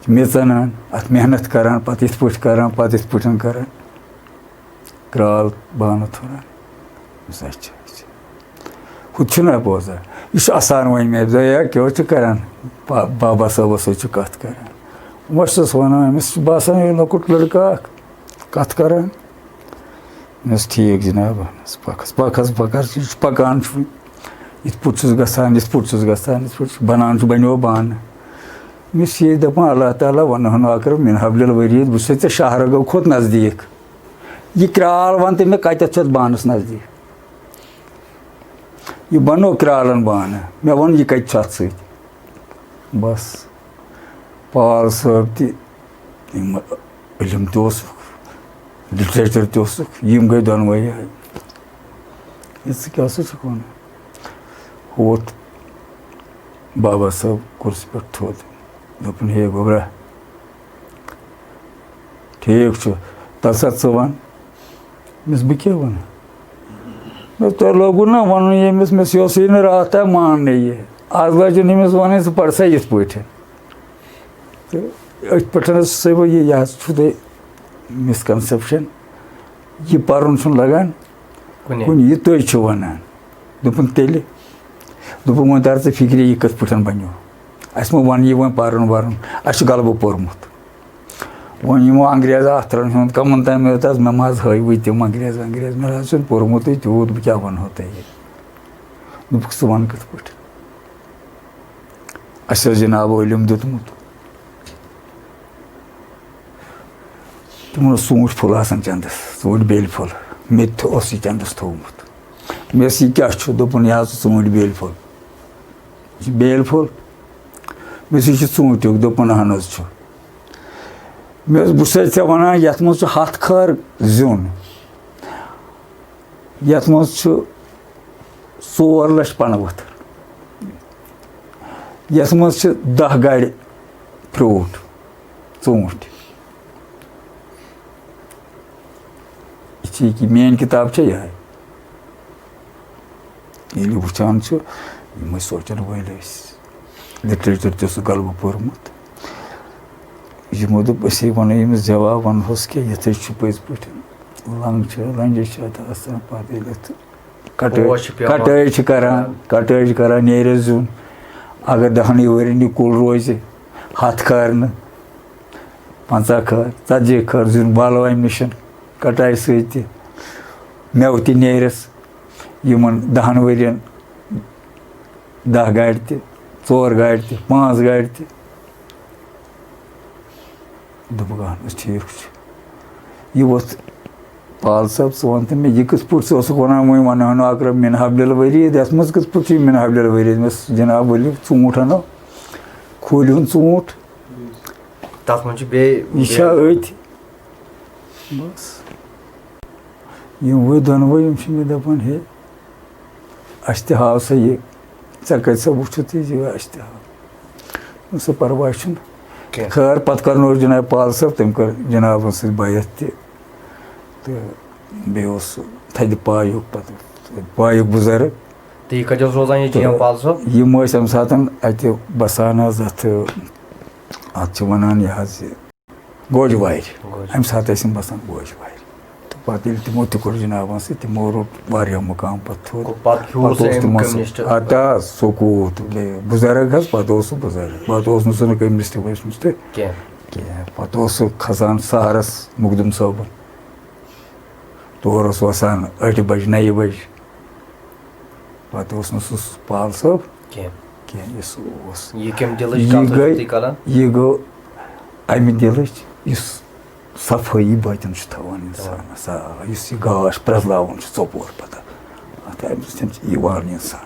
چھِ میٚژ اَنان، اَتھ محنت کَران، پَتہٕ یِتھ پٲٹھۍ کَران، پَتہٕ یِتھ پٲٹھۍ کَران۔ کرٛال بانہٕ تھوٚران۔ دوٚپمَس، "اچھا، اچھا۔" ہُہ تہِ چھُنہ بوزان۔ یہِ چھُ اَسان وۄنۍ مےٚ، دوٚپ، "ہے، کیٛاہ چھُ کران؟ با-، بابا صٲبَس سۭتۍ چھُ کَتھ کران۔" وۄنۍ چھُس وَنان، أمِس چھُ باسان، یہِ لۄکُٹ لٔڑکہٕ اَکھ کَتھ کران۔ مےٚ ووٚنُس، "ٹھیٖک جِناب، اَہَن حظ، پَکھ حظ، پَکھ حظ، پَکھ حظ، یہِ چھُ پَکان چھُ۔ یِتھ پٲٹھۍ چھُس گژھان، یِتھ پٲٹھۍ چھُس گژھان، یِتھ پٲٹھۍ چھُ بَنان چھُ، بَنیو بانہٕ۔" مےٚ چھِ یہِ دَپان، "اللہ تعالیٰ وَنہٕ ہَن اَکرم من حبلِ الورید، بہٕ چھُسَے ژےٚ شاہ رگو کھۄتہٕ نزدیٖک۔ یہِ کرٛال وَن تہٕ مےٚ، کَتٮ۪تھ چھُ اَتھ بانَس نزدیٖک؟" یہِ بَنوو کرٛالَن بانہٕ۔ مےٚ ووٚن، "یہِ کَتہِ چھُ اَتھ سۭتۍ؟" بَس، پال صٲب تہِ، یِم علم تہِ اوسُکھ، لِٹریچَر تہِ اوسُکھ، یِم گٔے دۄنوَے۔ یہِ ژٕ کیٛاہ سا چھُکھ وَنان؟ ووت بابا صٲب کُرسی پٮ۪ٹھ تھوٚد۔ دوٚپُن، "ہے گوٚبرا، ٹھیٖک چھُ، تَلہٕ سا ژٕ وَن۔" مےٚ ووٚنُس، "بہٕ کیٛاہ وَنہٕ؟" مےٚ ووٚنُس، "تۄہہِ لوگوُ نا وَنُن ییٚمِس؟" مےٚ ووٚنُس، "یہِ اوسُے نہٕ راتھ تام ماننٕے یہِ۔ آز لٲجِن أمِس وَنٕنۍ، ژٕ پَر سا یِتھ پٲٹھۍ۔" تہٕ أتھۍ پٮ۪ٹھ حظ چھُسَے بہٕ یہِ، یہِ حظ چھُو تۄہہِ مِسکَنسٮ۪پشَن۔ یہِ پَرُن چھُنہٕ لَگان کُنے۔ کُنہِ، یہِ تُہۍ چھِو وَنان۔ دوٚپُن، "تیٚلہِ؟" دوٚپُن، "وۄنۍ تَر ژٕ فِکرِ، یہِ کِتھ پٲٹھۍ بَنیو؟" اَسہِ ما وَنہِ یہِ وۄنۍ پَرُن وَرُن، اَسہِ چھُ غلبہٕ پوٚرمُت۔ وۄنۍ یِمو انگریز اَتھرَن ہُنٛد کَمَن تام یوت حظ، مےٚ ما حظ ہٲوۍ تِم انگریز، انگریز، مےٚ حظ چھُنہٕ پوٚرمُتٕے تیوٗت، بہٕ کیٛاہ وَنہو تۄہہِ؟ دوٚپُکھ، ژٕ وَن کِتھ پٲٹھۍ؟ اَسہِ اوس جناب عٲلِم دیُتمُت۔ تِمَن اوس ژوٗنٛٹھۍ پھوٚل آسان چَندَس، ژوٗنٛٹھۍ بیلہِ پھوٚل۔ مےٚ تہِ اوس یہِ چَندَس تھوٚومُت۔ مےٚ ٲس یہِ کیٛاہ چھُ؟ دوٚپُن، یہِ حظ چھُ ژوٗنٛٹھۍ بیلہِ پھوٚل۔ یہِ چھُ بیلہِ پھوٚل۔ مےٚ ٲس، یہِ چھُ ژوٗنٛٹھیُک۔ دوٚپُن، اَہَن حظ چھُ۔ مےٚ ٲس، بہٕ چھُسَے ژےٚ وَنان، یَتھ منٛز چھُ ہَتھ کھار زیُن، یَتھ منٛز چھُ ژور لَچھ پَنہٕ ؤتھٕر، یَتھ منٛز چھِ دَہ گاڑِ fruit، ژوٗنٛٹھۍ۔ یہِ چھِ یہِ کہِ میٛٲنۍ کِتاب چھےٚ یِہوٚے۔ ییٚلہِ وٕچھان چھُ، یِم ٲسۍ سونٛچَن وٲلۍ ٲسۍ، literature تہِ اوسُکھ غلبہٕ پوٚرمُت۔ یِمو دوٚپ، أسے وَنو ییٚمِس جواب، وَنہوس کہِ یِتھَے چھُ پٔزۍ پٲٹھۍ۔ لنٛگ چھِ، لنٛجہِ چھِ اَتھ آسان، پَتہٕ ییٚلہِ اَتھ کَٹٲے، پوش چھِ پٮ۪وان۔ کَٹٲے چھِ کَران، کَٹٲے چھِ کَران، نیرٮ۪س زیُن۔ اگر دَہنٕے ؤرِین یہِ کُل روزِ، ہَتھ کھارِ نہٕ، پنٛژاہ کھار، ژتجی کھار زیُن بالو اَمہِ نِش کَٹایہِ سۭتۍ تہِ۔ مٮ۪وٕ تہِ نیرٮ۪س یِمَن دَہَن ؤرِین، دَہ گاڑِ تہِ، ژور گاڑِ تہِ، پانٛژھ گاڑِ تہِ۔ دوٚپُکھ، اَہَن حظ، ٹھیٖک چھُ۔ یہِ ووٚتھ، پال صٲب، ژٕ وَن تہٕ مےٚ، یہِ کِتھ پٲٹھۍ؟ ژٕ اوسُکھ وَنان، وۄنۍ وَنہٕ ہا نہٕ اَکھ رۄپیہِ مِنہٕ حب ڈِلؤری، یَتھ منٛز کِتھ پٲٹھۍ چھُ یہِ مِنہٕ حب ڈِلؤری؟ مےٚ ووٚنُس، جِناب، ؤلِو، ژوٗنٛٹھ اَنو، کھوٗلِہُن ژوٗنٛٹھ۔ تَتھ منٛز چھُ بیٚیہِ، یہِ چھا بیٚیہِ أتھۍ؟ بَس۔ یِم وٲتۍ دۄنوَے، یِم چھِ مےٚ دَپان، ہے، اَسہِ تہِ ہاو سا یہِ، ژےٚ کَتہِ سا وُچھُتھ یہِ، یہِ اَسہِ تہِ ہاو۔ دوٚپُن، سُہ پَرواے چھُنہٕ۔ کینٛہہ۔ خٲر، پَتہٕ کَرنووُس جِناب پال صٲب، تٔمۍ کٔر جِنابَس سۭتۍ بیعت تہِ۔ تہٕ بیٚیہِ اوس سُہ تھدِ پایُک، پَتہٕ پایُک بُزرٕگ۔ تہٕ یہِ کَتہِ اوس روزان، یہِ جی ایم پال صٲب؟ یِم ٲسۍ اَمہِ ساتہٕ اَتہِ بَسان حظ، اَتھ، اَتھ چھِ وَنان یہِ حظ یہِ گوجوارِ۔ گوجوارِ۔ اَمہِ ساتہٕ ٲسۍ یِم بَسان گوجوارِ۔ تہٕ پَتہٕ ییٚلہِ تِمو تہِ کوٚر جِنابَن سۭتۍ، تِمو روٚٹ واریاہ مُقام پَتہٕ تھوٚد۔ گوٚو پَتہٕ ہیوٗ پَتہٕ سُہ اوس أمۍ تِمو سۭتۍ، communist۔ اَدٕ حظ، سُہ کوٗت، بے-، بُزرٕگ حظ، پَتہٕ اوس سُہ بُزرٕگ۔ پَتہٕ اوس نہٕ سُہ نہٕ communist ومنسٹ کینٛہہ۔ کینٛہہ۔ پَتہٕ اوس سُہ کھسان سہرَس مخدوٗم صٲبُن۔ تور اوس وَسان ٲٹھِ بَجہِ، نَیہِ بَجہِ۔ پَتہٕ اوس نہٕ سُہ پال صٲب کینٛہہ۔ کینٛہہ، یُس اوس۔ یہِ کَمہِ دِلٕچ یہِ کَتھ ٲسِو گٔے، تُہۍ کَران؟ یہِ گوٚو اَمہِ دِلٕچ، یُس صفٲیی بٲطِن چھُ تھاوان اِنسانَس، آ، یُس یہِ گاش پرٛزلاوُن چھُ ژۄپور پَتہٕ، اَتھ اَمہِ سۭتۍ چھُ یِوان اِنسان۔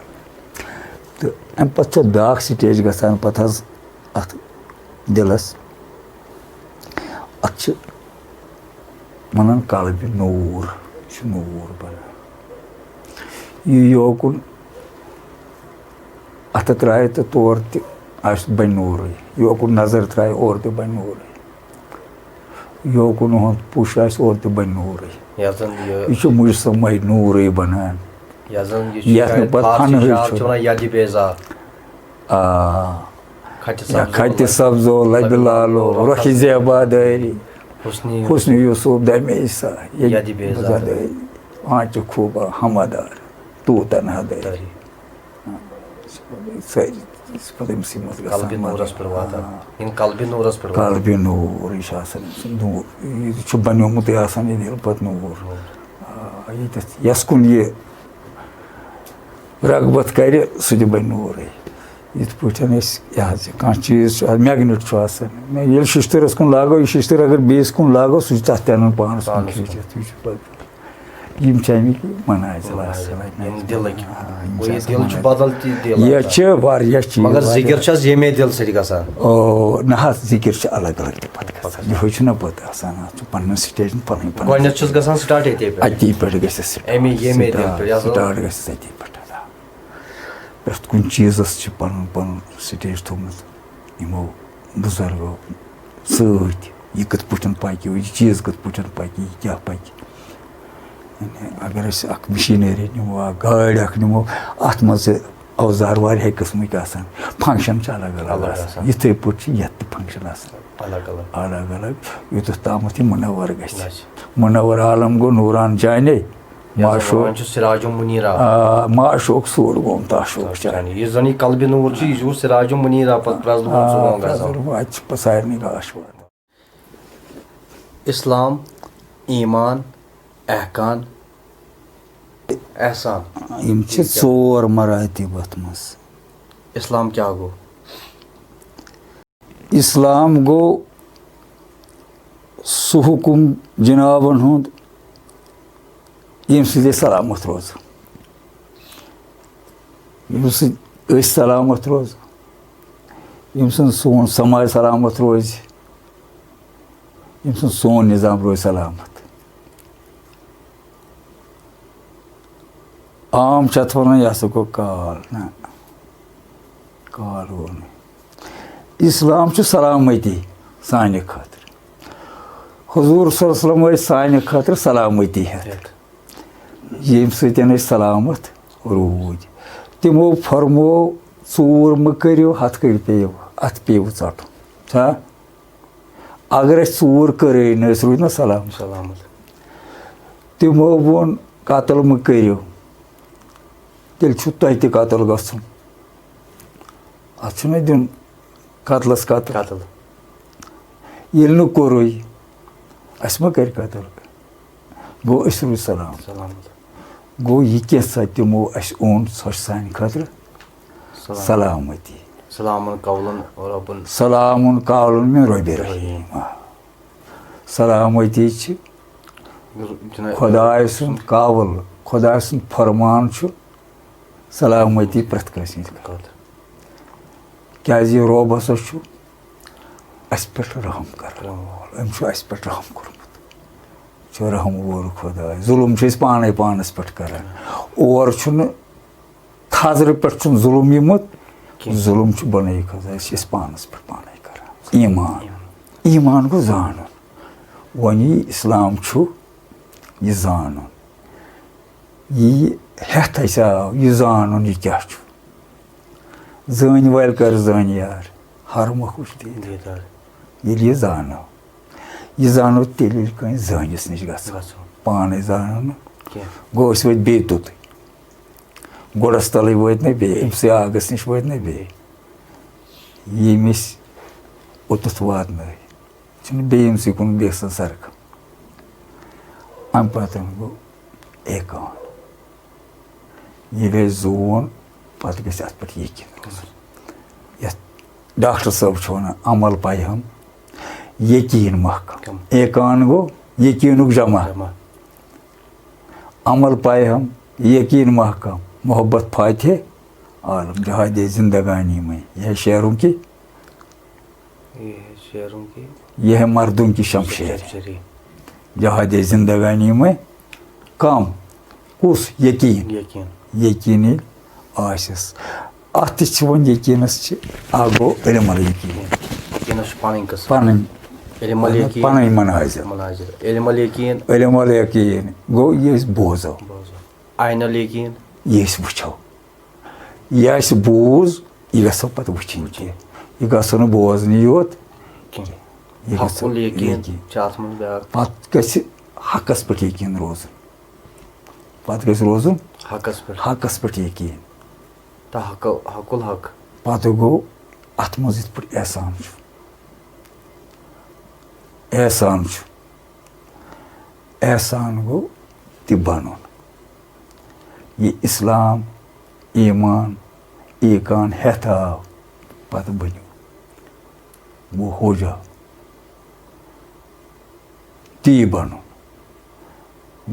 تہٕ اَمہِ پَتہٕ چھِ بیٛاکھ stage گژھان پَتہٕ حظ اَتھ دِلَس، اَتھ چھِ وَنان قلبِ نوٗر، یہِ چھُ نوٗر بَنان۔ یہِ یوکُن اَتھٕ ترٛایہِ تہٕ تور تہِ آسہِ، بَنہِ نوٗرٕے۔ یوکُن نظر ترٛایہِ، اورٕ تہِ بَنہِ نوٗرٕے۔ یوکُن ہُنٛد پُش آسہِ، اورٕ تہِ بَنہِ نوٗرٕے۔ یَتھ زَن یہِ یہِ چھُ مُجسمَے نوٗرٕے بَنان۔ یَتھ زَن یہِ چھُ یَتھ نہٕ شاید پَتہٕ فارسی فَنہٕے شعر چھُ۔ چھِ وَنان یَدِ بیزار۔ آ۔ کھٹہِ یا سبزو کھٹہِ لبہِ سبزو لبہِ لالو، لالو، رۄخہِ زیبا دٲری۔ حسنِ حسنِ یوسف۔ یوسف دمے سا، ییٚتہِ یدِ بیزار۔ بزادٲری۔ آنچہِ خوبا ہمدار، تو تنہا دٲری۔ دٲری۔ سٲری چھِ پتہٕ أمسٕے منٛز گژھان قلبِ نوٗرس پٮ۪ٹھ واتان۔ آ۔ یِم قلبِ نوٗرس پٮ۪ٹھ واتان۔ قلبِ نوٗر، یہِ چھُ آسان أمۍ سُنٛد نوٗر۔ یہِ چھُ بنیومُتٕے آسان، یہِ نیرِ پتہٕ نوٗر۔ نوٗر۔ آ، ییٚتٮ۪تھ یَس کُن یہِ رغبت کرِ، سُہ تہِ بنہِ نوٗرٕے۔ یِتھ پٲٹھۍ أسۍ یہِ حظ یہِ کانٛہہ چیٖز چھُ، magnet چھُ آسان۔ مےٚ ییٚلہِ شِشتٕرَس کُن لاگو، یہِ شِشتٕر اگر بیٚیِس کُن لاگو، سُہ چھُ تَتھ تہِ اَنان پانَس کُن پانَس کُن۔ کھیٖنچِتھ۔ یہِ چھُ پَتہٕ، یِم چھِ اَمِکۍ منازِل آسان۔ یِم دِلٕکۍ۔ آ، یِم گوٚو چھِ یہِ آسان دِل چھُ منازِل۔ بدل تہِ دِل یہِ آسان۔ چھِ واریاہ چیٖز، یہِ چھِ واریاہ۔ واریاہ چیٖز ییٚمے دِلہٕ سۭتۍ گژھان۔ او، نہ حظ، ذِکِر چھِ الگ الگ تہِ پَتہٕ گژھان۔ یِہوٚے چھُنہ پَتہٕ آسان، اَتھ چھُ پَنٕنۍ stage، پَنٕنۍ پَنٕنۍ۔ گۄڈٕنٮ۪تھ چھُس گژھان start ییٚتے پٮ۪ٹھ۔ اَتی پٮ۪ٹھ گژھِ start۔ اَمی ییٚمے دِلہٕ start، پٮ۪ٹھ، یَتھ start گژھِ اَتی پٮ۪ٹھ۔ پرٛٮ۪تھ کُنہِ چیٖزَس چھِ پَنُن پَنُن stage تھوٚومُت یِمو بُزرگو سۭتۍ۔ یہِ کِتھ پٲٹھۍ پَکہِ، یہِ چیٖز کِتھ پٲٹھۍ پَکہِ، یہِ کیٛاہ پَکہِ۔ یعنی اگر أسۍ اَکھ machinery نِمو، اَکھ گٲڑۍ اَکھ نِمو، اَتھ منٛز چھِ اوزار واریاہ قٕسمٕکۍ آسان، function چھِ الگ الگ الگ آسان۔ آسان۔ یِتھَے پٲٹھۍ چھِ یَتھ تہِ function آسان۔ الگ الگ۔ الگ الگ، یوٚتَتھ تامَتھ یہِ مُنَوَر گژھِ۔ گژھِ۔ مُنَوَر عالم گوٚو نوٗران جانے، یَتھ زَن معشوق۔ وَنان چھُ سِراج المُنیٖرا۔ آ، معشوق سوٗر گوٚمُت عاشوق چانہِ۔ یُس زَن یہِ قلبِ نوٗر چھُ، یہِ چھُ سِراج المُنیٖرا پَتہٕ پرٛزلوُن آ، سُہ گوٚمُت گژھان۔ پرٛزلوُن، اَتہِ چھُ پَتہٕ سارنٕے گاش واتان۔ اسلام، ایمان، احکان، احسان۔ یِم چھِ ژور مراتب اَتھ منٛز۔ اسلام کیٛاہ گوٚو؟ اسلام گوٚو سُہ حُکُم جنابن ہُنٛد، ییٚمہِ سۭتۍ أسۍ سلامت روزو، ییٚمہِ سۭتۍ أسۍ سلامت روزو، ییٚمہِ سۭتۍ سون سماج سلامت روزِ، ییٚمہِ سۭتۍ سون نظام روزِ سلامت۔ عام چھِ اَتھ وَنان، یہِ ہسا گوٚو کال۔ نہ، کال گوٚو نہٕ۔ اسلام چھُ سلامتی سانہِ خٲطرٕ۔ حضور صلی اللہ علیہ وسلم ٲسۍ سانہِ خٲطرٕ سلامتی ہٮ۪تھ، ییٚمہِ سۭتۍ أسۍ سلامت روٗدۍ۔ تِمو فرموو، "ژوٗر مہٕ کٔرِو، ہتھ کٔرۍ پیٚیِو، اتھ پیٚیِو ژٹُن۔" چھا؟ اگر اَسہِ ژوٗر کٔرٕے نہٕ، أسۍ روٗدۍ نہ سلامت۔ سلامت۔ تِمو ووٚن، "قتل مہٕ کٔرِو، تیٚلہِ چھُ تۄہہِ تہِ قتل گژھُن۔ اَتھ چھُنہ دیُن قتلس قتل۔" قتل۔ ییٚلہِ نہٕ کوٚرُے، اَسہِ ما کَرِ قتل؟ گوٚو، أسۍ روٗدۍ سلام۔ سلامت۔ گوٚو، یہِ کینٛژھا تِمو اَسہِ اوٚن، سۄ چھِ سانہِ خٲطرٕ سلام۔ سلامتی۔ سلامُن قولُن ربُن۔ سلامُن قولُن من رب رحیم۔ آ۔ سلامتی چھِ جناب خۄداے سُنٛد قول، خۄداے سُنٛد فرمان چھُ سلامتی پرٛٮ۪تھ کٲنٛسہِ ہِنٛدِ خٲطرٕ۔ کیٛازِ یہِ رۄب ہسا چھُ اَسہِ پٮ۪ٹھ رحم کرن وول، أمۍ چھُ اَسہِ پٮ۪ٹھ رحم کوٚرمُت۔ چھُ رحم وول خۄداے۔ ظُلُم چھِ أسۍ پانَے پانَس پٮ۪ٹھ کران۔ اور چھُنہٕ تھزرٕ پٮ۪ٹھ چھُنہٕ ظُلُم یِمُت کینٛہہ۔ ظُلُم چھُ بنٲیِتھ خۄداے، أسۍ چھِ أسۍ پانَس پٮ۪ٹھ پانَے کران۔ ایمان۔ ایمان گوٚو زانُن۔ وۄنۍ یہِ اسلام چھُ، یہِ زانُن۔ یہِ ہٮ۪تھ اَسہِ آو، یہِ زانُن، یہِ کیٛاہ چھُ۔ زٲنۍ وٲلۍ کر زٲنۍ یار، ہر مۄکھ وٕچھ دیٖدار۔ دیٖدار۔ ییٚلہِ یہِ زانو، یہِ زانو تیٚلہِ ییٚلہِ کٲنٛسہِ زٲنِس نِش گژھو۔ گژھو۔ پانے زانو نہٕ۔ کینٛہہ۔ گوٚو أسۍ وٲتۍ بیٚیہِ توٚتُے۔ گۄڈس تلٕے وٲتۍ نہٕ بیٚیہِ، أمۍ سٕے آگس نِش وٲتۍ نہٕ بیٚیہِ۔ ییٚمۍ أسۍ اوٚتَتھ واتنٲے، چھُنہٕ بیٚیہِ أمۍ سٕے کُن بیٚیہِ سٕنٛز سرکھ۔ اَمہِ پتہٕ گوٚو ایکان۔ ییٚلہِ أسۍ زون، پتہٕ گژھِ اَتھ پٮ۪ٹھ یقین روزُن۔ یَتھ ڈاکٹر صٲب چھُ وَنان، عمل پایہِ ہم یقین محکم۔ کم۔ ایکان گوٚو یقینُک جمع۔ جمع۔ عمل پایہِ ہم یقین محکم، محبت فاتح عالم، جہاد زندگانی میں۔ یہ ہے شعروں کی یہ ہے شعروں کی یہ ہے مردوں کی شمشیر۔ شمشیری۔ جہاد زندگانی میں کم کُس یقین؟ یقین۔ یقینی آسٮ۪س۔ اَتھ تہِ چھِ وۄنۍ یقینس چھِ، اکھ گوٚو علم الیقین۔ یقینس چھِ پنٕنۍ قٕسم۔ پنٕنۍ۔ علم الیقین۔ پنٕنۍ مناظر۔ مناظر۔ علم الیقین۔ علم الیقین گوٚو یہِ أسۍ بوزو۔ بوزو۔ عین الیقین۔ یہِ أسۍ وٕچھو۔ یہِ اَسہِ بوٗز، یہِ گژھو پَتہٕ وٕچھِنۍ تہِ۔ یہِ گژھو نہٕ بوزنٕے یوت کینٛہہ۔ یہِ گژھو حقُل یقین یقین۔ چھُ اَتھ منٛز بیٛاکھ۔ پَتہٕ گژھِ حقَس پٮ۪ٹھ یقین روزُن۔ پَتہٕ گژھِ روزُن حقَس پٮ۪ٹھ۔ حقَس پٮ۪ٹھ یقین۔ تہٕ حقُ-، حقُل حق۔ پَتہٕ گوٚو اَتھ منٛز یِتھ پٲٹھۍ احسان چھُ۔ احسان چھُ۔ احسان گوٚو تہِ بَنُن۔ یہِ اسلام، ایمان، ایکان ہٮ۪تھ آو، پتہٕ بٔنِو۔ گوٚو ہوجا۔ تی بَنُن۔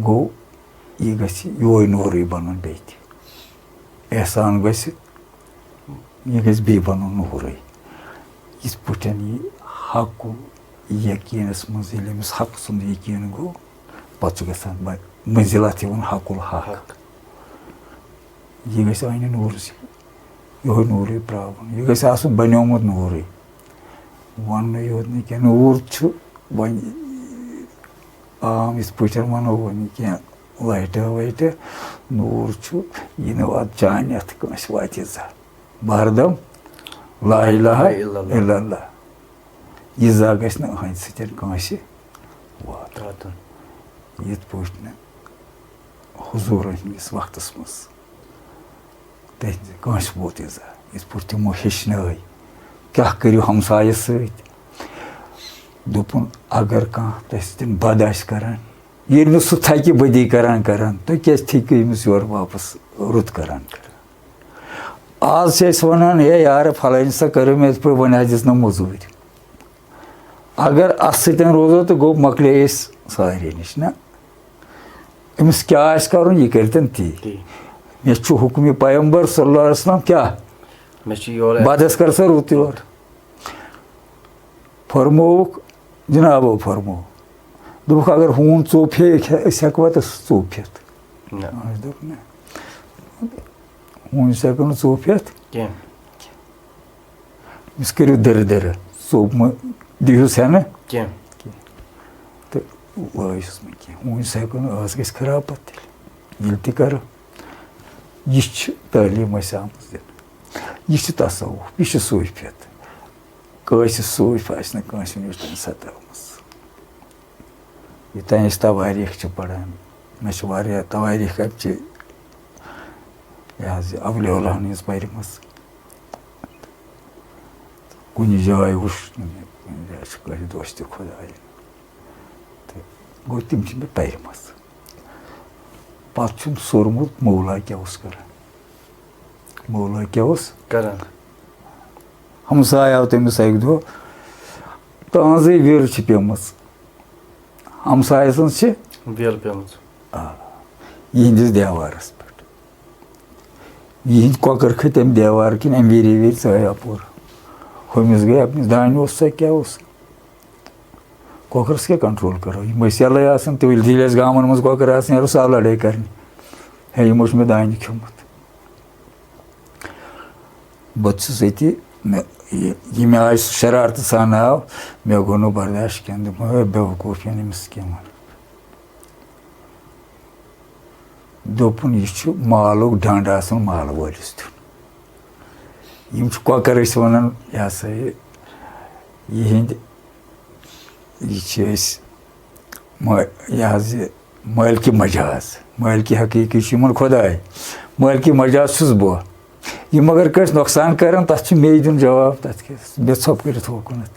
گوٚو، یہِ گژھِ یُہوے نوٗرٕے بَنُن بیٚیہِ تہِ۔ احسان گژھِ، یہِ گژھِ بیٚیہِ بَنُن نوٗرٕے۔ یِتھ پٲٹھۍ یہِ حقُ یقیٖنَس منٛز ییٚلہِ أمِس حق سُنٛد یقیٖن گوٚو، پَتہٕ چھُ گژھان بَ-، منزلت یِوان حقُ الحق۔ حق۔ یہِ گژھِ عینِ نوٗرسٕے، یِہوٚے نوٗرٕے پرٛاوُن۔ یہِ گژھِ آسُن بَنیومُت نوٗرٕے۔ وَننُے یوت نہٕ کینٛہہ، نوٗر چھُ وۄنۍ عام یِتھ پٲٹھۍ وَنو وۄنۍ کینٛہہ لایٹہٕ وایٹہٕ، نوٗر چھُ، یہِ نہٕ واتہِ چانہِ اَتھٕ کٲنٛسہِ واتہِ زانٛہہ۔ بہردم لا الہ الا اللہ۔ یہِ زانٛہہ گژھِ نہٕ أہنٛدِ سۭتۍ کٲنٛسہِ واتُن۔ واتُن۔ یِتھ پٲٹھۍ نہٕ حضوٗرن ہٕنٛدِس وقتس منٛز تِہنٛزِ کٲنٛسہِ ووت ایٖزا، یِتھ پٲٹھۍ تِمو ہیٚچھنٲے، کیٛاہ کٔرِو ہمسایَس سۭتۍ؟ دوٚپُن، اگر کانٛہہ تۄہہِ سۭتۍ بد آسہِ کران، ییٚلہِ نہٕ سُہ تھکہِ بدی کران کران، تُہۍ کیٛازِ تھٔکِو أمِس یورٕ واپس رُت کران کران؟ آز چھِ أسۍ وَنان، ہے یارٕ، فلٲنۍ سا کٔرٕم یِتھ پٲٹھۍ، وۄنۍ حظ دِژ نہٕ موٚزوٗرۍ۔ اگر اَتھ سۭتۍ روزو تہٕ گوٚو، مۄکلے أسۍ سارے نِش۔ نہ، أمِس کیٛاہ آسہِ کَرُن، یہِ کٔرۍتَن تی۔ تی۔ مےٚ چھُ حُکمِ پیغمبر صلی اللہ علیہ وسلم کیٛاہ؟ مےٚ چھُ یورٕ بدس کر سا رُت یور۔ فرمووُکھ، جنابو فرموو۔ دوٚپُکھ، اگر ہوٗن ژوٚپ ہے، أسۍ ہٮ۪کوا تہٕ سُہ ژوٚپ ہٮ۪تھ؟ نہ۔ اَسہِ دوٚپ، نہ۔ ہوٗنۍ سۭتۍ ہٮ۪کو نہٕ ژوٚپ ہٮ۪تھ۔ کینٛہہ۔ أمِس کٔرِو دِرٕ دِرٕ، ژوٚپ مہٕ دِیٖہُس ہٮ۪نہٕ۔ کینٛہہ۔ تہٕ وٲیِس نہٕ کینٛہہ۔ ہوٗنۍ سۭتۍ ہٮ۪کو نہٕ، ٲس گژھِ خراب پَتہٕ تیٚلہِ۔ ییٚلہِ تہِ کَرو۔ یہِ چھِ تعلیٖم اَسہِ آمٕژ دِنہٕ۔ یہِ چھِ تصوُف، یہِ چھِ صوٗفیت۔ کٲنٛسہِ صوٗفۍ آسہِ نہٕ کٲنٛسہِ نِش تام ستٲومٕژ۔ یوٚتام أسۍ توٲریٖخ چھِ پَران، مےٚ چھِ واریاہ توٲریٖخ اَمہِ چہِ، یہِ حظ یہِ اولیاء اللہ ہَن ہٕنٛز پَرِمٕژ۔ کُنہِ جایہِ وٕچھ نہٕ مےٚ، کُنہِ جایہِ چھِ کٲنٛسہِ دوستِ خۄدایہِ۔ تہٕ گوٚو، تِم چھِ مےٚ پَرِمَژٕ۔ پَتہٕ چھُم سوٗرمُت مولا کیٛاہ اوس کَران۔ مولا کیٛاہ اوس؟ کَران۔ ہمسایہِ آو تٔمِس اَکہِ دۄہ، تہنٛزٕے وِر چھِ پیٚمٕژ۔ ہمسایہِ سٕنٛز چھِ وِر پیٚمٕژ۔ آ، یِہِنٛدِس دیوارَس پٮ۪ٹھ۔ یِہِنٛدۍ کۄکَر کھٔتۍ اَمہِ دیوارٕ کِنۍ، اَمہِ وِرِ وِرِ ژاے اَپور۔ ہُمِس گٔے اَپنِس، دانہِ اوس سا کیٛاہ اوس؟ کۄکرَس کیٛاہ control کَرو؟ یِم ٲسۍ یَلَے آسان، تِم ییٚلہِ دِلہِ ٲسۍ گامَن منٛز کۄکَر آسان، یورٕ آو لَڑٲے کَرنہِ۔ ہے، یِمو چھُ مےٚ دانہِ کھیوٚمُت۔ بہٕ تہِ چھُس أتی، مےٚ، یہِ، یہِ مےٚ آے سُہ شرارتہٕ سان آو، مےٚ گوٚو نہٕ برداش کینٛہہ، دوٚپُن، ہے، بیوقوٗف چھُنہٕ أمِس کینٛہہ وَنان۔ دوٚپُن، یہِ چھُ مالُک ڈنٛڈ آسان مالہٕ وٲلِس دیُن۔ یِم چھِ کۄکَر أسۍ وَنان، یہِ ہسا یہِ، یِہِنٛدۍ، یہِ چھِ أسۍ، مٲ-، یہِ حظ یہِ مٲلکہِ مجاز، مٲلکہِ حقیٖقی چھُ یِمَن خۄداے، مٲلکہِ مجاز چھُس بہٕ۔ یِم اگر کٲنٛسہِ نۄقصان کَرَن، تَتھ چھُ مے دیُن جواب، تَتھ کیٛاہ، بے ژھۄپ کٔرِتھ ہوکُنَتھ۔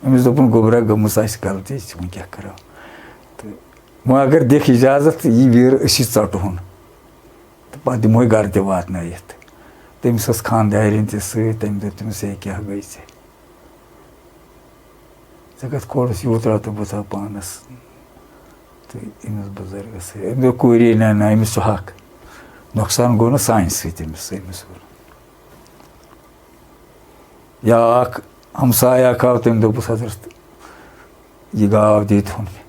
أمِس دوٚپُن، گوٚبرا، گٔمٕژ آسہِ غلطی، ژٕ وۄنۍ کیٛاہ کَرو؟ تہٕ وۄنۍ اگر دِکھ اِجازت، یہِ وِر أسی ژَٹہون۔ تہٕ پَتہٕ دِمہوے گَرٕ تہِ واتنٲیِتھ۔ تٔمِس ٲس خانٛدارِنۍ تہِ سۭتۍ، تٔمۍ دوٚپ تٔمِس، ہے، کیٛاہ گٔے ژےٚ؟ ژےٚ کَتھ کھولُس یوٗت رَتہٕ بُتھا پانَس تہٕ أمِس بُزرگَس سۭتۍ؟ أمۍ دوٚپ، کوٗری، نہ، نہ، أمِس چھُ حق۔ نۄقصان گوٚو نہٕ سانہِ سۭتۍ أمِس، أمِس ووٚن۔ یا اَکھ ہمسایہِ اَکھ آو، تٔمۍ دوٚپُس، حضرت، یہِ گاو دیٖتہون مےٚ۔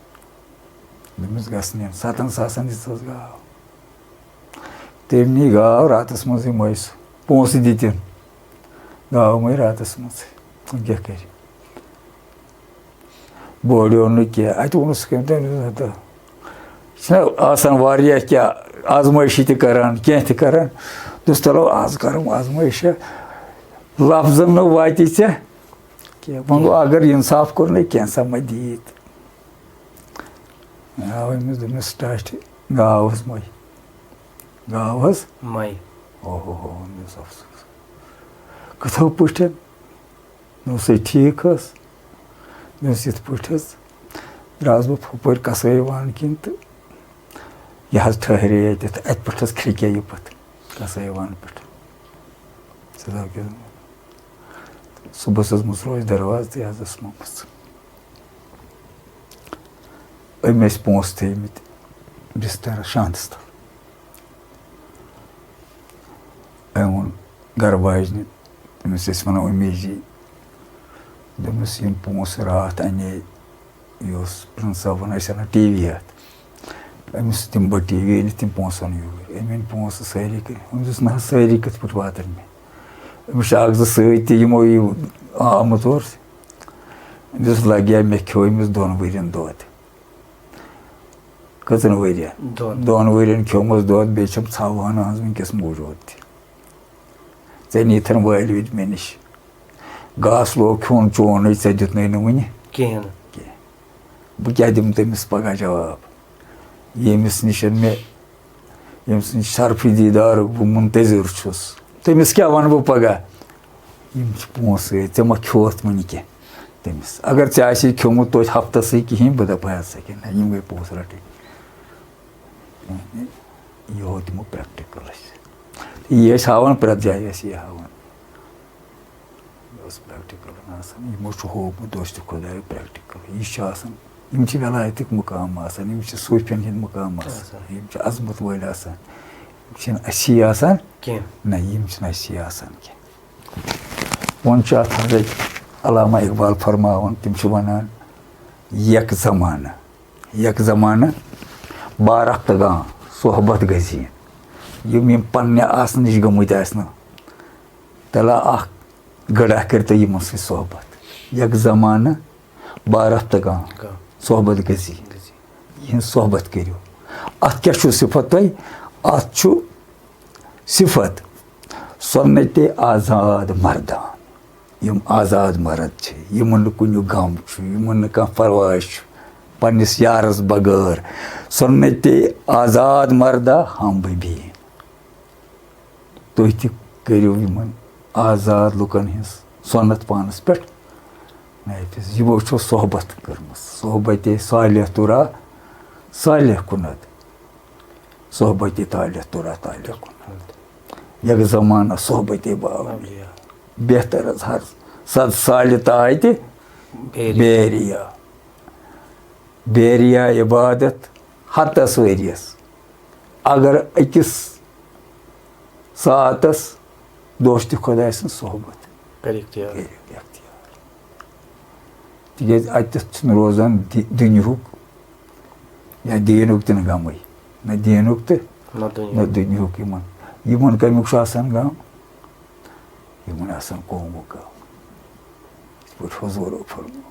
دوٚپمَس، گژھِ نہٕ، ستَن ساسَن دِژٕس گاو۔ تٔمۍ نی گاو راتَس منٛزٕے مٔے سُہ۔ پونٛسہٕ دِتِن۔ گاو مٔے راتَس منٛزٕے۔ وۄنۍ کیٛاہ کَرِ؟ بوریو نہٕ کینٛہہ۔ اَتہِ ووٚنُس کٔمۍ تٔمۍ، دوٚپُن، ہتا، چھِنہ آسان واریاہ کینٛہہ آزمٲیشہِ تہِ کَران، کینٛہہ تہِ کَران۔ دوٚپُس، چلو، آز کَرو آزمٲیشہ۔ لفظن نہٕ واتہِ ژےٚ کینٛہہ۔ وۄنۍ گوٚو، اگر اِنصاف کوٚر نہٕ، کینٛژھا مہ دِیہِ تہٕ۔ آو أمِس، دوٚپمَس، ٹاٹھہِ گاو حظ مٔے۔ گاو حظ؟ مَے۔ اوہو ہو، مےٚ اوس افسوس۔ کِتھو پٲٹھۍ؟ مےٚ اوس ہے ٹھیٖک حظ۔ مےٚ اوس یِتھ پٲٹھۍ حظ، درٛاس بہٕ ہُپٲرۍ کسٲے وان کِنۍ تہٕ یہِ حظ ٹھہرے ییٚتٮ۪تھ، اَتہِ پٮ۪ٹھ حظ کھرِکے یہِ پَتہٕ کسٲے وان پٮ۪ٹھ۔ سُہ حظ گوٚو۔ صُبحَس حظ مُژروو اَسہِ دروازٕ تہٕ یہِ حظ ٲس مٔمٕژ۔ أمۍ ٲسۍ پونٛسہٕ تھٲیمٕتۍ بِستَرَس شانٛدَس تَل۔ أمۍ ووٚن گَرٕ واجنہِ، تٔمِس ٲسۍ وَنان اُمی جی، دوٚپمَس، یِم پونٛسہٕ راتھ اَنے، یہِ اوس پرنس صٲبُن، ٲسۍ اَنان ٹی وی اَتھ۔ أمِس دِمہٕ بہٕ ٹی وی أنِتھ، تِم پونٛسہٕ اَنہٕ یوٗرۍ۔ أمۍ أنۍ پونٛسہٕ سٲری کٔرۍ۔ أمۍ دوٚپُس، نہ حظ، سٲری کِتھ پٲٹھۍ واتَن مےٚ؟ أمِس چھِ اَکھ زٕ سۭتۍ تہِ، یِمو یہِ آمُت اور۔ أمۍ دوٚپُس، لَگہِ ہا مےٚ کھیوٚو أمِس دۄن ؤرِین دۄد۔ کٔژَن ؤرِین؟ دۄن۔ دۄن ؤرِین کھیوٚمُت دۄد، بیٚیہِ چھَم ژھاوان حظ وٕنکیٚس موٗجوٗد تہِ۔ ژےٚ نیٖتھَن وٲلۍ وِتھ مےٚ نِش۔ گاسہٕ لوگ کھیوٚن چونُے، ژےٚ دیُتنَے نہٕ وٕنہِ۔ کِہیٖنۍ نہٕ۔ کینٛہہ۔ بہٕ کیٛاہ دِمہٕ تٔمِس پَگاہ جواب؟ ییٚمِس نِش مےٚ ییٚمہِ سٕنٛدِ شرفہِ دیٖدارُک بہٕ منتظر چھُس، تٔمِس کیٛاہ وَنہٕ بہٕ پگاہ؟ یِم چھِ پونٛسہٕ، ژےٚ ما کھیوٚوتھ وٕنہِ کینٛہہ تٔمِس؟ اگر ژےٚ آسی کھیوٚمُت توتہِ ہفتَسٕے کِہیٖنۍ، بہٕ دَپہٕ ہا ژےٚ کیٛاہ نہ، یِمَے پونٛسہٕ رَٹٕنۍ۔ یہِ ہوو تِمو پرٛٮ۪کٹِکَل اَسہِ۔ یہِ ٲسۍ ہاوان، پرٛٮ۪تھ جایہِ ٲسۍ یہِ ہاوان۔ یہِ اوس پرٛٮ۪کٹِکَل آسان، یِمو چھُ ہوومُت دوستہِ خۄدایُک پرٛٮ۪کٹِکَل۔ یہِ چھُ آسان، یِم چھِ وِلایتٕکۍ مُقام آسان، یِم چھِ صوٗفیَن ہِنٛدۍ مُقام آسان، آسان۔ یِم چھِ عظمت وٲلۍ آسان۔ یِم چھِنہٕ اَسی آسان کینٛہہ۔ نہ، یِم چھِنہٕ اَسی آسان کینٛہہ۔ وۄنۍ چھُ اَتھ حضرت علامہ اقبال فرماوان، تِم چھِ وَنان، "یک زمانہ، یک زمانہ، بارفتگاں صحبت گزین"۔ یِم، یِم پننہِ آسنہٕ نِش گٔمٕتۍ آسنہٕ، تَلہ اَکھ گڑا کٔرۍ تو یِمن سۭتۍ صحبت۔ یک زمانہ بارفتگاں گاں۔ صحبت گٔژھی۔ گٔژھی۔ یِہٕنٛز صحبت کٔرِو۔ اَتھ کیٛاہ چھُو صفت تۄہہِ؟ اَتھ چھُ صفت سنت آزاد مردان۔ یِم آزاد مرد چھِ، یِمن نہٕ کُنیُک غم چھُ، یِمن نہٕ کانٛہہ پرواے چھُ، پننِس یارس بغٲر۔ سنت آزاد مردہ ہم ببین۔ تُہۍ تہِ کٔرِو یِمن آزاد لُکن ہٕنٛز سۄنت پانس پٮ۪ٹھ نافذ۔ یِمو چھو صحبت کٔرمٕژ، صحبت صالح تُرا صالح کُنت، صحبت طالح تُرا طالح کُنت۔ یک زمانہ صحبت باولی، بہتر از ہر صد سالہِ تاے تہِ بیریا۔ بیریا۔ بیریا عبادت ہتس ؤریس۔ اگر أکِس ساعتس دوستِ خۄداے سٕنٛز صحبت کٔرِو اختیار۔ کٔرِو اختیار۔ تِکیٛازِ اَتٮ۪تھ چھُنہٕ روزان دِ-، دُنیاہُک یا دیٖنُک تہِ نہٕ غمٕے، نہ دیٖنُک تہٕ نہ دُنیاہُک۔ نہ دُنیاہُک۔ یِمن، یِمن کَمیُک چھُ آسان غم؟ یِمن آسان قومُک غم۔ یِتھ پٲٹھۍ حضوٗرو فرموو،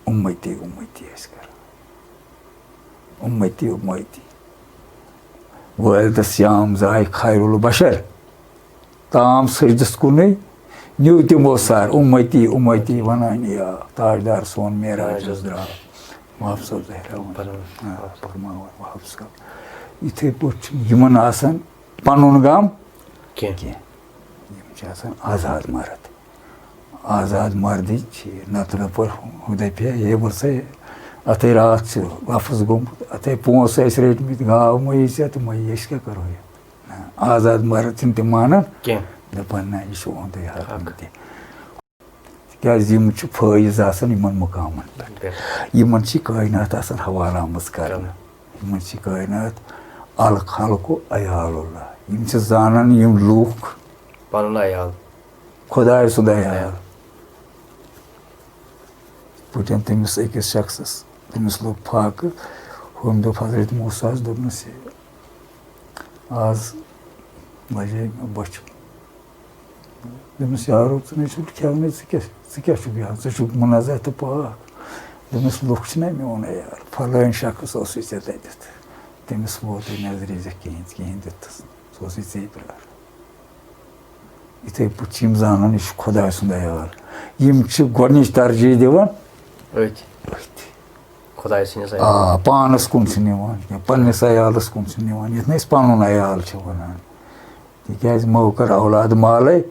"اُمتی، اُمتی" ٲسۍ کران۔ اُمتی، اُمتی۔ وٲلدس یام زاے خیر البشر، تام سجدس کُنُے، نیوٗ تِمو سر، "اُمتی، اُمتی" ونان یا تاجدار سون معراجس درٛاو۔ وہاب صٲب زہراوان۔ فرماوان۔ آ، فرماوان وہاب صٲب۔ یِتھے پٲٹھۍ چھُنہٕ یِمن آسان پنُن غم کینٛہہ۔ کینٛہہ۔ یِم چھِ آسان آزاد مرد۔ آزاد مردٕکۍ چھِ، نتہٕ دپو ہُہ دپہِ ہے، ہے وۄل سا، اتھے راتھ چھُ لفظ گوٚمُت، اتھے پونٛسہٕ ٲسۍ رٔٹۍ مٕتۍ، گاو مٔیی ژےٚ تہٕ مٔیی، أسۍ کیٛاہ کرو یتھ؟ نہ، آزاد مرد چھِنہٕ تِم مانان کینٛہہ۔ دپان، نہ، یہِ چھُ اُہُنٛدُے حق۔ حق۔ تہِ۔ تِکیٛازِ یِم چھِ فٲیض آسان یِمن مُقامن پٮ۪ٹھ۔ بِلکُل۔ یِمن چھِ کائنات آسان حوالہٕ آمٕژ کرنہٕ۔ کرنہٕ۔ یِمن چھِ کائنات الخلق عیال اللہ۔ یِم چھِ زانان یِم لوٗکھ پنُن عیال۔ خۄداے سُنٛد عیال۔ عیال۔ پٲٹھۍ تٔمِس أکِس شخصس، تٔمِس لوٚگ فاقہٕ۔ ہُمۍ دوٚپ حضرت موسیٰ ہس، دوٚپنس، "یہِ آز لجے مےٚ بۄچھِ۔" دوٚپمَس، "یارو، ژٕ نَے چھُکھ کھٮ۪ونٕے، ژٕ کیٛاہ، ژٕ کیٛاہ چھُکھ بیٚہوان؟ ژٕ چھُکھ مُنزہ تہٕ پاک۔" دوٚپمَس، "لُکھ چھِنہ میون عیال، فلٲنۍ شخص اوسُے ژےٚ تَتٮ۪تھ، تٔمِس ووتُے نظرِ زِ کِہیٖنۍ، کِہیٖنۍ دیُتُس، سُہ اوسُے ژےٚ پرٛاران۔" یِتھَے پٲٹھۍ چھِ یِم زانان، یہِ چھُ خۄداے سُنٛد عیال۔ یِم چھِ گۄڈٕنِچ ترجیح دِوان أتھۍ۔ أتھۍ۔ خۄداے سٕنٛدِس عیالَس۔ آ، پانَس کُن چھِ نِوان کینٛہہ، پنٛنِس عیالَس کُن چھِ نِوان، یَتھ نہٕ أسۍ پَنُن عیال چھِ وَنان۔ تِکیٛازِ مو کر اولاد مالے،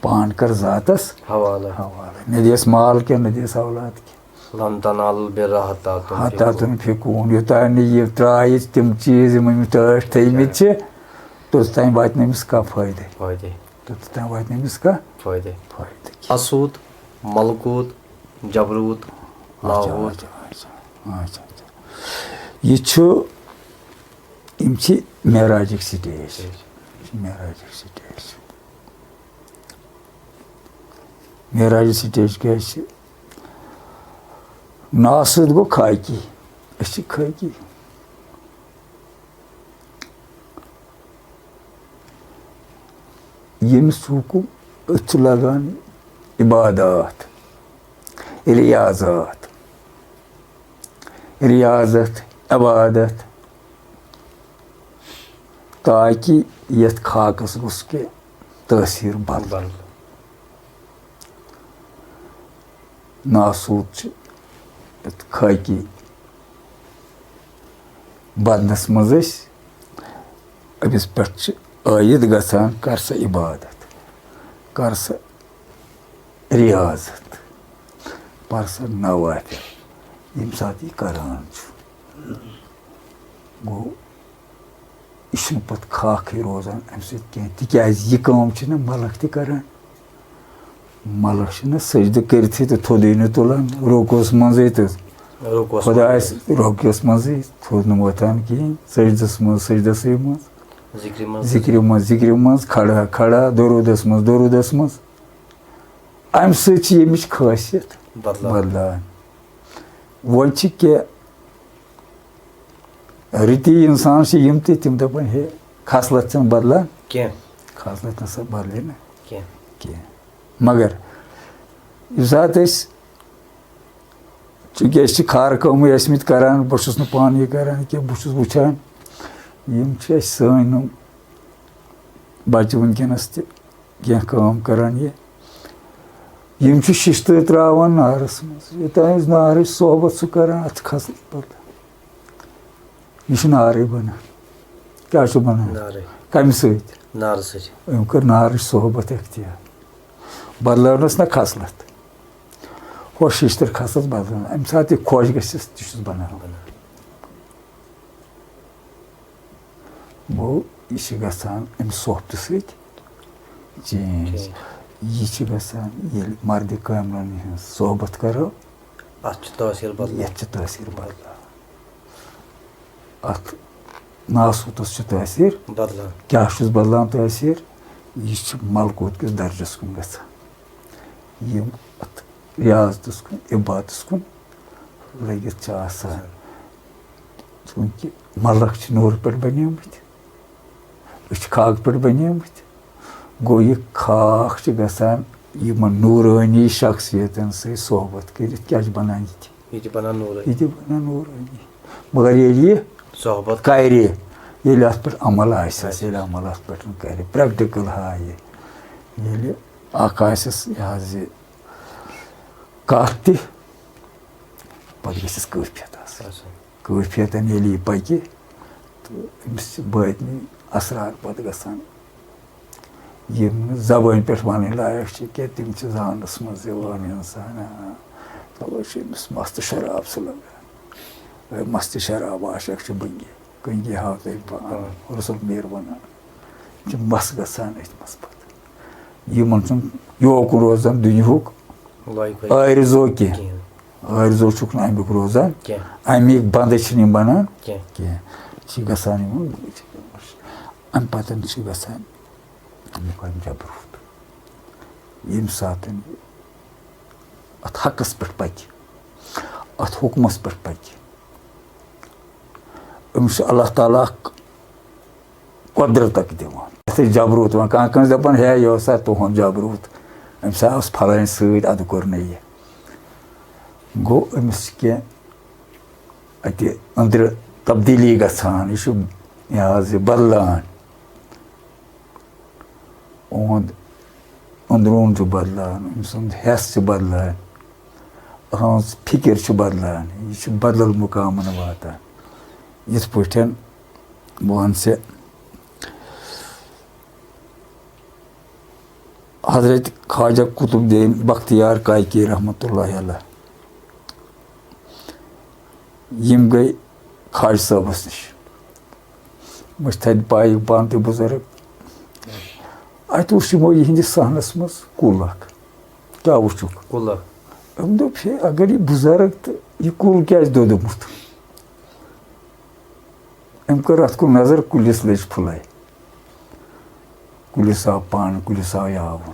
پان کر ذاتس حوالے۔ حوالے۔ نہ دِیَس مال کینٛہہ، نہ دِیَس اولاد کینٛہہ۔ لن تنالوا البر حتى تنفقوا۔ حتى تنفقوا۔ یوٚتام نہٕ یہِ ترٛایہِ تِم چیٖز، یِم أمِس ٹٲٹھۍ تھٲیمٕتۍ چھِ، توٚتام واتہِ نہٕ أمِس کانٛہہ فٲیدٕ۔ فٲیدٕ۔ توٚتام واتہِ نہٕ أمِس کانٛہہ فٲیدٕ۔ فٲیدٕ۔ حسود، ملکوت، جبروت، اچھا، لاہوت۔ اچھا، اچھا، اچھا، اچھا۔ یہِ چھُ، یِم چھِ معراجٕکۍ سٹیج۔ یہِ چھِ معراجٕکۍ سٹیج۔ معراجٕچ سٹیج کیٛازِ چھِ؟ ناسُد گوٚو خاکی، أسۍ چھِ خٲکی۔ ییٚمِس حُکُم، أتھۍ چھُ لگان عبادات، ریاضات، ریاضت، عبادت، تاکہِ یَتھ خاکَس گوٚژھ کینٛہہ تٲثیٖر بدلُن۔ بدلُن۔ ناسوٗد چھِ یَتھ خٲکی بدنس منٛز أسۍ أمِس پٮ۪ٹھ چھِ عٲید گژھان، کر سا عبادت، کر سا ریاضت، پر سا نوافل۔ ییٚمہِ ساتہٕ یہِ کران چھُ، گوٚو، یہِ چھُنہٕ پتہٕ خاکھٕے روزان اَمہِ سۭتۍ کینٛہہ، تِکیازِ یہِ کٲم چھِنہٕ ملک تہِ کران۔ ملک چھِنہٕ سجدٕ کٔرتھٕے تہٕ تھوٚدُے نہٕ تُلان، رُکوٗعس منٛزٕے تہٕ رُکوٗعس خۄدایس منٛزٕے۔ رُکوٗعس منٛزٕے تھوٚد نہٕ وۄتھان کِہیٖنۍ، سجدس منٛز، سجدسٕے منٛز، ذِکرِ منٛز۔ ذِکرِ منٛز، ذِکرِ منٛز، کھڑا، کھڑا، دروٗدس منٛز، دروٗدس منٛز۔ اَمہِ سۭتۍ چھِ ییٚمِچ خٲصیت بدلان۔ بدلان۔ وۄنۍ چھِ کینٛہہ رٕتی اِنسان چھِ یِم تہِ، تِم دَپَن، ہے، خصلت چھَنہٕ بدلان۔ کینٛہہ۔ خصلت نہ سا بدلے نہٕ کینٛہہ۔ کینٛہہ۔ مگر ییٚمہِ ساتہٕ أسۍ، چوٗنٛکہِ أسۍ چھِ کھارٕ کٲمٕے ٲسۍمٕتۍ کران، بہٕ چھُس نہٕ پانہٕ یہِ کران کینٛہہ، بہٕ چھُس وٕچھان، یِم چھِ اَسہِ سٲنۍ یِم بَچہٕ وٕنکیٚنَس تہِ کینٛہہ کٲم کران یہِ۔ یِم چھِ شِشتٕر ترٛاوان نارَس منٛز۔ یوٚتام أسۍ نارٕچ صحبت چھُ کران، اَتھ چھِ کھسان پَتہٕ۔ یہِ چھُ نارٕے بَنان۔ کیٛاہ چھُ بَنان؟ نارٕے۔ کَمہِ سۭتۍ؟ نارٕ سۭتۍ۔ أمۍ کٔر نارٕچ صحبت اختیار۔ بدلٲونَس نہ خصلت۔ ہۄ شِشتٕر خصلت بدلٲو۔ اَمہِ ساتہٕ یہِ خۄش گژھٮ۪س، تہِ چھُس بَناوان۔ بَناوان۔ گوٚو، یہِ چھِ گژھان اَمہِ صحبتہٕ سۭتۍ چینج۔ چینج۔ یہِ چھِ گژھان، ییٚلہِ مردِ کاملَن ہٕنٛز صحبت کَرو، اَتھ چھُ تٲثیٖر بدلان۔ یَتھ چھِ تٲثیٖر بدلان۔ اَتھ ناسوٗتَس چھُ تٲثیٖر بدلان۔ کیٛاہ چھُس بدلان تٲثیٖر؟ یہِ چھُ ملکوٗت کِس درجَس کُن گژھان۔ یِم اَتھ ریاضتَس کُن، عبادتَس کُن لٔگِتھ چھِ آسان۔ چوٗنٛکہِ ملک چھِ نوٗرٕ پٮ۪ٹھ بَنیمٕتۍ، أسۍ چھِ خاکہٕ پٮ۪ٹھ بَنیمٕتۍ۔ گوٚو، یہِ خاک چھِ گژھان یِمَن نوٗرٲنی شخصیتَن سۭتۍ صحبت کٔرِتھ کیٛاہ چھِ بَنان یہِ تہِ؟ یہِ تہِ بَنان نوٗرٲنی۔ یہِ تہِ بَنان نوٗرٲنی۔ مگر ییٚلہِ یہِ صحبت۔ کَرِ، ییٚلہِ اَتھ پٮ۪ٹھ عمل آسٮ۪س، آسٮ۪س۔ ییٚلہِ عمل اَتھ پٮ۪ٹھ کَرِ، پرٛٮ۪کٹِکَل ہاوِ، ییٚلہِ اَکھ آسٮ۪س یہِ حظ یہِ کَتھ تہِ، پَتہٕ گژھٮ۪س کٲفیت آسٕنۍ۔ آسٕنۍ۔ کٲفیتَن ییٚلہِ یہِ پَکہِ، تہٕ أمِس چھِ بٲطنی اَسرار پَتہٕ گژھان۔ یِم نہٕ زبٲنۍ پٮ۪ٹھ وَنٕنۍ لایق چھِ کینٛہہ، تِم چھِ زانَس منٛز یِوان اِنسان۔ آ، تَوَے چھُ أمِس مَستہٕ شراب سُہ لَگان۔ اے، مَستہٕ شراب عاشق چھُ بٔنگی، کٔنگی ہاو تۄہہِ پان، آ۔ رسول میر وَنان۔ یِم چھِ مَس گژھان أتھۍ منٛز پَتہٕ۔ یِمَن چھُنہٕ یوکُن روزان دُنیاہُک لایق وایق آرزو کینٛہہ۔ کِہیٖنۍ۔ آرزو چھُکھ نہٕ اَمیُک روزان۔ کینٛہہ۔ اَمِکۍ بَندٕ چھِنہٕ یِم بَنان کینٛہہ۔ کینٛہہ۔ چھِ گژھان یِمَن۔ اَمہِ پَتہٕ چھِ گژھان اَمیُک اَمہِ جبروٗت۔ ییٚمہِ ساتہٕ یہِ اَتھ حقَس پٮ۪ٹھ پَکہِ، اَتھ حُکمَس پٮ۪ٹھ پَکہِ، أمِس چھُ اللہ تعالیٰ اَکھ قۄدرَت اَکھ دِوان۔ یَتھ أسۍ جبروٗت وَنان، کانٛہہ کٲنٛسہِ دَپان، ہے، یہِ اوس سا تُہُنٛد جبروٗت، أمِس ہا اوس پھلٲنۍ سۭتۍ، اَدٕ کوٚر نہٕ یہِ۔ گوٚو، أمِس چھِ کینٛہہ اَتہِ أنٛدرٕ تبدیٖلی گژھان، یہِ چھُ یہِ حظ یہِ بدلان۔ اُہُنٛد أنٛدروٗن چھُ بدلان، أمۍ سُنٛد حٮ۪س چھُ بدلان، أہٕنٛز فِکِر چھِ بدلان، یہِ چھُ بدل مُقامَن واتان۔ یِتھ پٲٹھۍ بہٕ وَنہٕ ژےٚ، حضرت خواجہ قطب الدین بختیار کاکی رحمتہ اللہ علیہ، یِم گٔے خواجہ صٲبَس نِش۔ یِم ٲسۍ تھدِ پایِکۍ پانہٕ تہِ بُزرٕگ۔ اَتہِ وُچھ یِمو یِہِنٛدِس صحنَس منٛز کُل اَکھ۔ کیٛاہ وُچھُکھ؟ کُل اَکھ۔ أمۍ دوٚپ، ہے، اگر یہِ بُزرٕگ تہٕ یہِ کُل کیٛازِ دوٚدمُت؟ أمۍ کٔر اَتھ کُن نظر، کُلِس لٔج پھُلَے۔ کُلِس آو پَن، کُلِس آو یاوُن۔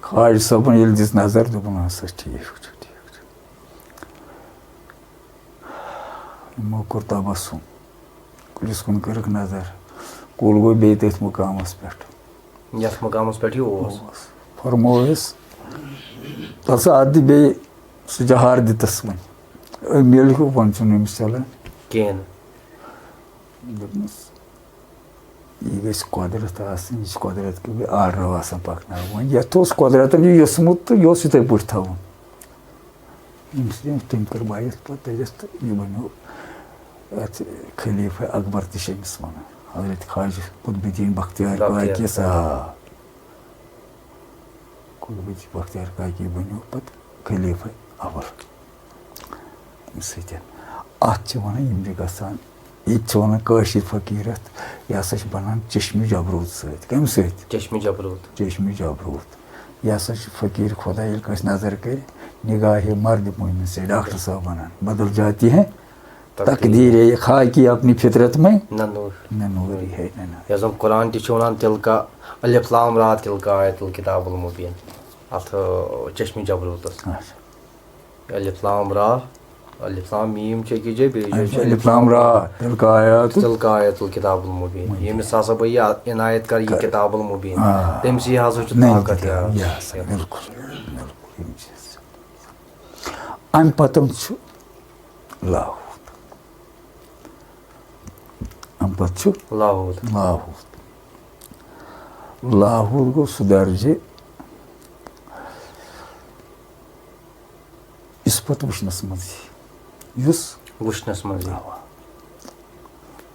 خواجہ صٲبَن ییٚلہِ دِژ نظر، دوٚپُن، ہسا ٹھیٖک چھُ، ٹھیٖک چھُ۔ یِمو کوٚر تبسُم۔ کُلِس کُن کٔرٕکھ نظر۔ کُل گوٚو بیٚیہِ تٔتھۍ مُقامَس پٮ۪ٹھ۔ یَتھ مُقامَس پٮ۪ٹھ یہِ اوس۔ اوس۔ فرمووُس، تَلہٕ سا اَتھ دِ بیٚیہِ سُہ جہار دِ تَس وۄنۍ۔ أمۍ ییٚلہِ ہیوٚو، وۄنۍ چھُنہٕ أمِس چَلان۔ کِہیٖنۍ۔ دوٚپمَس، یہِ گژھِ قۄدرَت آسٕنۍ، یہِ چھِ قۄدرَت کہِ آرڈَر آسان پَکناوُن۔ وۄنۍ یَتھ اوس قۄدرَتَن یہِ یوٚژھمُت تہٕ یہِ اوس یِتھَے پٲٹھۍ تھاوُن۔ ییٚمہِ سۭتۍ تٔمۍ کٔر بایَتھ پَتہٕ تٔتِس تہٕ یہِ بَنیو یَتھ خلیفہ اکبر تہِ چھِ أمِس وَنان، حضرت خواجہ قطب الدین بختیار بختیار۔ کاکیَس، آ۔ قطب الدین بختیار کاکی بَنیو پَتہٕ خلیفہ اول اَمہِ سۭتۍ۔ اَتھ چھِ وَنان، یِم چھِ گژھان، ییٚتہِ چھِ وَنان کٲشِر فقیٖر اَتھ، یہِ ہسا چھِ بَنان چشمِ جبروت سۭتۍ۔ کَمہِ سۭتۍ؟ چشمِ جبروت۔ چشمِ جبروت۔ یہِ ہسا چھِ فقیٖر خدا ییٚلہِ کٲنٛسہِ نظر کَرِ، نگاہِ مرد مومن سے، ڈاکٹر صٲب وَنان، بدل جاتی ہے تقدیر ہے، خاکی اپنی فطرت میں نہ نور۔ نہ نوری ہے، نہ نہ۔ یۄس زن قرآن تہِ چھُ ونان، تلک الف لام را، تلک آیت الکتاب المبین۔ اتھ، آ، چشمِ جبروتس۔ اچھا۔ الف لام را، الف لام میم چھِ أکِس جایہِ، بیٚیہِ جایہِ چھِ الف لام را، تلک آیت۔ تلک آیت الکتاب المبین۔ مبین۔ ییٚمِس ہسا بہٕ یہِ عنایت کرٕ، یہِ کر۔ کتاب المبین، آ۔ تٔمۍ سٕے ہسا چھُ نہیں، طاقت، یہِ۔ یہِ ہسا، بِلکُل، بِلکُل، یِم چیٖز۔ اَمہِ پَتہٕ چھُ لاہوٗت۔ اَمہِ پَتہٕ چھُ لاہوٗت۔ لاہوٗت۔ لاہوٗت گوٚو سُہ درجہِ، یُس پَتہٕ وٕچھنَس منٛز یی۔ یُس وٕچھنَس منٛز یی۔ اَوا۔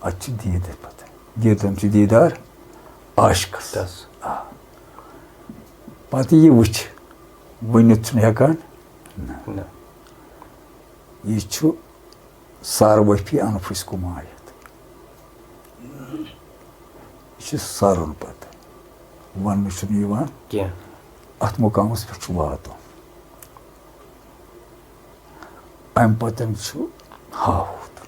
اَتہِ چھُ دیٖدٕ پَتہٕ۔ دیٖدَن چھُ دیٖدار عاشقَس۔ تَس۔ آ۔ پَتہٕ یہِ وٕچھِ، ؤنِتھ چھُنہٕ ہٮ۪کان۔ نہ۔ نہ۔ یہِ چھُ سَر وفی انفسکم آیت۔ یہِ چھُ سَرُن پَتہٕ۔ وَننہٕ چھُنہٕ یِوان۔ کینٛہہ۔ اَتھ مُقامَس پٮ۪ٹھ چھُ واتُن۔ اَمہِ پَتہٕ چھُ ہاہُت۔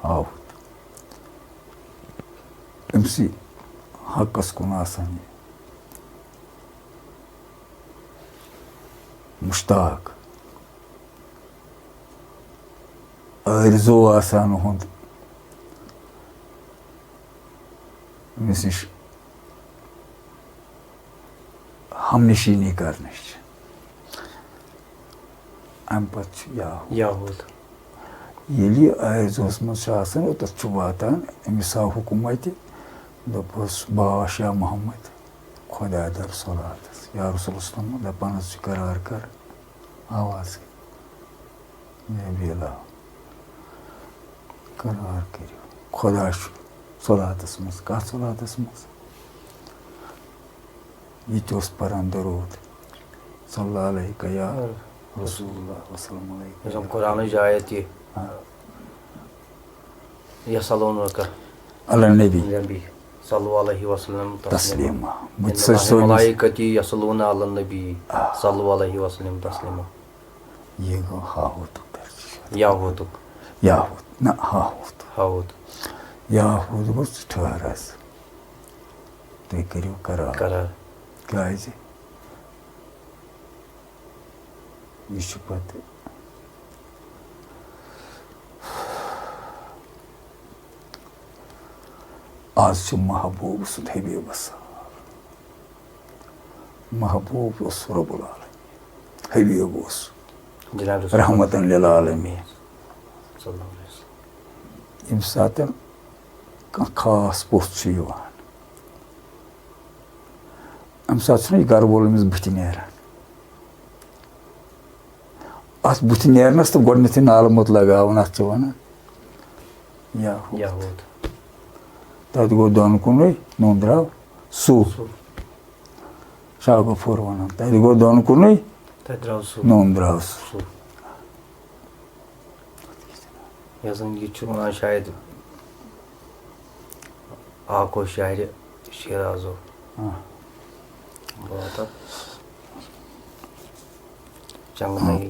ہاہُت۔ أمۍ سٕے حقَس کُن آسان یہِ مُشتاق۔ آرزو آسان اُہُنٛد أمِس نِش ہمنشینی کرنٕچ۔ اَمہِ پتہٕ چھُ یاہوٗد۔ یاہوٗد۔ ییٚلہِ یہِ آرزوہَس منٛز چھُ آسان، اوٚتَتھ چھُ واتان، أمِس آو حُکُم اَتہِ، دوٚپہَس، "بہٕ آس یا محمد، خۄداے دَر صلاتَس، یا رسول اسلام، دَپان حظ چھُ قرار کر آوازٕے۔" نبی اللہ، قرار کٔرِو۔ خۄدا چھُ صلاتَس منٛز۔ کَتھ صلاتَس منٛز؟ یہِ تہِ اوس پَران درود، صلی اللہ علیہ یا رسول اللہ، وسلم علیہ۔ یۄس زَن قرآنٕچ آیت یہِ، آ۔ یَسألوٗنَکَ علی النبی۔ نبی۔ صلو علیہ وسلم تسلیما۔ تسلیما۔ بہٕ تہِ ان سا اللہ سٲنِس ملائکتی یصلون علی النبی۔ آ۔ صلو علیہ وسلم تسلیما۔ یہِ گوٚو ہاہوتُک درجہٕ۔ یاہوتُک۔ یاہوت، نہ، ہاہوت۔ ہاہوت۔ یاہوت گوٚو، ژٕ ٹھٔہر حظ۔ تُہۍ کٔرِو قرار۔ قرار۔ کیٛازِ؟ یہِ چھُ پتہٕ، آز چھُ محبوب سُنٛد حبیبس سوال۔ محبوب اوس رب العالمین، حبیب اوس جناب رسول رحمتن للعالمین۔ صلی اللہ علیہ وسلم۔ ییٚمہِ ساتہٕ کانٛہہ خاص پوٚژھ چھُ یِوان، اَمہِ ساتہٕ چھُنہٕ یہِ گرٕ وول أمِس بٕتھِ نیران۔ اَتھ بٕتھِ نیرنَس تہٕ گۄڈٕنیتھٕے نالہٕ موٚت لگاوُن، اَتھ چھِ وَنان یاہوٗد۔ یاہوٗد۔ تَتہِ گوٚو دۄن کُنُے، نوٚن درٛاو سُہ۔ سُہ۔ شاہ غفور وَنان، تَتہِ گوٚو دۄن کُنُے، تَتہِ درٛاو سُہ۔ نوٚن درٛاو سُہ۔ سُہ۔ یۄس زَن یہِ چھُ وَنان شاید آکو شہرِ شیرازو۔ آ۔ بہٕ واتہٕ چنٛگنَے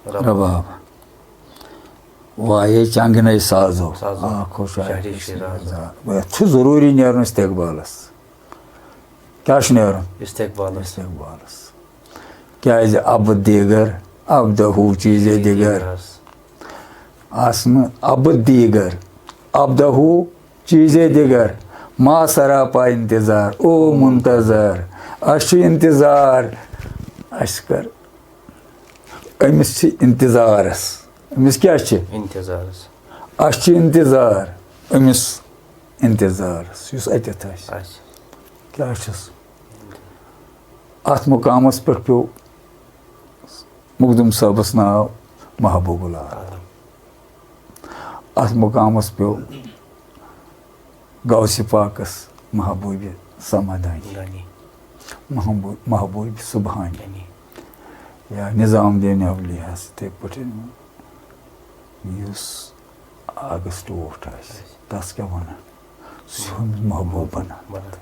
رب-، رباب۔ وایے چنٛگنَے سازو۔ سازو۔ آکو شہرِ شہرِ شیرازو۔ شیرازو۔ یَتھ چھُ ضروٗری نیرُن استقبالَس۔ کیٛاہ چھُ نیرُن؟ استقبالَس۔ استقبالَس۔ کیٛازِ عبد دیٖگر، عبدہو چیٖزے دیٖگر۔ آسنہٕ عبد دیٖگر، عبدہو چیٖزے دیٖگر۔ ما سراپا انتظار، او منتظر، اَسہِ چھُ انتظار۔ اَسہِ کر، أمِس چھِ انتظارَس۔ أمِس کیٛاہ چھِ؟ انتظارَس۔ اَسہِ چھُ انتظار أمِس انتظارَس، یُس اَتٮ۪تھ آسہِ۔ آسہِ۔ کیٛاہ چھُس؟ اَتھ مُقامَس پٮ۪ٹھ پیوٚو مخدوٗم صٲبَس ناو محبوب العالم۔ اَتھ مُقامَس پیوٚو غوثِ پاکَس محبوٗبِ سمدانی، دانی۔ محبوٗ-، محبوٗبِ سبحانی۔ دانی۔ یا نظام الدین اولیاہَس یِتھَے پٲٹھۍ، یُس اگست ٲٹھ آسہِ، تَس کیٛاہ وَنان؟ سُہ چھُ محبوٗب بَنان۔ بَنان۔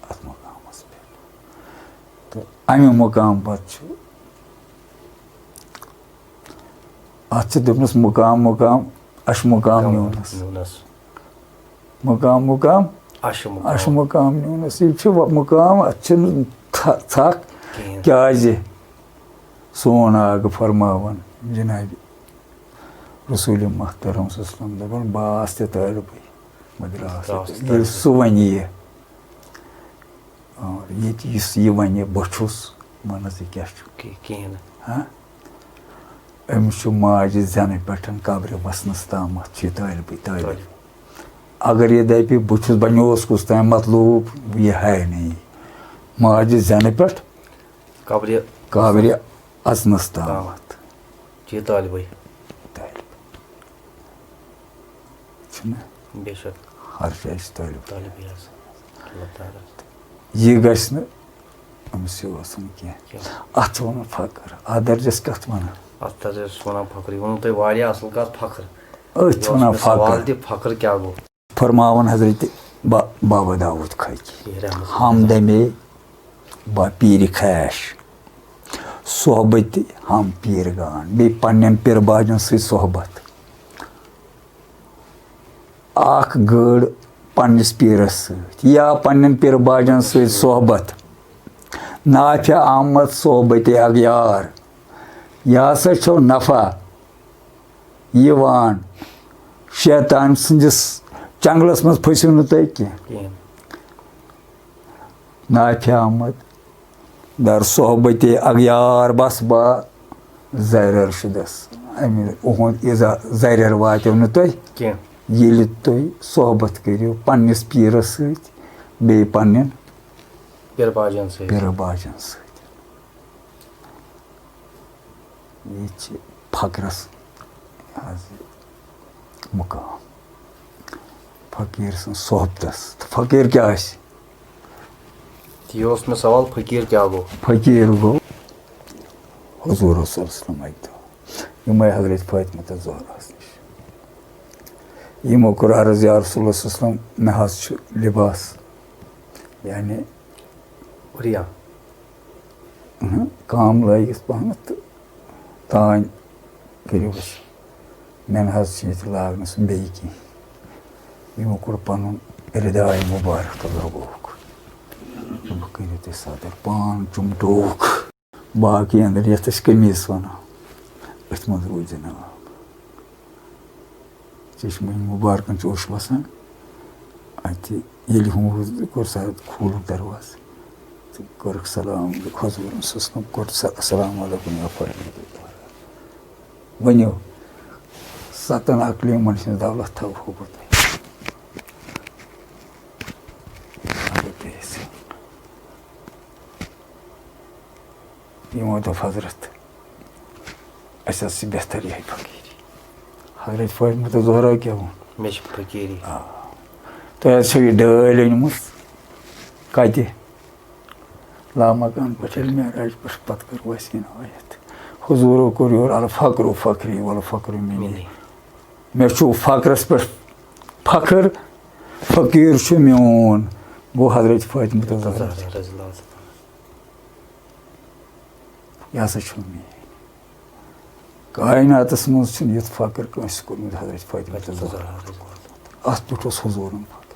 اَتھ مُقامَس پٮ۪ٹھ۔ تہٕ اَمہِ مُقام پَتہٕ چھُ، اَتھ چھِ دوٚپمَس مُقام، مُقام، اَشہٕ مُقام نیوٗنَس۔ نیوٗنَس۔ مُقام، مُقام، اَشہٕ مُقام۔ اَشہٕ مُقام نیوٗنَس۔ یہِ چھُ وۄنۍ مُقام، اَتھ چھِنہٕ تھَ-، ژھَکھ۔ کِہیٖنۍ۔ کیٛازِ؟ سون آغہٕ فرماوان جنابِ رسول محترم صلی اللہ علیہ وسلم دَپان، "بہٕ آس تہِ طٲلبٕے، بہٕ درٛاس تہِ درٛاس طٲلبٕے۔" ییٚلہِ طٲلبٕے۔ سُہ وَنہِ یہِ، اور ییٚتہِ یُس یہِ وَنہِ، "بہٕ چھُس"، وَنَس، "یہِ کیٛاہ چھُ؟" کہِ-، کِہیٖنۍ نہٕ۔ ہاں؟ أمِس چھُ ماجہِ زٮ۪نہٕ پٮ۪ٹھ قبرِ وَسنَس تامَتھ چھُ یہِ طٲلبٕے، طٲلب۔ طٲلب۔ اگر یہِ دَپہِ، "بہٕ چھُس، بہٕ نیوٗس کُس تام مطلوب"، یہِ ہے نہٕ یہِ۔ ماجہِ زٮ۪نہٕ پٮ۪ٹھ قبرِ۔ قبرِ اَژنَس تامَتھ۔ چھِ یہِ طٲلبٕے۔ طٲلب۔ چھُنہ؟ بے شک۔ ہر جایہِ چھِ طٲلب۔ طٲلبٕے حظ۔ اللہ تعالیٰ۔ یہِ گژھِ نہٕ أمِس یہِ آسُن کینٛہہ۔ کینٛہہ۔ اَتھ چھِ وَنان فخر۔ اَتھ درجَس کَتھ وَنان؟ اَتھ درجَس چھِ وَنان فخر۔ یہِ ووٚنوُ تۄہہِ واریاہ اَصٕل کَتھ، فخر۔ أتھۍ چھِ یہِ اوس وَنان مےٚ سوال فخر۔ تہِ، فخر کیٛاہ گوٚو؟ فرماوان حضرت با-، بابا داؤد خاکی، رحمتہ اللہ۔ "ہم دمے با پیر خویش، صحبت ہم پیرگان"، بیٚیہِ پننٮ۪ن پیر باجن سۭتۍ صحبت۔ اکھ گٔر پننِس پیرس سۭتۍ یا پننٮ۪ن پیر باجن سۭتۍ صحبت۔ نافع آمد صحبت اغیار، یہِ ہسا چھو نفع یِوان۔ شیطان سٕنٛدِس چنٛگلس منٛز پھٔسِو نہٕ تُہۍ کینٛہہ۔ کِہیٖنۍ۔ نافع آمد در صحبت اغیار، بس با زریر شُدس۔ اَمہِ اُہُنٛد ایٖزا زریر واتیو نہٕ تۄہہِ کینٛہہ۔ ییٚلہِ تُہۍ صحبت کٔرِو پننِس پیٖرس سۭتۍ، بیٚیہِ پننٮ۪ن پِرٕ باجن سۭتۍ۔ پِرٕ باجن سۭتۍ۔ یہِ چھِ فقرس حظ یہِ مُقام۔ فقیٖر سٕنٛز صحبتس۔ تہٕ فقیٖر کیٛاہ آسہِ؟ یہِ اوس مےٚ سوال، فقیٖر کیٛاہ گوٚو؟ فقیٖر گوٚو حضور صلی اللہ علیہ وسلم اَکہِ دۄہ یِمے حضرت فاطمہ تہٕ زہراہس نِش۔ یِمو کوٚر عرض، "یا رسول اللہ صلی اللہ علیہ وسلم، مےٚ حظ چھُ لباس، یعنی عُریان۔ اہن، کام لٲگِتھ پہمتھ تہٕ تانۍ کٔرِو اَسہِ۔ مےٚ نہ حظ چھِ ییٚتہِ لاگنَس بیٚیہِ کینٛہہ۔" یِمو کوٚر پَنُن رداے مُبارک تہٕ لَگووُکھ۔ دوٚپُکھ، "کٔرِو تُہۍ صدر، پان چُمٹووُکھ۔ باقٕے اَندَر یَتھ أسۍ قمیٖض وَنو، أتھۍ منٛز روٗزِ جِناب۔" چشمہ مُبارکَن چوش وَسان۔ اَتہِ ییٚلہِ ہُم کوٚر سا کھوٗلُکھ دروازٕ تہٕ کوٚرُکھ سلام، حضوٗرَن صلی اللہ علیہ وسلم کوٚر سا-، "السلام علیکم یا فاطمہ۔" ؤنِو، ستن اقلیٖمن ہٕنٛز دولت تھاوہو بہٕ تۄہہِ۔ اگر تُہۍ یژھِو۔ یِمو دوٚپ، "حضرت، اَسہِ حظ چھِ بہتر یِہے فقیٖری۔" حضرت فاطمہ تہٕ زہرا کیٛاہ ووٚن؟ مےٚ چھِ فقیٖری۔ آ۔ تۄہہِ حظ چھو یہِ ڈٲلۍ أنمٕژ۔ کَتہِ؟ لامکان پٮ۪ٹھ ییٚلہِ معراج پٮ۪ٹھ پتہٕ کٔر وَسہِ عنایت۔ حضوٗرو کوٚر یورٕ، "الفقر فخری والفخر منی۔" منی۔ مےٚ چھُ فقرس پٮ۪ٹھ فخر، فقیٖر چھُ میون۔ گوٚو حضرت فاطمہ تہٕ زہرا۔ زہرا رضی اللہ عنہا۔ یہِ ہسا چھُ میٲنۍ۔ کائناتس منٛز چھُنہٕ یُتھ فخر کٲنٛسہِ کوٚرمُت حضرت فاطمہ تہٕ زہرا۔ اَتھ پٮ۪ٹھ اوس حضوٗرن فخر۔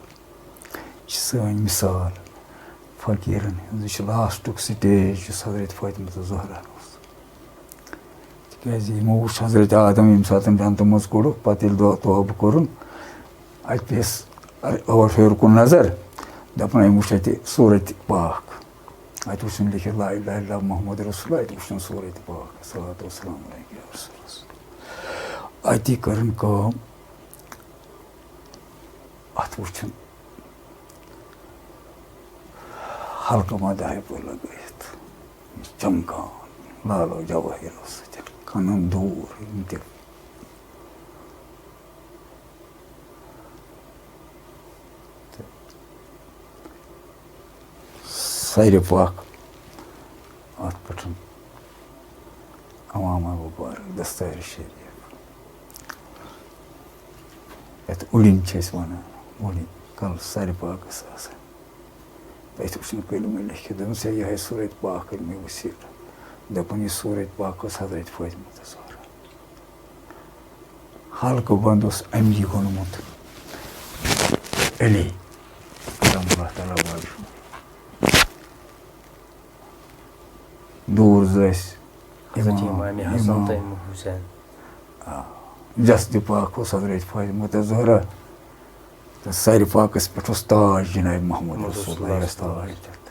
یہِ چھِ سٲنۍ مثال فقیٖرن ہٕنٛز۔ یہِ چھِ لاسٹُک سٹیج یُس حضرت فاطمہ تہٕ زہرا اوس۔ تِکیٛازِ یِمو وُچھ حضرت آدم ییٚمہِ ساتہٕ جنتہٕ منٛز کوٚڑُکھ، پتہٕ ییٚلہِ دۄہ توبہٕ کوٚرُن، اَتہِ پیٚیَس اورٕ ہیوٚر کُن نظر، دَپان، أمۍ وُچھ اَتہِ سورت پاک۔ اَتہِ وُچھُن لیکھِتھ لا الہ الا اللہ محمد رسول اللہ، اَتہِ وُچھُن سورت پاک، صلوات و سلام علیک یا رسول اللہ۔ اَتی کٔرٕن کٲم، اَتھ وُچھُن حلقہٕ مداحِب لَگٲیِتھ، چمکان لالو جوٲہِرو سۭتۍ، کَنَن دوٗر یِم تہِ سرِ پاک، اَتھ پٮ۪ٹھ عمامہ مُبارک، دستار شریف، یَتھ اُڑِنۍ چھِ أسۍ وَنان، اُڑِنۍ کَلہٕ سرِ پاکَس آسان۔ تَتہِ وٕچھ نہٕ کلمہٕ لیکھِتھ، دوٚپُن، "ژےٚ یِہوٚے سورت پاک کٔر مےٚ وسیٖلہٕ۔" دوٚپُن، "یہِ سورت پاک ٲس حضرت فاطمہ تہٕ زہرا۔" حلقہٕ بنٛد اوس اَمی گوٚنمُت علی کرم اللہ تعالیٰ وجہہ۔ دوٗر زٲسۍ حضرت امام، امام حسن امام۔ تہٕ امام حسین۔ آ، جسدِ پاک اوس حضرت فاطمہ تہٕ زہرا۔ تہٕ سرِ پاکس پٮ۪ٹھ اوس تاج جناب محمد محمد رسول رسول اللہ اللہ۔ یس تاج تتھ۔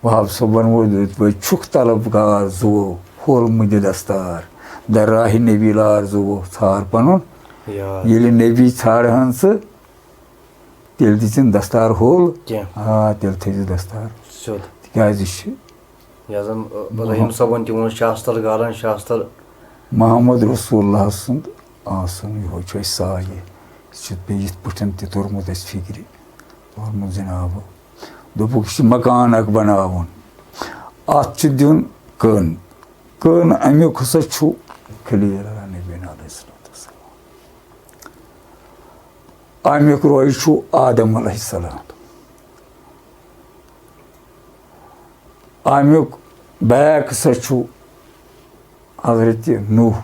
وہاب صٲبن ووٚن، دوٚپُن، "چھُکھ طلبگار زُوو، ہول مٔدِ دستار، در راہِ نبی لار زُوو، ژھار پنُن یار۔ ییٚلہِ نبی ژھانڈہن ژٕ، تیٚلہِ دِژٕن دستار ہول۔ کینٛہہ۔ آ، تیٚلہِ تھٲیزِ دستار۔" سیوٚد۔ تِکیازِ یہِ چھِ یہِ زن، ٲ، رحیم صٲبن تہِ ووٚن، شاستر گالن شاستر۔ محمد رسول اللہ سُنٛد آسُن، یِہوٚے چھُ اَسہِ سایہِ۔ یہِ چھُ بیٚیہِ یِتھ پٲٹھۍ تہِ توٚرمُت اَسہِ فِکرِ، توٚرمُت جنابہٕ۔ دوٚپُکھ، یہِ چھُ مکان اکھ بناوُن، اَتھ چھُ دیُن کٔن۔ کٔن اَمیُک ہسا چھُ خلیل نبینا علیہ الصلوۃ والسلام۔ اَمیُک روے چھُ آدم علیہ السلام۔ اَمیُک بیک ہسا چھُ حضرت نوح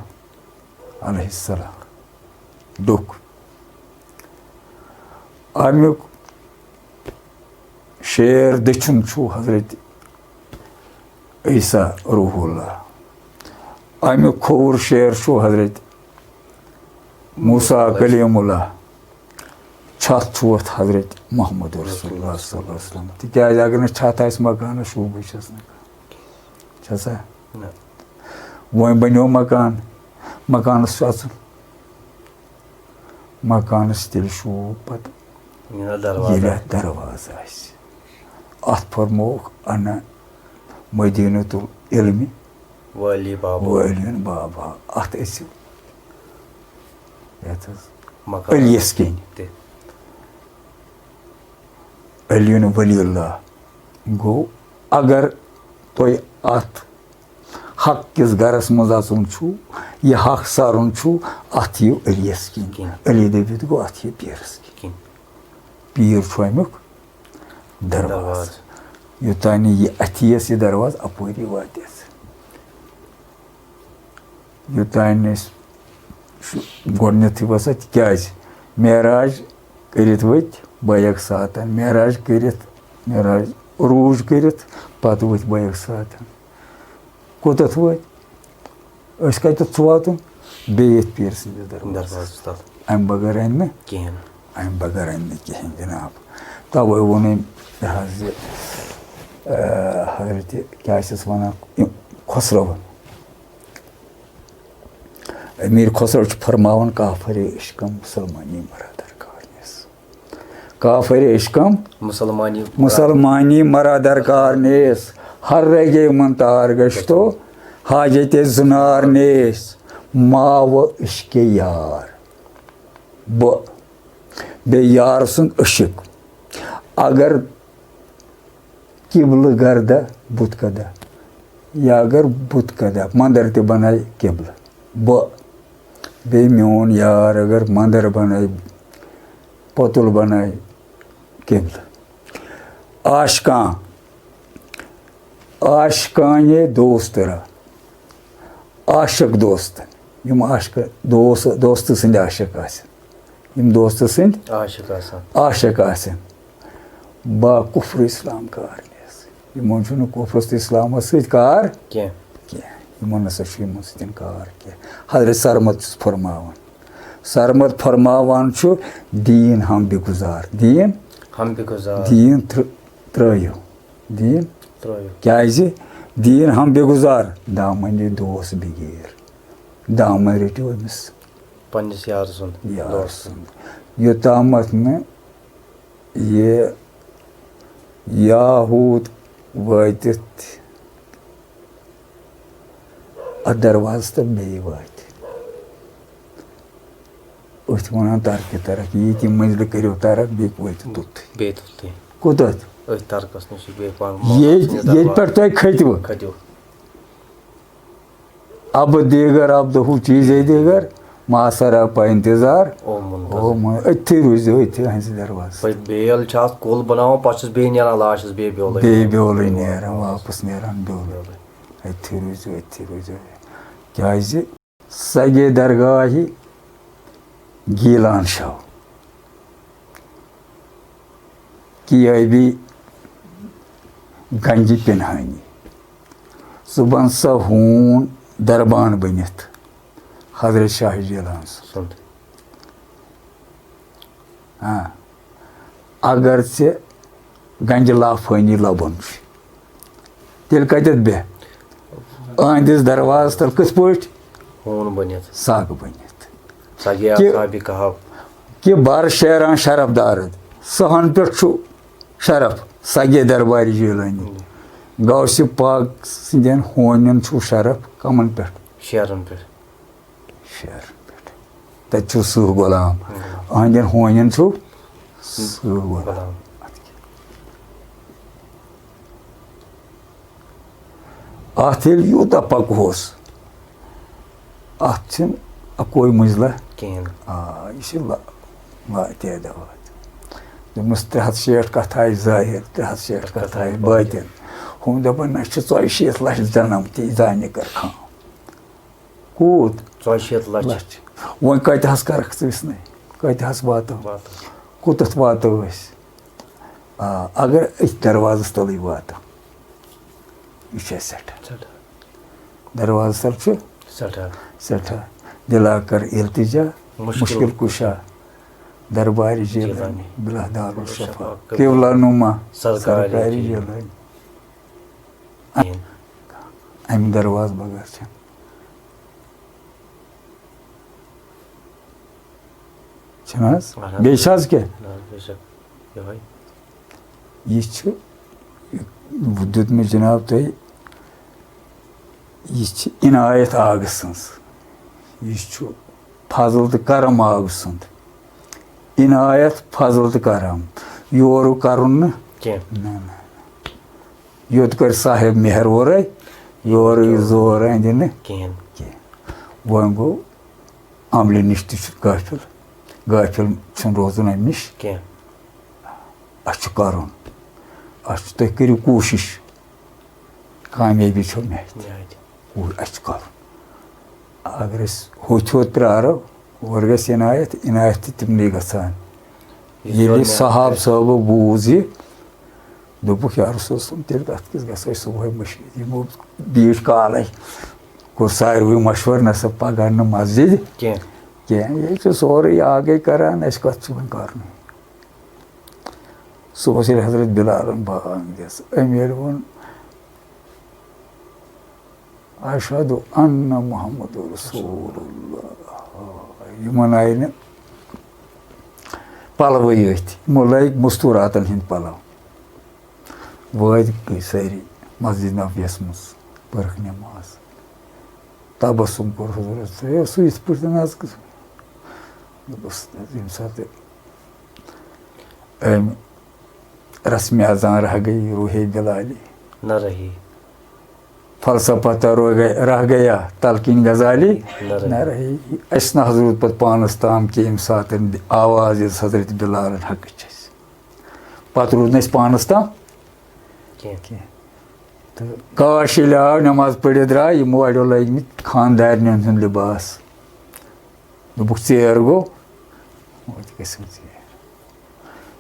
علیہ السلام، ڈوٚکھ۔ اَمیُک شیر دٔچھُن چھُ حضرت عیسیٰ روح اللہ۔ اَمیُک کھووُر شیر چھُ حضرت موسیٰ کلیم اللہ۔ چھَتھ چھُ اَتھ حضرت محمد رسول اللہ صلی اللہ علیہ وسلم۔ تِکیٛازِ اگر نہٕ چھَتھ آسہِ مکانَس، شوٗبٕے چھَس نہٕ کانٛہہ۔ چھَسا؟ نہ۔ وۄنۍ بَنیو مکان، مکانَس چھُ اَژُن۔ مکانَس تیٚلہِ شوٗب پَتہٕ ییٚلہِ دروازٕ۔ ییٚلہِ اَتھ دروازٕ آسہِ۔ اَتھ فرمووُکھ اَنہ مدینۃ العلم ولی بابا۔ ولی بابا۔ اَتھ ٲسِو یَتھ حظ مکان۔ علیَس کِنۍ۔ تہِ۔ علی ولی اللہ۔ گوٚو، اگر تۄہہِ اَتھ حق کِس گرس منٛز اژُن چھُ، یہِ حق سارُن چھُ، اتھ یِیِو علیَس کِنۍ۔ کِنۍ۔ علی دٔپِتھ گوٚو، اتھ یِیِو پیٖرس کِنۍ۔ کِنۍ۔ پیٖر چھُ امیُک دروازٕ۔ دروازٕ۔ یوٚتانۍ نہٕ یہِ اتھی یَس یہِ دروازٕ اپٲری واتٮ۪س۔ یوٚتانۍ نہٕ أسۍ چھُ گۄڈٕنیتھٕے وسان، تِکیازِ معراج کٔرِتھ ؤتھۍ بیک ساتن، معراج کٔرِتھ، معراج عروج کٔرِتھ پتہٕ ؤتھۍ بیک ساتن۔ کوٚتتھ وٲتۍ؟ أسۍ کَتٮ۪تھ چھُ واتُن؟ بیٚیہِ ییٚتھۍ پیٖر سٕنٛدِس دروازَس۔ دروازَس تَل۔ اَمہِ بغٲر اَنہِ نہٕ؟ کِہیٖنۍ۔ اَمہِ بغٲر اَنہِ نہٕ کِہیٖنۍ، جِناب۔ تَوَے ووٚن أمۍ یہِ حظ یہِ، آ، حضرت کیٛاہ چھِس وَنان، یہِ خۄسرَوَن۔ أمیٖر خۄسرَو چھُ فرماوان، "کافرِ عشقم مسلمانی مرادر کارنِس۔" کافرِ عشقم مسلمانی۔ مسلمانی مرادر کارنِس، ہر رگے من تار گشتو، حاجت زنار نیس، ماو عشق یار۔ بہٕ بیٚیہِ یار سُنٛد عشق۔ اگر قبلہٕ گردہ بُت کدہ، یا اگر بُت کدہ، مندر تہِ بنایہِ قبلہٕ۔ بہٕ بیٚیہِ میون یار اگر مندر بنایہِ، پوٚتُل بنایہِ قبلہٕ۔ عاشقاں، عاشقاں یہ دوست را، عاشق دوست، یِم عاشق دوست، دوستہٕ سٕنٛدۍ عاشق آسن، یِم دوستہٕ سٕنٛدۍ عاشق آسن۔ عاشق آسن۔ با کفر اسلام کار نیس۔ یِمن چھُنہٕ کفرس تہٕ اسلامس سۭتۍ کار کینٛہہ۔ کینٛہہ۔ یِمن نسا چھُ یِمن سۭتۍ کار کینٛہہ۔ حضرت سرمد چھُس فرماوان۔ سرمد فرماوان چھُ، "دیٖن ہم بگُزار۔" دیٖن؟ ہم بگُزار۔ دیٖن تر-، ترٲیِو۔ دیٖن؟ ترٲیِو۔ کیٛازِ؟ دیٖن ہم بگُزار۔ دامن یہِ دوس بغیر۔ دامن رٔٹِو أمِس۔ پننِس یار سُنٛد، یار دوست۔ سُنٛد۔ یوٚتامَتھ نہٕ یہِ یاہوٗد وٲتِتھ اَتھ دروازَس تہٕ بیٚیہِ واتہِ۔ أتھۍ وَنان ترکہِ ترک، ییٚتہِ یہِ مٔنزلہٕ کٔرِو ترک، بیٚیہِ وٲتِو توٚتُے۔ بیٚیہِ توٚتُے۔ کوٚت؟ أتھۍ ترکس نِش چھِ بیٚیہِ پہن ییٚتہِ، ییٚتہِ پٮ۪ٹھ تُہۍ کھٔتِو۔ کھٔتِو۔ اب دیگر، اب دہو چیزے دیگر، ماسرا پا انتظار۔ او منتظر۔ او من-، أتھی روٗزِو، أتھی ہنٛزِ دروازس۔ پتہٕ بیل چھِ اتھ کُل بناوان، پتہٕ چھُس بیٚیہِ نیران لاشس بیٚیہِ بیولٕے۔ بیٚیہِ بیولٕے نیران، واپس نیران بیولٕے۔ بیولٕے۔ أتھی روٗزِو، أتھی روٗزِو۔ کیازِ؟ سگے درگاہِ گیلان شاہ، کی ابی گنجِ پنہانی۔ ژٕ بن سا ہوٗن دربان بٔنِتھ حضرت شاہ جیلان سُنٛد۔ سُنٛد۔ ہاں۔ اگر ژےٚ گنجہِ لافٲنی لبُن چھُ، تیٚلہِ کتٮ۪تھ بیٚہہ؟ أہنٛدِس دروازس تل کِتھ پٲٹھۍ؟ ہوٗن بٔنِتھ۔ سگ بٔنِتھ۔ سگے کہِ اصحابِ کہف۔ کہِ بر شیران شرف دارد، سہن پٮ۪ٹھ چھُ شرف، سگے دربارِ جیلانی۔ غوثِ پاک سٕنٛدٮ۪ن ہونٮ۪ن چھُ شرف کمن پٮ۪ٹھ؟ شیرن پٮ۪ٹھ۔ شہر پٮ۪ٹھ۔ تَتہِ چھُ سٕہہ غلام۔ اہنٛدٮ۪ن ہونٮ۪ن چھُ سٕہہ غلام۔ غلام۔ اَتھ ییٚلہِ یوٗتاہ پَکہوس، اَتھ چھِنہٕ اَکوے مٔنزلہ۔ کِہیٖنۍ۔ آ، یہِ چھِ لا-، لاتعداد۔ دوٚپمَس، ترٛےٚ ہَتھ شیٹھ کَتھ آیہِ ظٲہِر، ترٛےٚ ہَتھ شیٹھ کَتھ آیہِ باطن۔ ہُم دَپان، نہ، أسۍ چھِ ژۄیہِ شیٖتھ لَچھ جنم تہِ زانہِ کٔر خان۔ کوٗت؟ ژۄیہِ شیٖتھ لَچھ۔ لَچھ۔ وۄنۍ کَتہِ حظ کَرَکھ ژٕ وِسنَے؟ کَتہِ حظ واتو؟ واتو۔ کوٚتَتھ واتو أسۍ؟ آ، اگر أتھۍ دروازَس تَلٕے واتو، یہِ چھِ اَسہِ سٮ۪ٹھاہ۔ سٮ۪ٹھاہ۔ دروازَس تَل چھُ سٮ۪ٹھاہ۔ سٮ۪ٹھاہ۔ دِلا کر التجا، مُشکِل۔ مُشکِل کُشا، دربارِ جیلانی، جیلانی۔ بلا دارالشفا، شفا، قبلہ نما، سرکارِ سرکارِ جیلانی۔ جیلانی۔ کِہیٖنۍ۔ اَمہِ دروازٕ بغٲر چھَنہٕ۔ چھُنہٕ حظ؟ اَہَن حظ۔ بیٚیہِ چھِ حظ کینٛہہ؟ نہ حظ، بے شک۔ یِہوٚے۔ یہِ چھُ دیُتمُت جِناب تۄہہِ، یہِ چھِ عنایت آغہٕ سٕنٛز۔ یہِ چھُ فضل تہٕ کرم آغہٕ سُنٛد۔ عنایت، فضل تہٕ کرم۔ یورُک کرُن نہٕ۔ کینٛہہ۔ نہ، نہ۔ یوٚت کَرِ صاحب مہر اورَے، یورٕ یہِ زور اَندِ نہٕ کِہیٖنۍ۔ کینٛہہ۔ وۄنۍ گوٚو، عملہِ نِش تہِ چھُ غٲفِل، غٲفِل چھُنہٕ روزُن اَمہِ نِش۔ کینٛہہ۔ اَسہِ چھُ کَرُن، اَسہِ چھُ، تُہۍ کٔرِو کوٗشِش، کامیٲبی چھو مےٚ اَتھِ۔ یہِ اَتھِ۔ کوٗ-، اَسہِ چھُ کَرُن۔ اگر أسۍ ہوٚتھۍ ہوت پرٛارو، اورٕ گژھِ عنایت، عنایت تہِ تِمنٕے گژھان۔ یہِ ییٚلہِ زیوٗن مےٚ صحاب اَتھِ۔ صٲبو بوٗز یہِ، دوٚپُکھ، یا رسول صٲب، تیٚلہِ کَتھ کِژھ گژھو أسۍ صُبحٲے مٔشیٖد؟ یِمو بیٖٹھۍ کالَے، کوٚر ساروٕے مَشوَرٕ، نہ سا پَگاہ نہٕ مسجد کینٛہہ۔ کینٛہہ، یہِ چھُ سورُے آگے کَران، اَسہِ کَتھ چھُ وۄنۍ کَرُن؟ صُبحَس ییٚلہِ حضرت بِلالَن بانٛگ دِژ، أمۍ ییٚلہِ ووٚن، اشہد ان محمد رسول اللہ۔ یِمن آیہِ نہٕ پلوٕے أتھۍ، یِمو لٲگۍ مستوٗراتن ہٕنٛدۍ پلو۔ وٲتۍ گٔے سٲری مسجد نبویس منٛز، پٔرٕکھ نٮ۪ماز۔ تبسم کوٚر حضورس، ہے، سُہ یِتھ پٲٹھۍ زن از قٕسم۔ دوٚپُس، ییٚمہِ ساتہٕ أمۍ رسم اذان رہ گئی روحِ بلالی۔ نہ رہی۔ فلسفہ تہ روح گئے-، رہ گیا تلقین غزالی۔ نہ رہی۔ نہ رہی۔ اسہِ نہ حض روٗد پتہٕ پانس تام کہِ ییٚمہِ ساتہٕ آواز یۄس حضرت بلالن حقٕچ چھِ اَسہِ۔ پتہٕ روٗد نہٕ اَسہِ پانس تام کینٛہہ۔ کینٛہہ۔ تہٕ کاش ییٚلہِ آو، نماز پٔرِتھ درٛاے، یِمو اَڑیو لٲگۍ مٕتۍ خاندارنٮ۪ن ہُنٛد لباس۔ دوٚپُکھ، ژیر گوٚو، وۄنۍ تہِ گژھِ وۄنۍ ژیر۔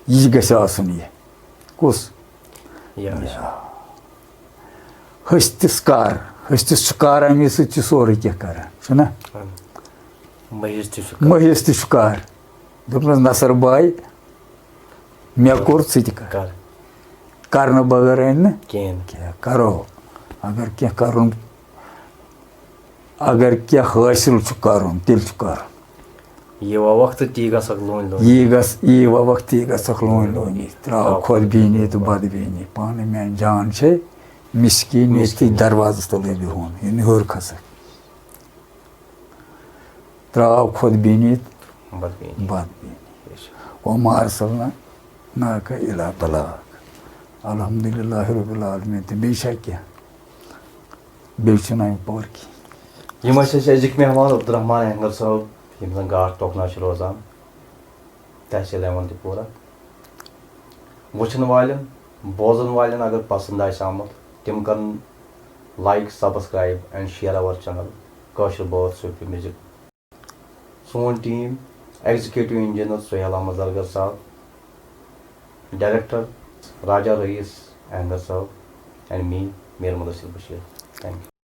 یہِ گژھِ آسُن یہِ۔ کُس؟ یہِ آسہِ۔ یہِ۔ ۂستِس کر، ۂستِس چھُ کر، اَمی سۭتۍ چھُ سورُے کینٛہہ کران، چھُنہ؟ اہن۔ مٔہِس تہِ چھُ کر۔ مٔہِس تہِ چھُ کر۔ دوٚپمَس، نصر بھاے، مےٚ کوٚر، ژٕ تہِ کر۔ کر۔ کرنہٕ بغٲر اَنہِ نہٕ کِہیٖنۍ۔ کینٛہہ۔ کرو۔ اگر کینٛہہ کرُن، اگر کینٛہہ حٲصِل چھُ کرُن، تیٚلہِ چھُ کرُن۔ یی وقت تی گژھکھ لوٗنۍ لوٗنۍ۔ یی گژھ-، یی وقت تی گژھکھ لوٗنۍ لوٗنی۔ ترٛاو خۄد بیٖنی تہٕ بد بیٖنی۔ پانہٕ میٛانہِ جان چھے مسکیٖن، ییٚتھی مسکیٖن۔ دروازس تلٕے بِہُن، یہِ نہٕ ہیوٚر کھسکھ۔ ترٛاو خۄد بیٖنی تہٕ بد بیٖنی۔ بد بیٖنی۔ بے شک۔ وما ارسلناک الا بلاغ۔ الحمدللہ رب العالمین۔ تہٕ بیٚیہِ چھا کینٛہہ؟ بیٚیہِ چھُنہٕ اَمہِ پور کینٛہہ۔ یِم ٲسۍ اَسہِ أزِکۍ مہمان عبدالرحمان اہنگر صٲب، یِم زَن گاٹھ توکنا چھِ روزان، تحصیٖل احمد پورہ۔ وٕچھَن والٮ۪ن، بوزَن والٮ۪ن اگر پسنٛد آسہِ آمُت، تِم کَرَن like, subscribe and share our channel کٲشِر بٲتھ صوٗفی میوٗزِک۔ سون team، executive engineer Sohail Ahmad زرگر صٲب، director راجا رئیس اہنگر صٲب، and me, Mir Mudassir Bashir. Thank you.